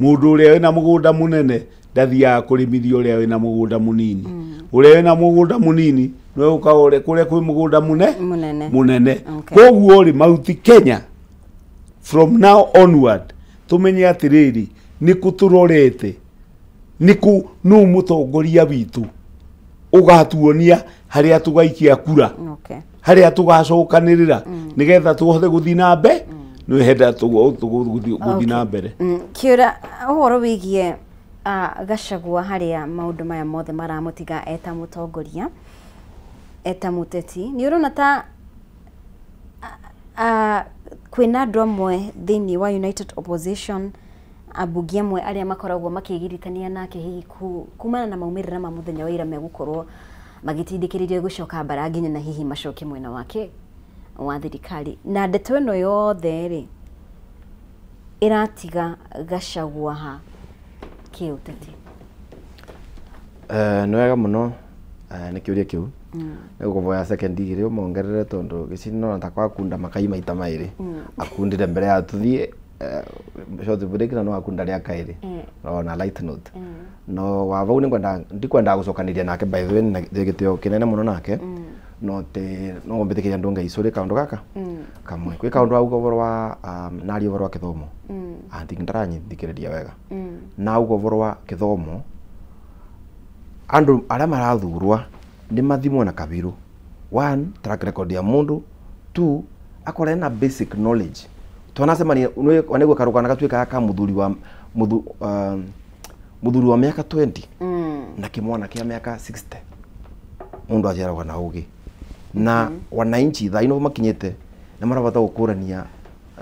Mũndũ ũrĩa wĩna mũgũnda mũnene ndathiaga kũrĩmithia ũrĩa wĩna mũgũnda mũnini. Ũrĩa wĩna mũgũnda mũnini nĩwe ũkaga kũrĩa kwĩ mũgũnda mũnene. Koguo rĩ Mount Kenya from now onward tũmenye atĩrĩrĩ nĩ kũ tũrorete, nĩ kũ nũ mũtongoria witũ. Ũgatuonia harĩa tũgaikia kura. Harĩa tũgacokanĩrĩra nĩgetha tũhote gũthiĩ na mbere nĩ henda tũgũthiĩ na mbere. Kĩũra ũhoro wĩgiĩ Gachagua harĩa maũndũ maya mothe maramũtiga eta mũtongoria eta mũteti nĩ ũrona ta kwĩna andũ amwe thĩinĩ wa United Opposition ambunge amwe arĩa makoragwo makĩgiritania nake hihi kumana na maumĩrĩra ma mũthenya wa ira megũkorwo magĩtindĩkĩrĩrio gũcoka mbara nginya na hihi macoke mwena wake wa thirikari na ndeto ĩno yothe rĩ ĩratiga Gachagua ha kĩũteti? Nĩ wega mũno nĩ kĩũria kĩu nĩ gũkũvoya second igĩrĩ ũmongerere tondũ gĩcini ta kwakunda makai maita maĩrĩ akundire mbere ya tũthiĩ short break na no akunda rĩa kaĩrĩ no na light note no wavau ndikwenda gũcokanĩria nake by the way nĩ gĩtĩo kĩnene mũno nake no te no mbĩtĩkĩria andũ ngaicũrĩ kaũndũ gaka kamwe kwĩ kaũndũ auga ũhoro wa naria ũhoro wa kĩthomo anti ndaranyithikĩrĩria wega na auga ũhoro wa kĩthomo andũ arĩa marathurwa nĩ mathimwo na kabiru 1 track record ya mũndũ 2 akore na basic knowledge twanacemania nĩguo karũgano gatuĩkaga ka mũthuri wa mũthuri wa mĩaka 20 na kĩmwana kĩa mĩaka 60 mundu aciaragwo na ũgĩ na wananchi thaa ino makinyĩte nĩ marabata gũkũrania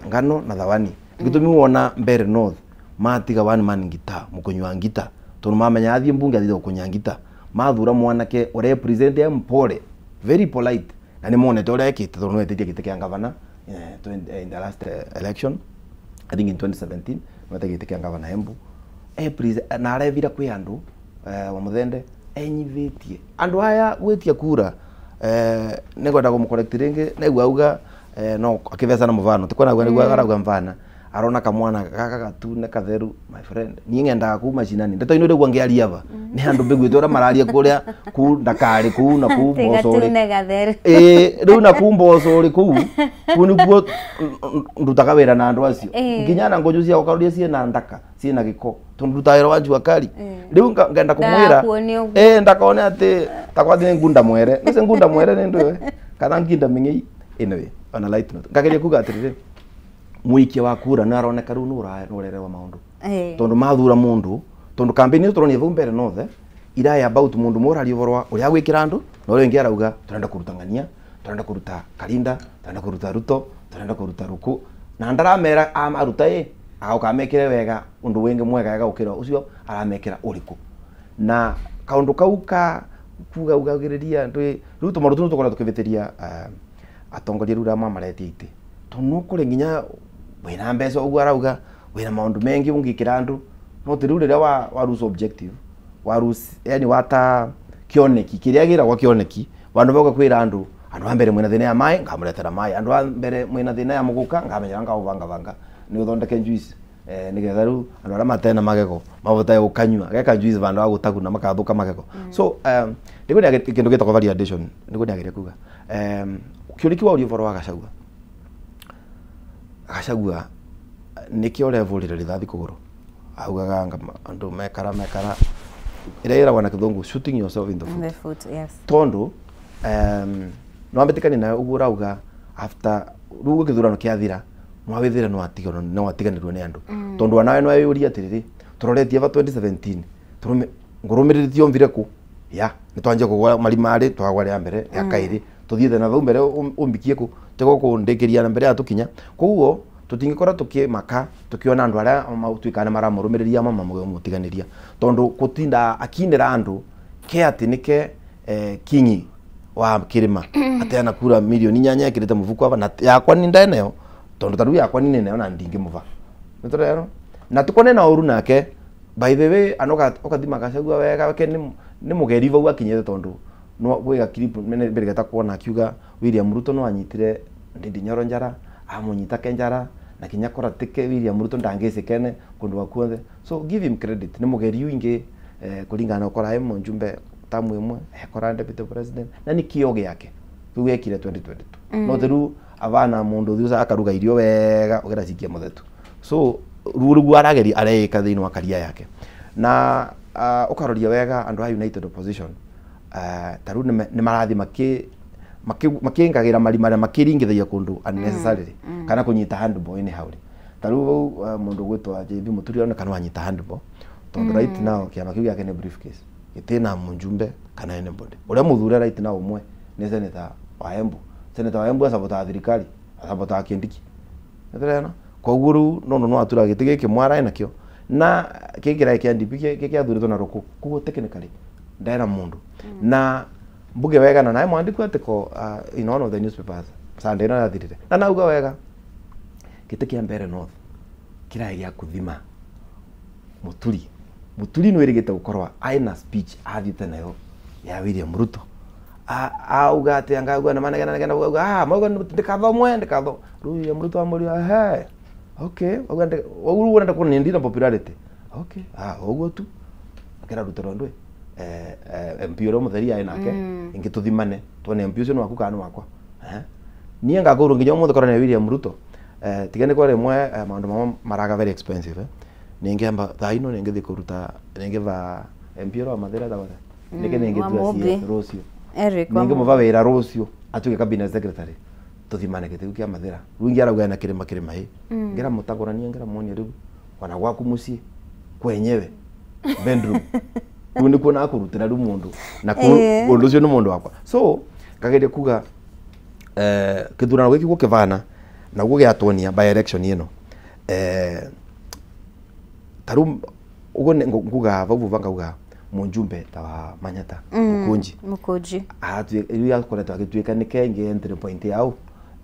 ngano na thawani gĩtũmi wona Mbeere North matiga one man ngita mũkũnyua ngita tondũ mamenya athiĩ mbunge athiĩ gũkũnya ngita mathura mwanake ũrĩa present ya mpole very polite na nĩ monete ũrĩa ekĩte tondũ nĩetĩtie gĩtĩ kĩa ngavana in the last election I think in 2017 nĩetĩtie gĩtĩ kĩa ngavana Embu na arevira kwĩ andũ wa Muthende enyithĩtie andũ aya gwĩtia kura nĩngwenda kũmũcorrect rĩngĩ naigua auga no akĩthecana mũbano tikwona nĩguo arauga mvana arona kamwana gaka gatune katheru my friend niĩ ng'endaga kuu macinani ndeto ino rĩu ngĩaria aba nĩ handũ mbiguĩte ũrĩa mararia kũrĩa kuu Ndakari kuu na kuu Mboco rĩ rĩu na kuu Mboco rĩ kuu kuu nĩkuo ndutaga wĩra na andũ acio nginya na ngũnjũ ciao ũkaroria ciĩna ndaka ciĩna gĩko tondũ ndutaga wĩra wa jua kali rĩu ngenda kũmwĩra ndakone atĩ takwathi nĩ ngunda mwere nĩcio ngunda mwere nĩ ndũĩ kana nginda mĩng'ei anyway on a light note ngageria kuga atĩrĩrĩ muikia wa kura nĩ aroneka rĩu nĩ ũrerewa maũndũ tondũ mathura mũndũ tondũ campaign ĩyo tũronia vau Mbeere North iraya about mũndũ mũraria ũhoro wa ũrĩa agwĩkĩra andũ na ũrĩa ũngĩ arauga tũrenda kũruta ng'ania tũrenda kũruta Karinda tũrenda kũruta Ruto tũrenda kũruta Ruku na ndaramera aruta ĩ agoka amekĩre wega ũndũ wĩngĩ mwega wega gũkĩra ũcio aramekĩra ũrĩkũ na kaũndũ kau ka kuga ugagĩrĩria rĩu tũmaũndũ tũu tũkoragwo tũkĩvĩtĩria atongoria rĩu arĩa mamaretie itĩ tondũ no kũrĩ nginya wĩna mbeca ũguo arauga wĩna maũndũ mengi ũngĩkĩra andũ no ti rĩu rĩrĩa wa lose objective wa lose yani wata kĩoneki kĩrĩa gĩragwo kĩoneki vandu vauga kwĩra andũ a mbere mwĩna thĩna ya maĩ ngamũretera maĩ andũ a mbere mwĩna thĩna ya mũgũka ngamenyera ngaũvangavanga nĩ ũthondeke juice nĩgetha rĩu andũ arĩa matena magego mabotae gũkanyua geka juice vandu ha gũtaguna makathũka magego so nĩguo kĩndũ gĩtagwo value addition nĩguo ndĩageria kuga kĩũria kĩu waũria ũhoro wa Gachagua Gachagua nĩkĩo ũrevũrĩra rithathi kũgũrũ augaga andũ mekara ĩrĩa ĩragwo na kĩthũngũ shooting yourself in the foot, yes. Tondu no ambĩtĩkanie nawe ũguo ũrauga after rĩu gĩthurano kĩathira mwawĩthĩra no watiganĩrwo nĩ andũ tondu onawe no wĩyũrie atĩrĩrĩ tũroretie va 2017 ngũrũmĩrĩrĩtio mvire kũ ya nĩ twanjia kũgwa marima arĩ twagwa rĩa mbere rĩa kaĩrĩ tũthiĩte na vau mbere ũmbikie kũ tigo kũndĩkĩria na mbere ya tũkinya koguo tũtingĩkorwo tũkĩmaka tũkĩona andũ arĩa matuĩkaga nĩ maramũrũmĩrĩria amwe mamũtiganĩria tondu gũtinda akinĩra andũ ke atĩ nĩke kingi wa kĩrĩma atĩ anakura milioni 8 ekĩrĩte mũbuko aba na yakwa ni ndenayo tondu ta rĩu yakwa ni nenayo na ndingĩmũba nĩtũrerwo na tukone na ũru nake by the way anoka ũkathima Gachagua wega weke nĩ mũgeri vau akinyĩte tondu no gwĩka clip mbere kuona akiuga William Ruto no anyitire Ndindi Nyoro njara amunyita ke njara na kinya kora tike William Ruto ndangĩcikene kundu wakuothe so give him credit nĩ mũgeri ũingĩ kũringana ũkora ĩ mũjumbe tamu ĩmwe ekora deputy president na nĩ kĩo gĩake rĩu ekire 2022 no rĩu avana mũndũ thiuca akaruga irio wega ũgera cikia mũthetu so rĩu rĩu arageria areĩka thĩinĩ wa karia yake na ũkaroria wega andũ a United Opposition taru ni marathi makingagira marima makiringithagia kundu unnecessarily kana kunyita handball ini hauri taru mundu gwitwa JB Muturi ona kana wanyita handball tondu right now kiama kiu giake ni briefcase gitina munjumbe kana anybody uria muthure right now umwe ni senator wa Embu senator wa Embu asabotaga thirikari asabotaga Kindiki ndirena koguo riu no no atura giti giki mwara nakio na kigira kia NDP kiathuritwo na ruku koguo technically ndera mundu na mbuge wega na nae mwandiko atiko in one of the newspapers Sunday na athirire na nauga wega giti kia Mbeere North kirai gia kuthima Muturi no irigite gukorwa aina speech athiite nayo ya William Ruto auga ati angauga na manegana nagana auga ah mauga ndikathomwe ndikatho riu William Ruto amuria he okay auga ugu urenda kuona ndina popularity okay ah uguo tu akira Ruto ndwe MP uria mutheria ai nake ingi tuthimane tuone MP ucio ni waku kana ni wakwa nie ngakuru nginya umuthi korwo ni William Ruto tigane kwa rimwe maundu mamwe maraga very expensive ningiamba thaa ino ningithi kuruta ningiva MP uria wa Mathira thawatha niki ningitua CS rucio Eric ningimuva wira rucio atuike cabinet secretary tuthimane gitigu kia Mathira riu ingi arauga na kirima kirima hi ngira mutagurania ngira muonie riu wana gwaku mucii kwenyewe bedroom riu nikuo nakurutira riu mundu na undu ucio ni mundu wakwa so ngageria kuga kithurano giki gukivana na guo giatuonia by election ino taru ugo nguga vau vangauga munjumbe ta wa Manyata Mukunji atu ya koretwo agituika ni kengi entry point yao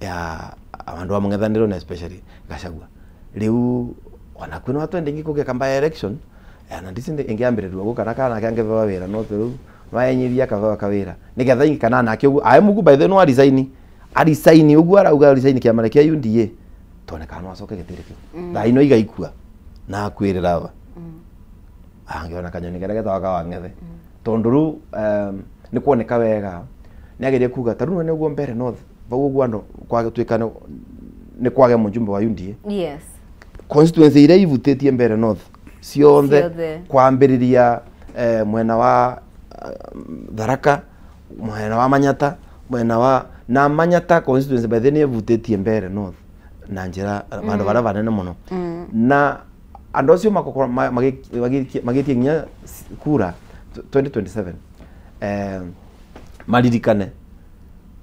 ya andu a mungethaniro na especially Gachagua riu ona kwina watu endingi kugeka by election na ndicinde ingiambiriria guka kana kangevewa wira no riu waenyiria kavewa kawira nigetha ingi kana nake uguo ae mugu by the no resign arisign uguo arauga resign kiama kia UDA tone kana acoke gitiri kiu thaa ino igaikua na akwirira va angiona kanyoni karia getagwo Kawang'ethe tondu riu ni kuoneka wega ni agerie kuga ta riu niguo Mbeere North vau uguo andu kwagituika ni kwage mujumbe wa UDA yes constituency iria ivutitie Mbeere North cionthe kwambiriria mwena wa Tharaka mwena wa Manyata mwena wa na Manyata constituency by the ni ivutitie Mbeere North na njira vandu varia vanene muno na andu acio makokorwo magitie nginya kura 2027 maririkane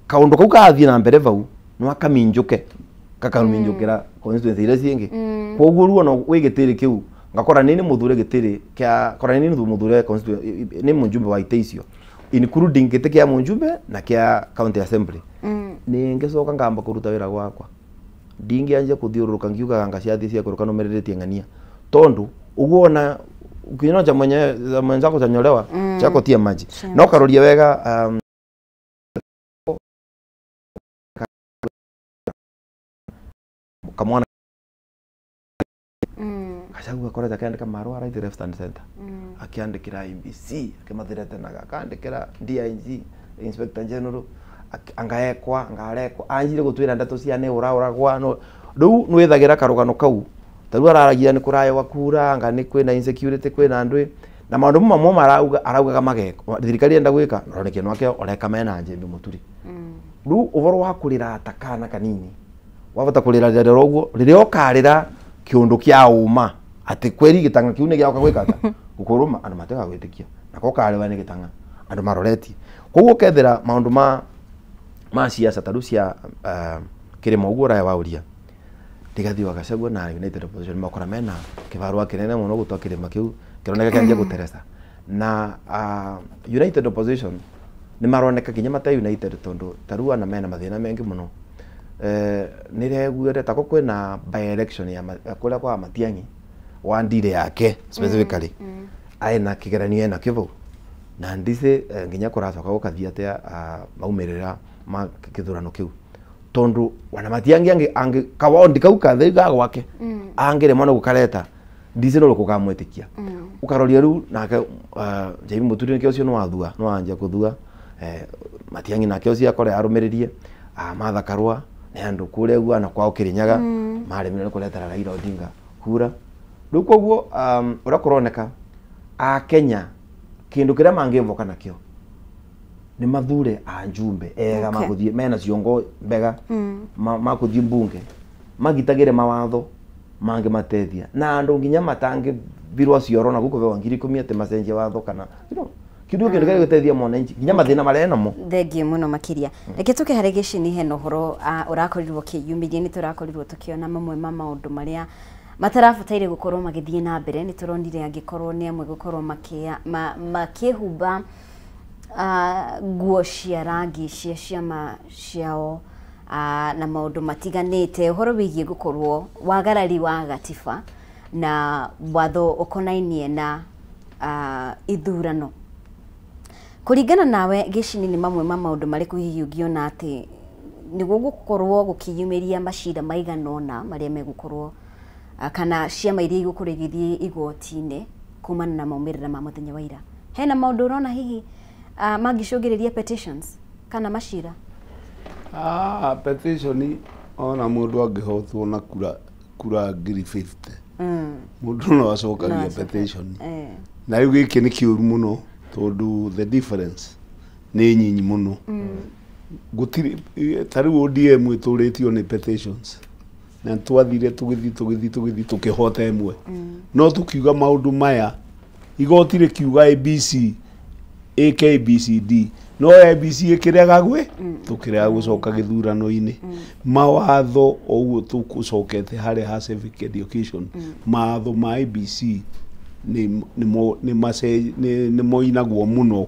kaundu kau kathie na mbere vau no akaminjuke kakaminjukira constituency iria ciingi koguo ruo no wi gitiri kiu ngakora nini muthure gitiri kia kora nini muthure constituency ni mujumbe wa ite icio including giti kia mujumbe na kia county assembly ni ngicoka ngamba kuruta wira gwakwa ndingianjia kuthiururuka ngiugaga nga ciathi cia kuruka numereretie ng'ania tondu uguo ona ukiona cha mwenye mwenzako chanyolewa chako tia maji na ukaroria wega kamwana Gachagua akoretwo akiandika marũa right left and center akiandikira IEBC akimathiratenaga akandikira DIG Inspector General angaekwa angarekwa anjire gutwira ndeto cia ni urauragwa no riu nwithagira karugano kau taru araragia ni kurayewa kura anga ni kwina insecurity kwina andu na maundu mamwe marauga araugaga magekwa thirikari enda gwika ronekie nwake oreka mena Njembe Muturi riu uvoro wa kurira ta kana kanini wavota kurira rira uguo riria ukarira kiundu kia uma ati kweri gitanga kiu ni giauka gwika ata gukuruma andu matega gwitikia na ko karewa ni gitanga andu maroretie koguo kethira maundu ma siasa taru cia kirima uguo raya wauria Rigathi wa Gachagua na United Opposition makora mena kibarua kinene muno gutwa kirima kiu kironeka kianjia guteresa na United Opposition ni maroneka kinya mate United tondu taru ana mena mathina mengi muno nireguire tako kwina by election ya kuria kwa Matiang'i wa ndire yake specifically aina kigeranio ena kivau na ndice nginya kuracoka gukathia atia maumirira ma kithurano kiu tondu wana Matiang'i angi kawondi kau kathe ga gwake angire mwana gukareta ndice no rukukamwitikia ukaroria riu nake Njambi Muturi nike ucio no wathua no anjia kuthua Matiang'i nake ucio akore arumiririe Martha Karua ni andu kuria gua na kwao Kirinyaga maremire kuretera Raila Odinga kura riu koguo uria kuroneka a Kenya kindu kiria mangivoka nakio Nĩ mathure anjumbe ega makuthie mena ciongo mbega makuthie mbunge magitagire mawatho mangi matethia na andu nginya matangi birwa cioro na guko bewa 10,000 ati macenjia watho kana you know kindu kindu kĩa gũteithia mwananchi nginya mathina marĩa namo. Thengiũ mũno makĩria. Reke tũke harĩ gĩcini hena ũhoro ũrakorirwo ũkĩyumĩria, nĩ tũrakorirwo tũkĩona mamwe ma maũndũ marĩa matarabataire gũkorwo magĩthiĩ na mbere. Nĩ tũronire angĩkorwo nĩ amwe gũkorwo makĩhumba nguo cia rangi cia ciama ciao na maũndũ matiganĩte, ũhoro wĩgiĩ gũkorwo wagarari wa gatiba na watho ũkonainie na ithurano. Kũringana nawe gĩcini, nĩ mamwe ma maũndũ marĩkũ hihi ũngĩona atĩ nĩguo gũkorwo gũkĩyumĩria macira maigana ũna marĩa megũkorwo kana ciama iria igũkorwo igĩthiĩ igoti-inĩ kumana na maumĩrĩra ma mũthenya wa ira? Hena maũndũ ũrona hihi mangĩcũngĩrĩria petitions kana macira? Petition ona mũndũ angĩhotwo na kura 50,000 mũndũ no acokagia petition. Na rĩu gĩkĩ nĩ kĩũru mũno tondũ the difference nĩ nyinyi mũno. Gũtirĩ ta rĩu ODM ĩtũrĩtio nĩ petitions na twathire tũgĩthiĩ tũkĩhota ĩmwe, no tũkiuga maũndũ maya igoti rĩkiuga ABC AKBCD no ABC ĩkĩrega gwĩ tũkĩrega gũcoka gĩthurano-inĩ. Mawatho ũguo tũcokete harĩa ha civic education, mawatho ma ABC nĩ moinagwo mũno,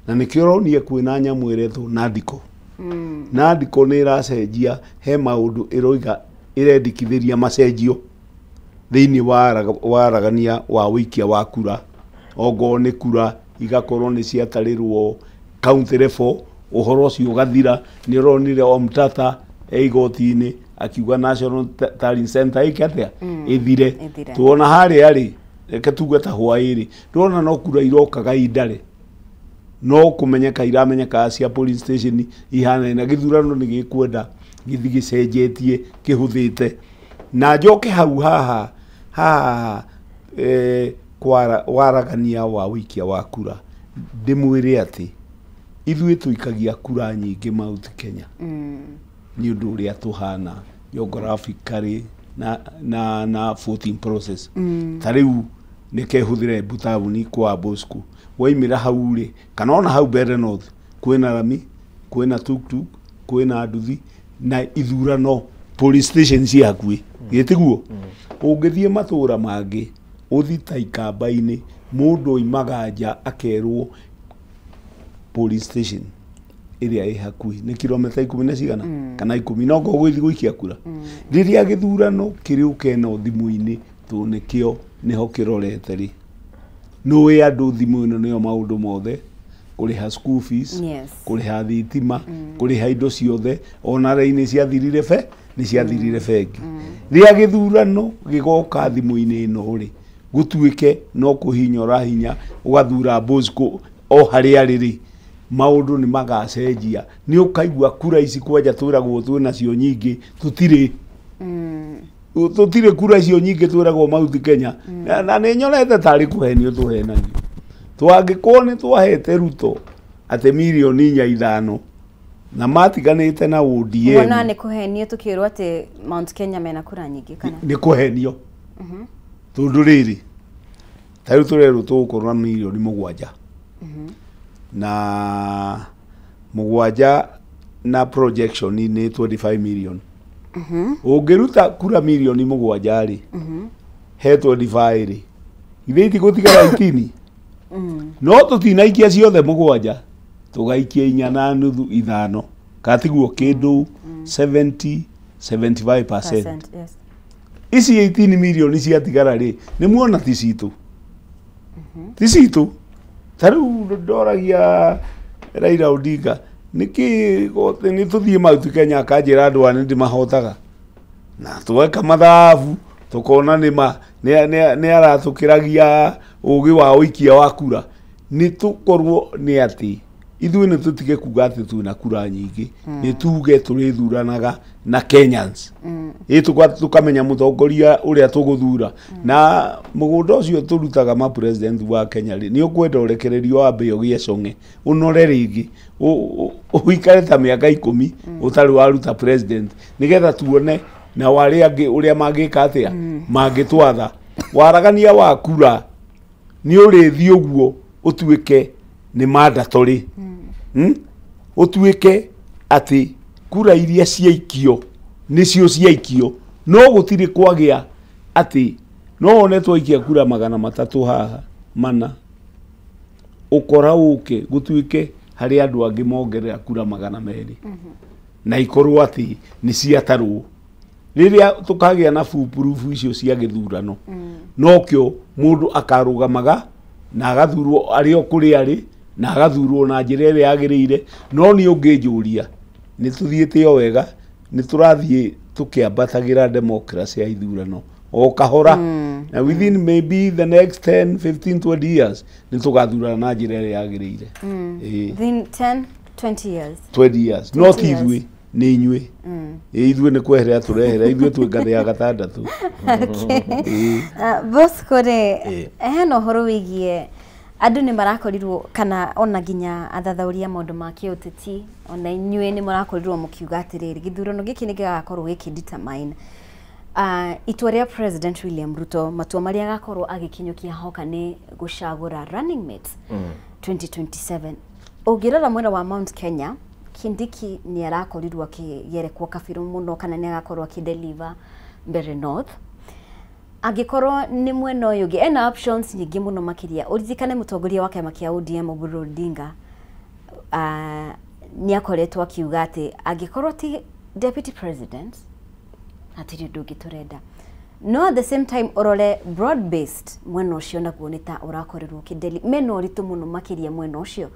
na nĩkĩo ũronire kwĩna nyamũ ĩretwo Nandiko. Nandiko nĩ ĩracenjia, he maũndũ ĩroiga ĩrendekithĩria macenjio thĩinĩ wa aragania wa ũikia wa kura, ongorwo nĩ kura igakorwo nĩ ciatarĩrwo county level, ũhoro ũcio ũgathira. Nĩ ũronire Omtata e igoti-inĩ akiuga National Tallying Center ĩke atĩa, ĩthire. Tuona harĩa rĩ, reke tuge ta hwaĩ-rĩ, ndĩrona no kura irokaga indare, no kũmenyeka iramenyeka cia polling station ihanaine, na gĩthurano nĩ gĩkwenda gĩthiĩ gĩcenjetie kĩhũthĩte. Na njoke hau haha haha waragania wa ũikia wa kura, ndĩmwĩre atĩ ithuĩ tũikagia kura nyingĩ Mount Kenya nĩ ũndũ ũrĩa tũhana geographically na voting process. Ta rĩu nĩkehũthĩra Embu taũni kwa Bosco, waimĩra hau rĩ, kana ona hau Mbeere North kwĩna rami, kwĩna tuktuk, kwĩna nduthi na ithurano police station ci hakuhĩ, gĩtiguo? Ũngĩthiĩ matũra mangĩ, ũthi ta Ikamba-inĩ, mũndũ oimaga nja akerwo police station ĩrĩa ĩ hakuhĩ nĩ kilomita 10 na cigana kana 10, no ngorwo gũthiĩ gũikia kura. Rĩrĩa gĩthurano kĩrĩũke no thimũ-inĩ, tondũ nĩkĩo nĩho kĩrorete rĩ, nĩũĩ andũ thimũ ĩno nĩyo maũndũ mothe, kũrĩha school fees, kũrĩha thitima, kũrĩha indo ciothe, ona raini ciathirire nĩ ciathirire bengi. Rĩrĩa gĩthurano gĩgoka thimũ-inĩ ĩno rĩ, gũtuĩke no kũhinya ũrahinya ũgathura Bosco o harĩa arĩ rĩ, maũndũ nĩ magacenjia. Nĩ ũkaigua kura ici kwanja twĩragwo twĩnacio nyingĩ, tũtirĩ tũtirĩ kura icio nyingĩ twĩragwo Mount Kenya. Na nĩ nyonete tarĩ kũhenio tũhenagio. Twangĩkorwo nĩ twahete Ruto atĩ mirioni 4 5 na matiganĩte na ODM, wona nĩ kũhenio tũkĩrwo atĩ Mount Kenya mena kura nyingĩ kana nĩ kũhenio? Tondũ rĩrĩ, ta rĩu tũrerwo tũgũkorwo na mirioni 7 na 7 na projection nĩ 25 million. Ũngĩruta kura mirioni 7 rĩ, he 25 rĩ, ithe itigũtigara 18. No tũtinaikia ciothe 7, tũgaikia 4.5 5, katiguo kĩndũ 70 75%. Ici 18 milioni ciatigara rĩ, nĩ muona ti citũ, ti citũ. Ta rĩu ndoragia Raila Odinga nĩkĩ nĩ tũthiĩ Mount Kenya, akanjĩra andũ aya nĩ ndĩmahotaga, na tweka mathabu tũkona nĩ aratũkĩragia ũgĩ wa ũikia wa kura. Nĩ tũkorwo nĩ atĩ Ithuĩ nĩ tũtige kuga atĩ twĩna kura nyingĩ, nĩ tuge tũrĩthuranaga na Kenyans. Ĩ tũkamenya mũtongoria ũrĩa tũgũthura. Na mũgũnda ũcio tũrutaga ma president wa Kenya rĩ, nĩ ũkwenda ũrekererio wambe ũgĩe cong'e, ũnore rĩngĩ, ũikare ta mĩaka 10 ũtarĩ waruta president, nĩgetha tuone na arĩa angĩ ũrĩa mangĩka atĩa, mangĩtwatha. Waragania wa kura nĩ ũrĩthiĩ ũguo ũtuĩke nĩ mandatory. Ũtuĩke atĩ kura iria ciaikio nĩcio ciaikio, no gũtirĩ kwagĩa atĩ no wone twaikia kura 300 haha mana, ũkora ũke gũtuĩke harĩ andũ angĩ mongerera kura 200 na ikorwo atĩ nĩ ciatarwo. Rĩrĩa tũkagĩa na foolproof icio cia gĩthurano, nokĩo mũndũ akarũgamaga na agathurwo arĩ o kũrĩa arĩ, na agathurwo na njĩra ĩrĩa yagĩrĩire. No nĩ ũngĩnjũria, nĩ tũthiĩte o wega, nĩ tũrathiĩ tũkĩambatagĩra democracy ya ithurano o kahora, na within maybe the next 10 15 20 years nĩ tũgathurana na njĩra ĩrĩa yagĩrĩire. Within 10 20 years. 20 years. No ti ithuĩ, nĩ inyuĩ. Ithuĩ nĩ kweherera tũreherera, ithuĩ twĩ ngathĩ ya 6. Bosco rĩ, hena ũhoro wĩgiĩ andũ nĩ marakorirwo kana ona nginya athathaũri a maũndũ ma kĩũteti, ona inyuĩ nĩ mũrakorirwo mũkiuga atĩrĩrĩ, gĩthurano gĩkĩ nĩ gĩgakorwo gĩkĩ determine itua rĩa President William Ruto, matua marĩa agakorwo agĩkinyũkia hoka nĩ gũcagũra running mate 2027. Ũngĩrora mwena wa Mount Kenya, Kindiki nĩ arakorirwo akĩgerekwo kabirũ mũno, kana nĩ agakorwo akĩdeliver Mbeere North. Angĩkorwo nĩ mwena ũyũ ũngĩ, ena options nyingĩ mũno makĩria. Ũririkane mũtongoria wa kĩama kĩa ODM Oburu Odinga nĩ akoretwo akiuga atĩ angĩkorwo ti deputy president hatirĩ ũndũ ũngĩ tũrenda. No at the same time ũrore broad based mwena ũcio naguo nĩ ta ũrakorirwo ũkĩdeli, mena ũritũ mũno makĩria mwena ũcio,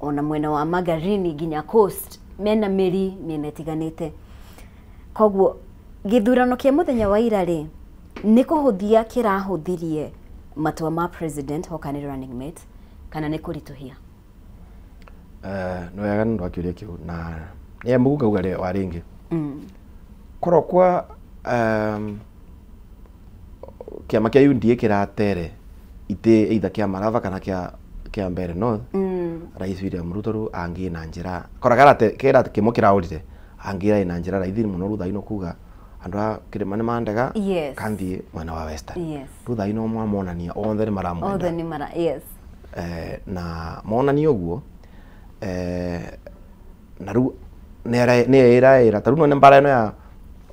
ona mwena wa Magarini nginya Coast mena mĩri mĩena ĩtiganĩte. Koguo gĩthurano kĩa mũthenya wa ira rĩ, nĩ kũhũthia kĩrahũthirie matua ma president hoka nĩ running mate, kana nĩ kũritũhia? Nĩ wega nĩ ũndũ wa kĩũria kĩu, na nĩ mũguka uga wa rĩngĩ. Korwo kwa kĩama kĩa UDA kĩratere itĩ either kĩa Malava kana kĩa Mbeere North, Rais William Ruto rĩu angĩ na njĩra kora karate kĩra kĩmwe kĩraũrire, angĩra na njĩra raithi mũno rĩu thaa-inĩ kuga andũ a kĩrĩma nĩ mandega, kanthiĩ mwena wa Western. Rĩu thaa-inĩ mwamonania othe nĩ maramwenda. Othe nĩ mara, yes. Na monania ũguo, na rĩu nĩ ĩraĩra ta rĩu nĩ mbara ĩno ya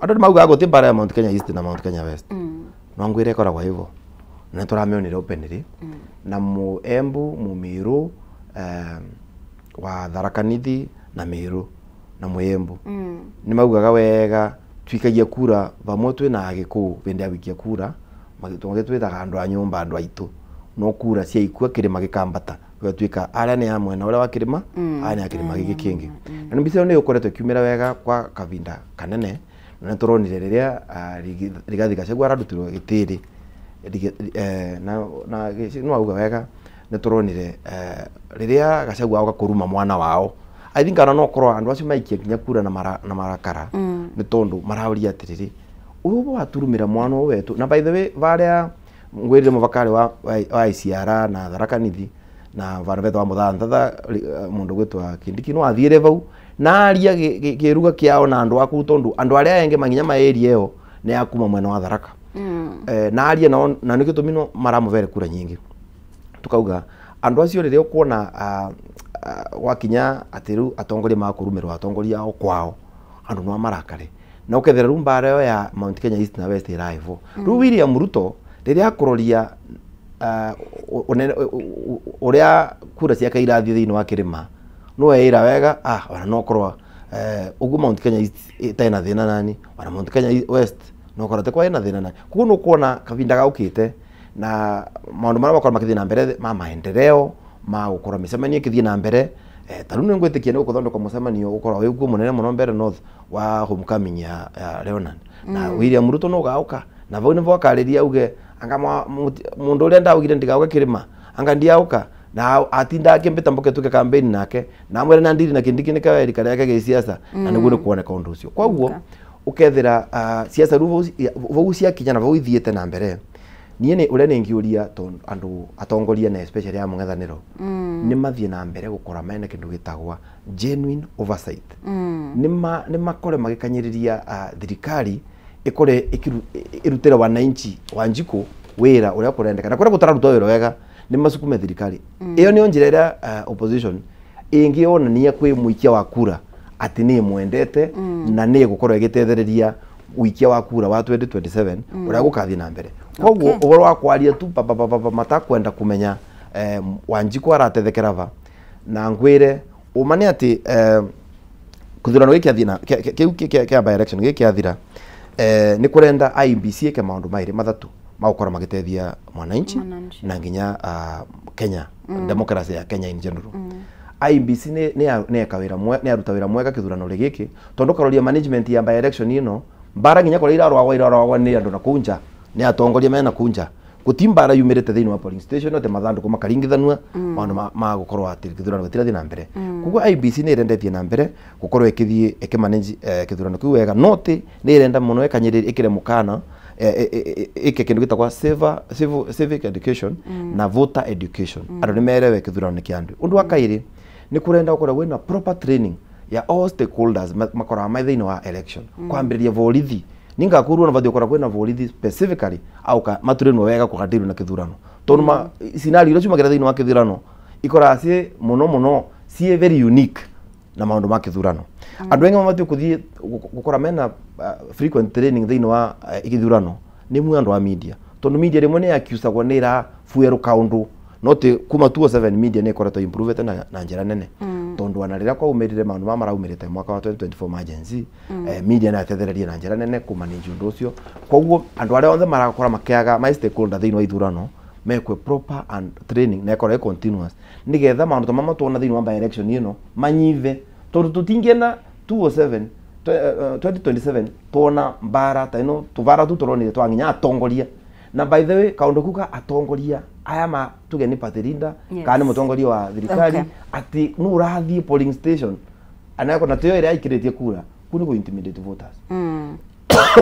andũ nĩ maugaga gũtirĩ mbara ya Mount Kenya East na Mount Kenya West. No ngwĩre ĩkoragwo hivyo, na nĩtũramĩonire openly na mu Embu, mu Meru, wa Tharaka Nithi na Meru na Mwembu nĩ maugaga wega twikagia kura vamwe twĩna Agĩkũyũ hĩndĩ ya gũikia kura, magĩtwĩtaga andũ a nyũmba, andũ aitũ, no kura ciaikua kĩrĩma gĩkambata gĩgatuĩka arĩa nĩ a mwena ũrĩa wa kĩrĩma, arĩa nĩ a kĩrĩma gĩkĩ kĩngĩ. Na nĩ mbica ĩyo nĩ ĩkoretwo ĩkiumĩra wega kwa kavinda kanene, na nĩ tũronire rĩrĩa Rigathi Gachagua ararutirwo gĩtĩrĩ, na no auga wega, nĩ tũronire rĩrĩa Gachagua oka kũruma mwana wao. I think ana no korwo andũ acio maikia nginya kura na marakara, nĩ tondũ maraũria atĩrĩrĩ, ũyũ waturumĩra mwana ũyũ wetũ. Na by the way, varĩa ngwĩrire mũbakarĩ wa ICR na Tharaka Nithi na vandu vetwa Mũthanthatha, mũndũ gwĩtwa Kindiki no athiĩre vau na aria kĩruga kĩao na andũ aku, tondũ andũ arĩa enge manginya ma area ĩyo nĩ a kuma mwena wa Tharaka. Na aria nao, na nĩ gĩtũmi no maramũbere kura nyingĩ. Tukauga andũ acio rĩrĩa ũkuona gwakinya atĩ rĩu atongoria makũrumĩrwo atongoria ao kwao, andũ no marakare. Na ũkethera rĩu mbara ĩyo ya Mount Kenya East na West ĩraivo. Rĩu William Ruto rĩrĩa akũroria ũrĩa kura ciake irathiĩ thĩinĩ wa kĩrĩma, no eĩra wega, ona no korwo ũguo Mount Kenya East ĩtarĩ na thĩna nani, ona Mount Kenya West no korwo te kwa ĩna thĩna nani. Koguo nĩ ũkuona kavinda gaũkĩte na maũndũ marĩa makorwo makĩthiĩ na mbere ma maendeleo, ma gũkorwo mĩcemanio ĩkĩthiĩ na mbere. Ta rĩu nĩ ngwĩtĩkia nĩ gũthondekwo mũcemanio ũkorwo wĩ guo mũnene mũno Mbeere North wa homecoming ya Leonard. Na William Ruto no gauka na vau nĩvo akarĩria auge anga mũndũ ũrĩa ndaugire ndigauke kĩrĩma anga ndiauka Na atinda akimbita mboke tuke campaign nake na mwere na ndiri na kindiki nika erika yake ge siasa na niguo kuoneka undu ucio. Koguo ukethira siasa ru vau ciakinya na vau ithiete na mbere. Niĩ nĩ ũrĩa nĩngiũria andũ atongoria na especially a mũng'ethanĩro nĩ mathiĩ na mbere gũkora mena kĩndũ gĩtagwa genuine oversight. Nĩ makore magĩkanyĩrĩria thirikari ĩkore ĩrutĩre wananchi Wanjikũ wĩra ũrĩa kũrendeka na kũrĩa gũtararutwo wĩra wega nĩ macukume thirikari. Ĩyo nĩyo njĩra ĩrĩa opposition ĩngĩonania kwĩ mũikia wa kura atĩ nĩ ĩmwendete na nĩ ĩgũkorwo ĩgĩtethereria ũikia wa kura wa 2027 ũrĩa gũkathiĩ na mbere. Koguo ũhoro wa kwaria tu papa matakwenda kumenya Wanjikũ aratethekera va na ngwire ũma nĩ atĩ kĩthurano gĩkĩ gĩathiĩ na kĩu kĩa by election gĩkĩ gĩathira nĩ kũrenda IEBC ĩke maũndũ maĩrĩ mathatũ magũkorwo magĩteithia mwananchi na nginya Kenya democracy ya Kenya in general. IEBC nĩ eka wĩra mwega, nĩ aruta wĩra mwega kĩthurano gĩkĩ tondũ karoria management ya by election ĩno mbara nginya kũrĩa irarwagwa nĩ andũ na kũu nja nĩ atongoria mena kũu nja gũti mbara yumĩrĩte thĩinĩ wa polling station atĩ mathandũkũ makaringithanua maũndũ ma gũkorwo atĩ gĩthurano gĩtirathiĩ na mbere. Koguo IEBC nĩ ĩrenda ĩthiĩ na mbere gũkorwo ĩkĩthiĩ ĩkĩmanage kĩthurano kĩu wega no ti nĩ ĩrenda mũno ĩkanyĩrĩria ĩkĩre mũkana ĩke kĩndũ gĩtagwa civic education na voter education. Andũ nĩ merewe kĩthurano nĩ kĩa andũ. Ũndũ wa kaĩrĩ nĩ kũrenda gũkorwo kwĩna proper training ya all stakeholders makoragwo me thĩinĩ wa election kwambĩrĩria borithi ningakurwo na bathi kwina borithi specifically auka maturinwo wega kugatirwo na kithurano tondu ma scenario iria ciumagira thiini wa kithurano ikoraga ciĩ muno muno ciĩ very unique na maundu ma kithurano. Andu aingi mabatiĩ kuthii gukora mena frequent training thiini wa githurano ni mwe andu a media tondu media rimwe ni accusagwo ni irabuerũ kaundu no ti kuma 2007 media ni ikoretwo improvete na njira nene tondu ona rĩrĩa kwaumirire maundu ma maraumirite mwaka wa 2024 ma Gen Z media na yatethererie na njira nene kumanage undu ucio. Koguo andu aria othe marakora makiaga my stakeholder thiini wa ithurano mekwe proper and training na ikorwo continuous nigetha maundu ta mama tuona thiini wa by election ino manyive tondu tutingiena 207 2027 tuona mbara ta ino tuvara tu turonire twanginya atongoria. Na by the way kaundu kuka atongoria aya ma tuge ni party leader kana ni mutongoria wa thirikari ati nu urathie polling station anako na tiyo ira ikiritie kura kuni ku intimidate voters.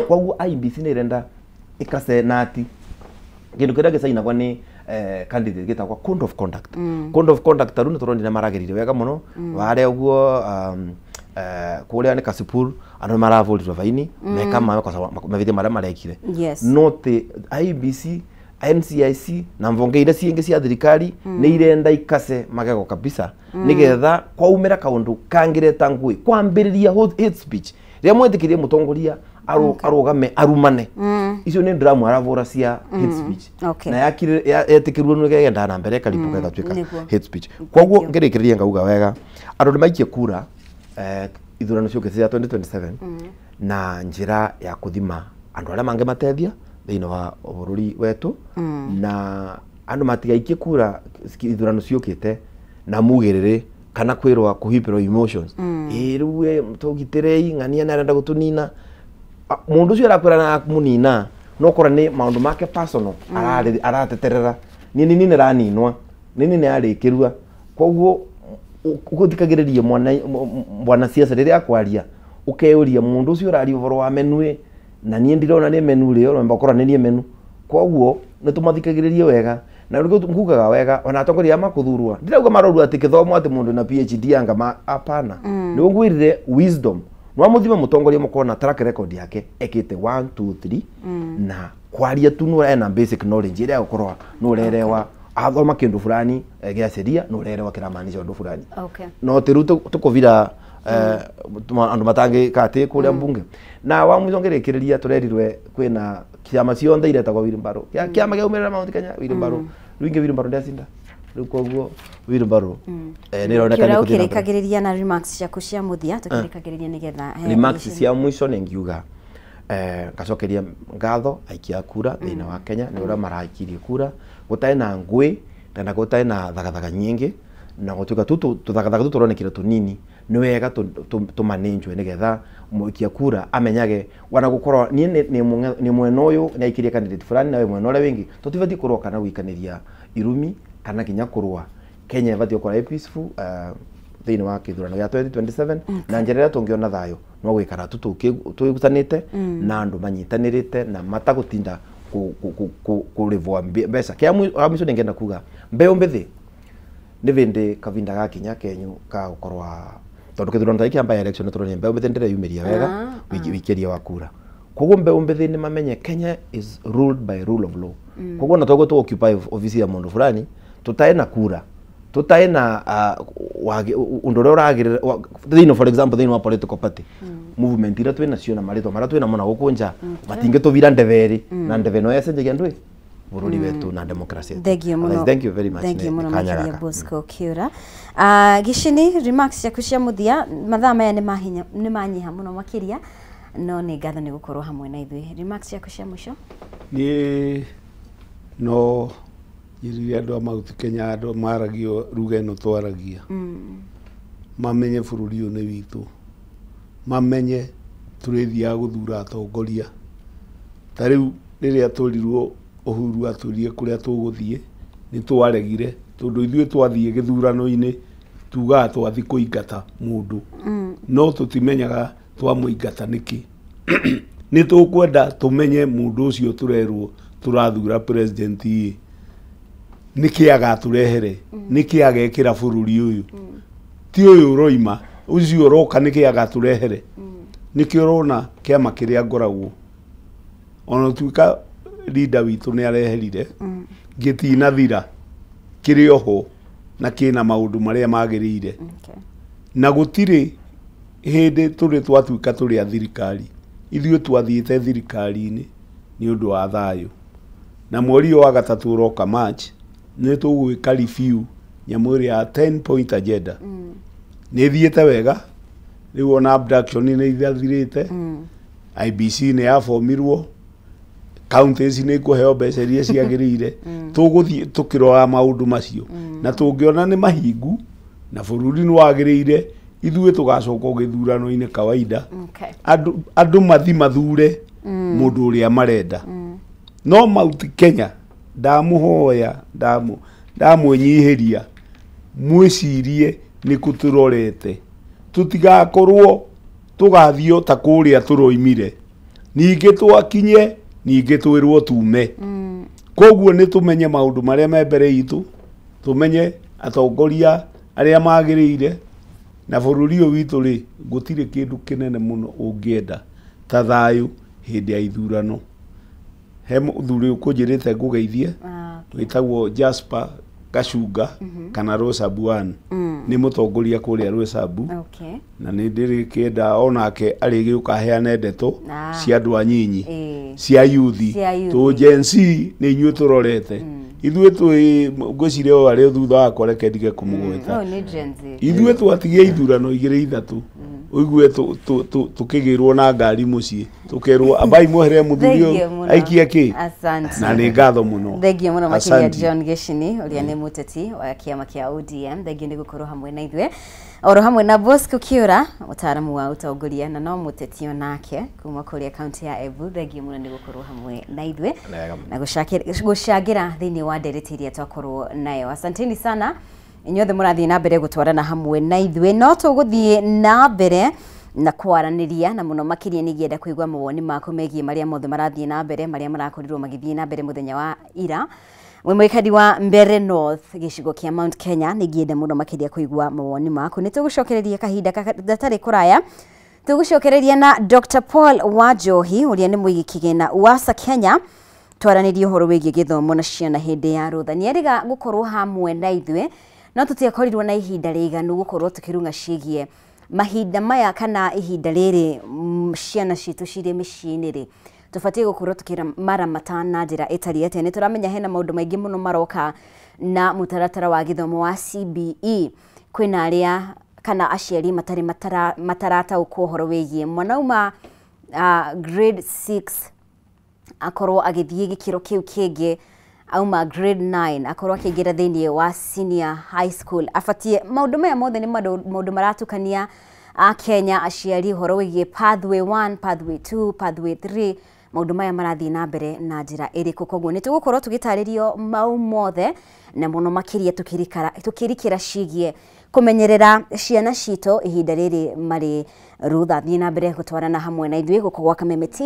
Koguo IEBC ni irenda ikase nati kindu kiria gicainagwa ni candidate gitagwa code of conduct. Code of conduct taru ni turonire maragirire wega muno waria uguo kuria ni Kasipul andu maravurirwo faini meka makosa mavithia maria marekire. No ti IEBC NCIC na mvonge iria ciingi cia thirikari ni irenda ikase magego kabisa nigetha kwaumira kaundu kangireta ngui kwambiriria hate speech riria mwetikirie mutongoria arugame arumane icio ni dramu aravura cia hate speech na yakire yetikirwo ni genda na mbere karibu gatuika hate speech. Koguo ngirikiriria ngauga wega andu ni maikie kura ithurano ciũkĩte cia 2027 na njĩra ya kuthima andu aria mangimatethia thiini wa bururi wetu na andu matigaikie kura ithurano ciũkĩte na mugirire kana kwirwa kuhipirwo emotions ĩ rĩu tũgitĩrei ng'ania nĩ arenda gũtũnina mundu ucio arakwira na munina no kora ni maundu make personal arateterera ni ni ni raninwa ni ni arikirua koguo guthikagiriria mwana siasa riria akwaria ukeuria mundu ucio uraria uhoro wa menu na nie ndirona ni menu ri ro mbakora ni nie menu koguo ni tumathikagiririe wega na ngugaga wega ona atongoria makuthurwa ndirauga marorua ati kithomo ati mundu na PhD anga ma apana ni ngwirire wisdom no muthime mutongoria mukona track record yake ekite 1 2 3 na kwaria tu no ena basic knowledge iria gukorwa no urerewa athoma kindu fulani gia sheria no urerewa kiramaanisha undu fulani. Okay. No tiru tukuvira andu matangi kati kuria mbunge na wa mwico ngirikiriria turerirwe kwina kiama cionthe iretagwo wheelbarrow kiama giaumirira Mount Kenya wheelbarrow ruingi wheelbarrow ndiacinda riu koguo wheelbarrow ni ironeka ni kuthii ukirikagiriria na remarks ciaku cia muthia tukirikagiriria nigetha remarks cia mwico ni ngiuga ngacokeria ngatho aikia kura thiini wa Kenya ni uria maraikirie kura gutai na ngui kana gutai na thagathaga nyingi na gutuika tu tuthagathaga tu turonekire tunini ni wega tumanenjwe nigetha muikia kura amenyage wana gukorwo nie ni mwena uyu ni aikirie candidate fulani nawe mwena uria wingi tutibati kurwa kana gwikaniria irumi kana kinya kurwa Kenya ĩbatiĩ gũkorwo ĩ peaceful thĩinĩ wa kĩthurano gĩa 2027 na njĩra ĩrĩa tũngĩona thayũ no gũikara tu tũigusanĩte na andũ manyitanĩrĩte na matagũtinda kũrĩvwa mbeca. Kĩa mũico nĩngenda kuga mbeũ mbĩthĩ nĩ bĩndĩ kavinda gakinya kenyu ka gũkorwa tondũ kĩthurano ta gĩkĩ by election nĩ tũronire mbeũ mbĩthĩ ndĩreyumĩria wega wĩkĩria wa kura. Koguo mbeũ mbĩthĩ nĩ mamenye Kenya is ruled by rule of law. Koguo na toguo tũ occupy ofisi ya mũndũ fulani tũtae na kura tũtae na ũndũ ũrĩa ũragĩrĩra thĩinĩ, for example thĩinĩ wa political party movement iria twĩ nacio na marĩtwa marĩa twĩ namo na gũkũ nja matingĩtũvira ndebe ĩrĩ na ndebe no yecenjagia ndũĩ bũrũri wetu na democracy yetu. Thank you muno. Thank you very much. Thank you muno kanya makĩria gaka. Bosco Kiura. Gicini remarks ciaku cia mũthia, mathaa maya nĩ manyiha mũno makĩria, no nĩ ngatho nĩ gũkorwo hamwe na ithuĩ. Remarks ciaku cia mũico? Niĩ no njĩrire andũ a Mount Kenya, andũ maragio ruga ĩno twaragia, mamenye bũrũri ũyũ nĩ witũ, mamenye tũrĩthiaga gũthura atongoria. Ta rĩu rĩrĩa twerirwo Uhuru atwĩrire kũrĩa tũgũthiĩ nĩ twaregire, tondũ ithuĩ twathiĩ gĩthurano-inĩ tugaga twathiĩ kũingata mũndũ, no tũtimenyaga twamũingata nĩkĩ. Nĩ tũkwenda tũmenye mũndũ ũcio tũrerwo tũrathura president ĩ nĩkĩ agatũrehere, nĩkĩ agekĩra bũrũri ũyũ, ti ũyũ ũroima ũcio ũroka nĩkĩ agatũrehere. Nĩkĩo ũrona kĩama kĩrĩa ngoragwo ona tuĩka leader witũ nĩ areherire gĩtinathira, kĩrĩ oho na kĩna maũndũ marĩa magĩrĩire. Na gũtirĩ hĩndĩ tũrĩ twatuĩka tũrĩ a thirikari, ithuĩ twathiĩte thirikari-inĩ nĩ ũndũ wa thayũ. Na mweri ũyũ wa gatatũ ũroka March nĩ tũgwĩka review nyamũ ĩrĩa ya 10 point agenda. Nĩ ĩthiĩte wega rĩu, ona abduction nĩ ithathirĩte, IBC nĩ yabomirwo, counties nĩ ikũheo mbeca iria ciagĩrĩire. Tũgũthiĩ tũkĩroraga maũndũ macio, na tũngĩona nĩ mahingu na bũrũri nĩ wagĩrĩire, ithuĩ tũgacoka gĩthurano-inĩ kawaida. Andũ mathi mathure mũndũ ũrĩa marenda. No Mount Kenya ndamũhoya, ndamwĩnyihĩria, mwĩcirie nĩ kũ tũrorete, tũtigakorwo tũgathio ta kũrĩa tũroimire, ningĩ twakinye ningĩ twĩrwo tume. Koguo nĩ tũmenye maũndũ marĩa me mbere itũ, tũmenye atongoria arĩa magĩrĩire, na bũrũri ũyũ witũ rĩ gũtirĩ kĩndũ kĩnene mũno ũngĩenda ta thayũ hĩndĩ ya ithurano. He mũthuri ũkũnjĩrĩte ngũgeithie wĩtagwo Jasper Gacunga kana Rosabu 1, nĩ mũtongoria kũrĩa Rosabu, na nĩ ndĩrĩkĩenda onake arĩgĩũka aheane ndeto cia andũ anyinyi, cia yuthi, tũ Gen Z nĩ inyuĩ tũrorete. Ithuĩ twĩ ngwĩciria ũyũ arĩ thutha wakwa, reke ndige kũmũgweta. Ithuĩ twatigia ithurano igĩrĩ ithatũ, ũigue tũkĩgĩrwo na ngari mũciĩ, tũkerwo ambai mwehere mũthuri ũyũ aikie kĩ. Na nĩ ngatho mũno. Thengiũ mũno makĩria John Gicini ũrĩa nĩ mũteti wa kĩama kĩa ODM. Thengiũ nĩ gũkorwo hamwe na ithuĩ oro hamwe na Bosco Kiura, mũtaaramu wa ũtongoria na no mũteti onake kuma kũrĩa kaunti ya Embu. Thengiũ mũno nĩ gũkorwo hamwe na ithuĩ na gũcangĩra thĩinĩ wa ndereti iria twakorwo nayo. Asanteni sana inyuothe mũrathiĩ na mbere gũtwarana hamwe na ithuĩ, no tũgũthiĩ na mbere na kwaranĩria na mũno makĩria nĩngĩenda kũigua mawoni maku megiĩ marĩa mothe marathiĩ na mbere, marĩa marakorirwo magĩthiĩ na mbere mũthenya wa ira. Wĩ mũikari wa Mbere North gĩcigo kĩa Mount Kenya, nĩngĩenda mũno makĩria kũigua mawoni maku. Nĩ tũgũcokereria kahinda gatarĩ kũraya, tũgũcokereria na Dr. Paul Wanjohi ũrĩa nĩ mũigi kĩgĩna UASA Kenya, twaranĩrie ũhoro wĩgiĩ gĩthomo na ciana hĩndĩ ya rũtha. Nĩerĩga gũkorwo hamwe na ithuĩ, no tũtiakorirwo na ihinda rĩiganu gũkorwo tũkĩrung'a ciĩgiĩ mahinda maya kana ihinda rĩrĩ ciana citũ cirĩ mĩciĩ-inĩ rĩ, tũbatiĩ gũkorwo tũkĩmaramata na njĩra ĩtariĩ atĩa. Nĩ tũramenya hena maũndũ maingĩ mũno maroka na mũtaratara wa gĩthomo wa CBE. Kwĩna arĩa kana aciari matarĩ matarataũkwo ũhoro wĩgiĩ mwana auma grade 6 akorwo agĩthiĩ gĩkĩro kĩu kĩngĩ, auma grade 9 akorwo akĩingĩra thĩinĩ wa senior high school, abatie maũndũ maya mothe nĩ maũndũ maratukania a Kenya aciari ũhoro wĩgiĩ pathway 1, pathway 2, pathway 3, Maũndũ maya marathiĩ na mbere na njĩra ĩrĩkũ? Koguo nĩ tũgũkorwo tũgĩtarĩrio mau mothe na mũno makĩria tũkĩrikĩra ciĩgiĩ kũmenyerera ciana citũ ihinda rĩrĩ marĩ rũtha. Thiĩ na mbere gũtwarana hamwe na ithuĩ gũkũ gwa Kameme TV.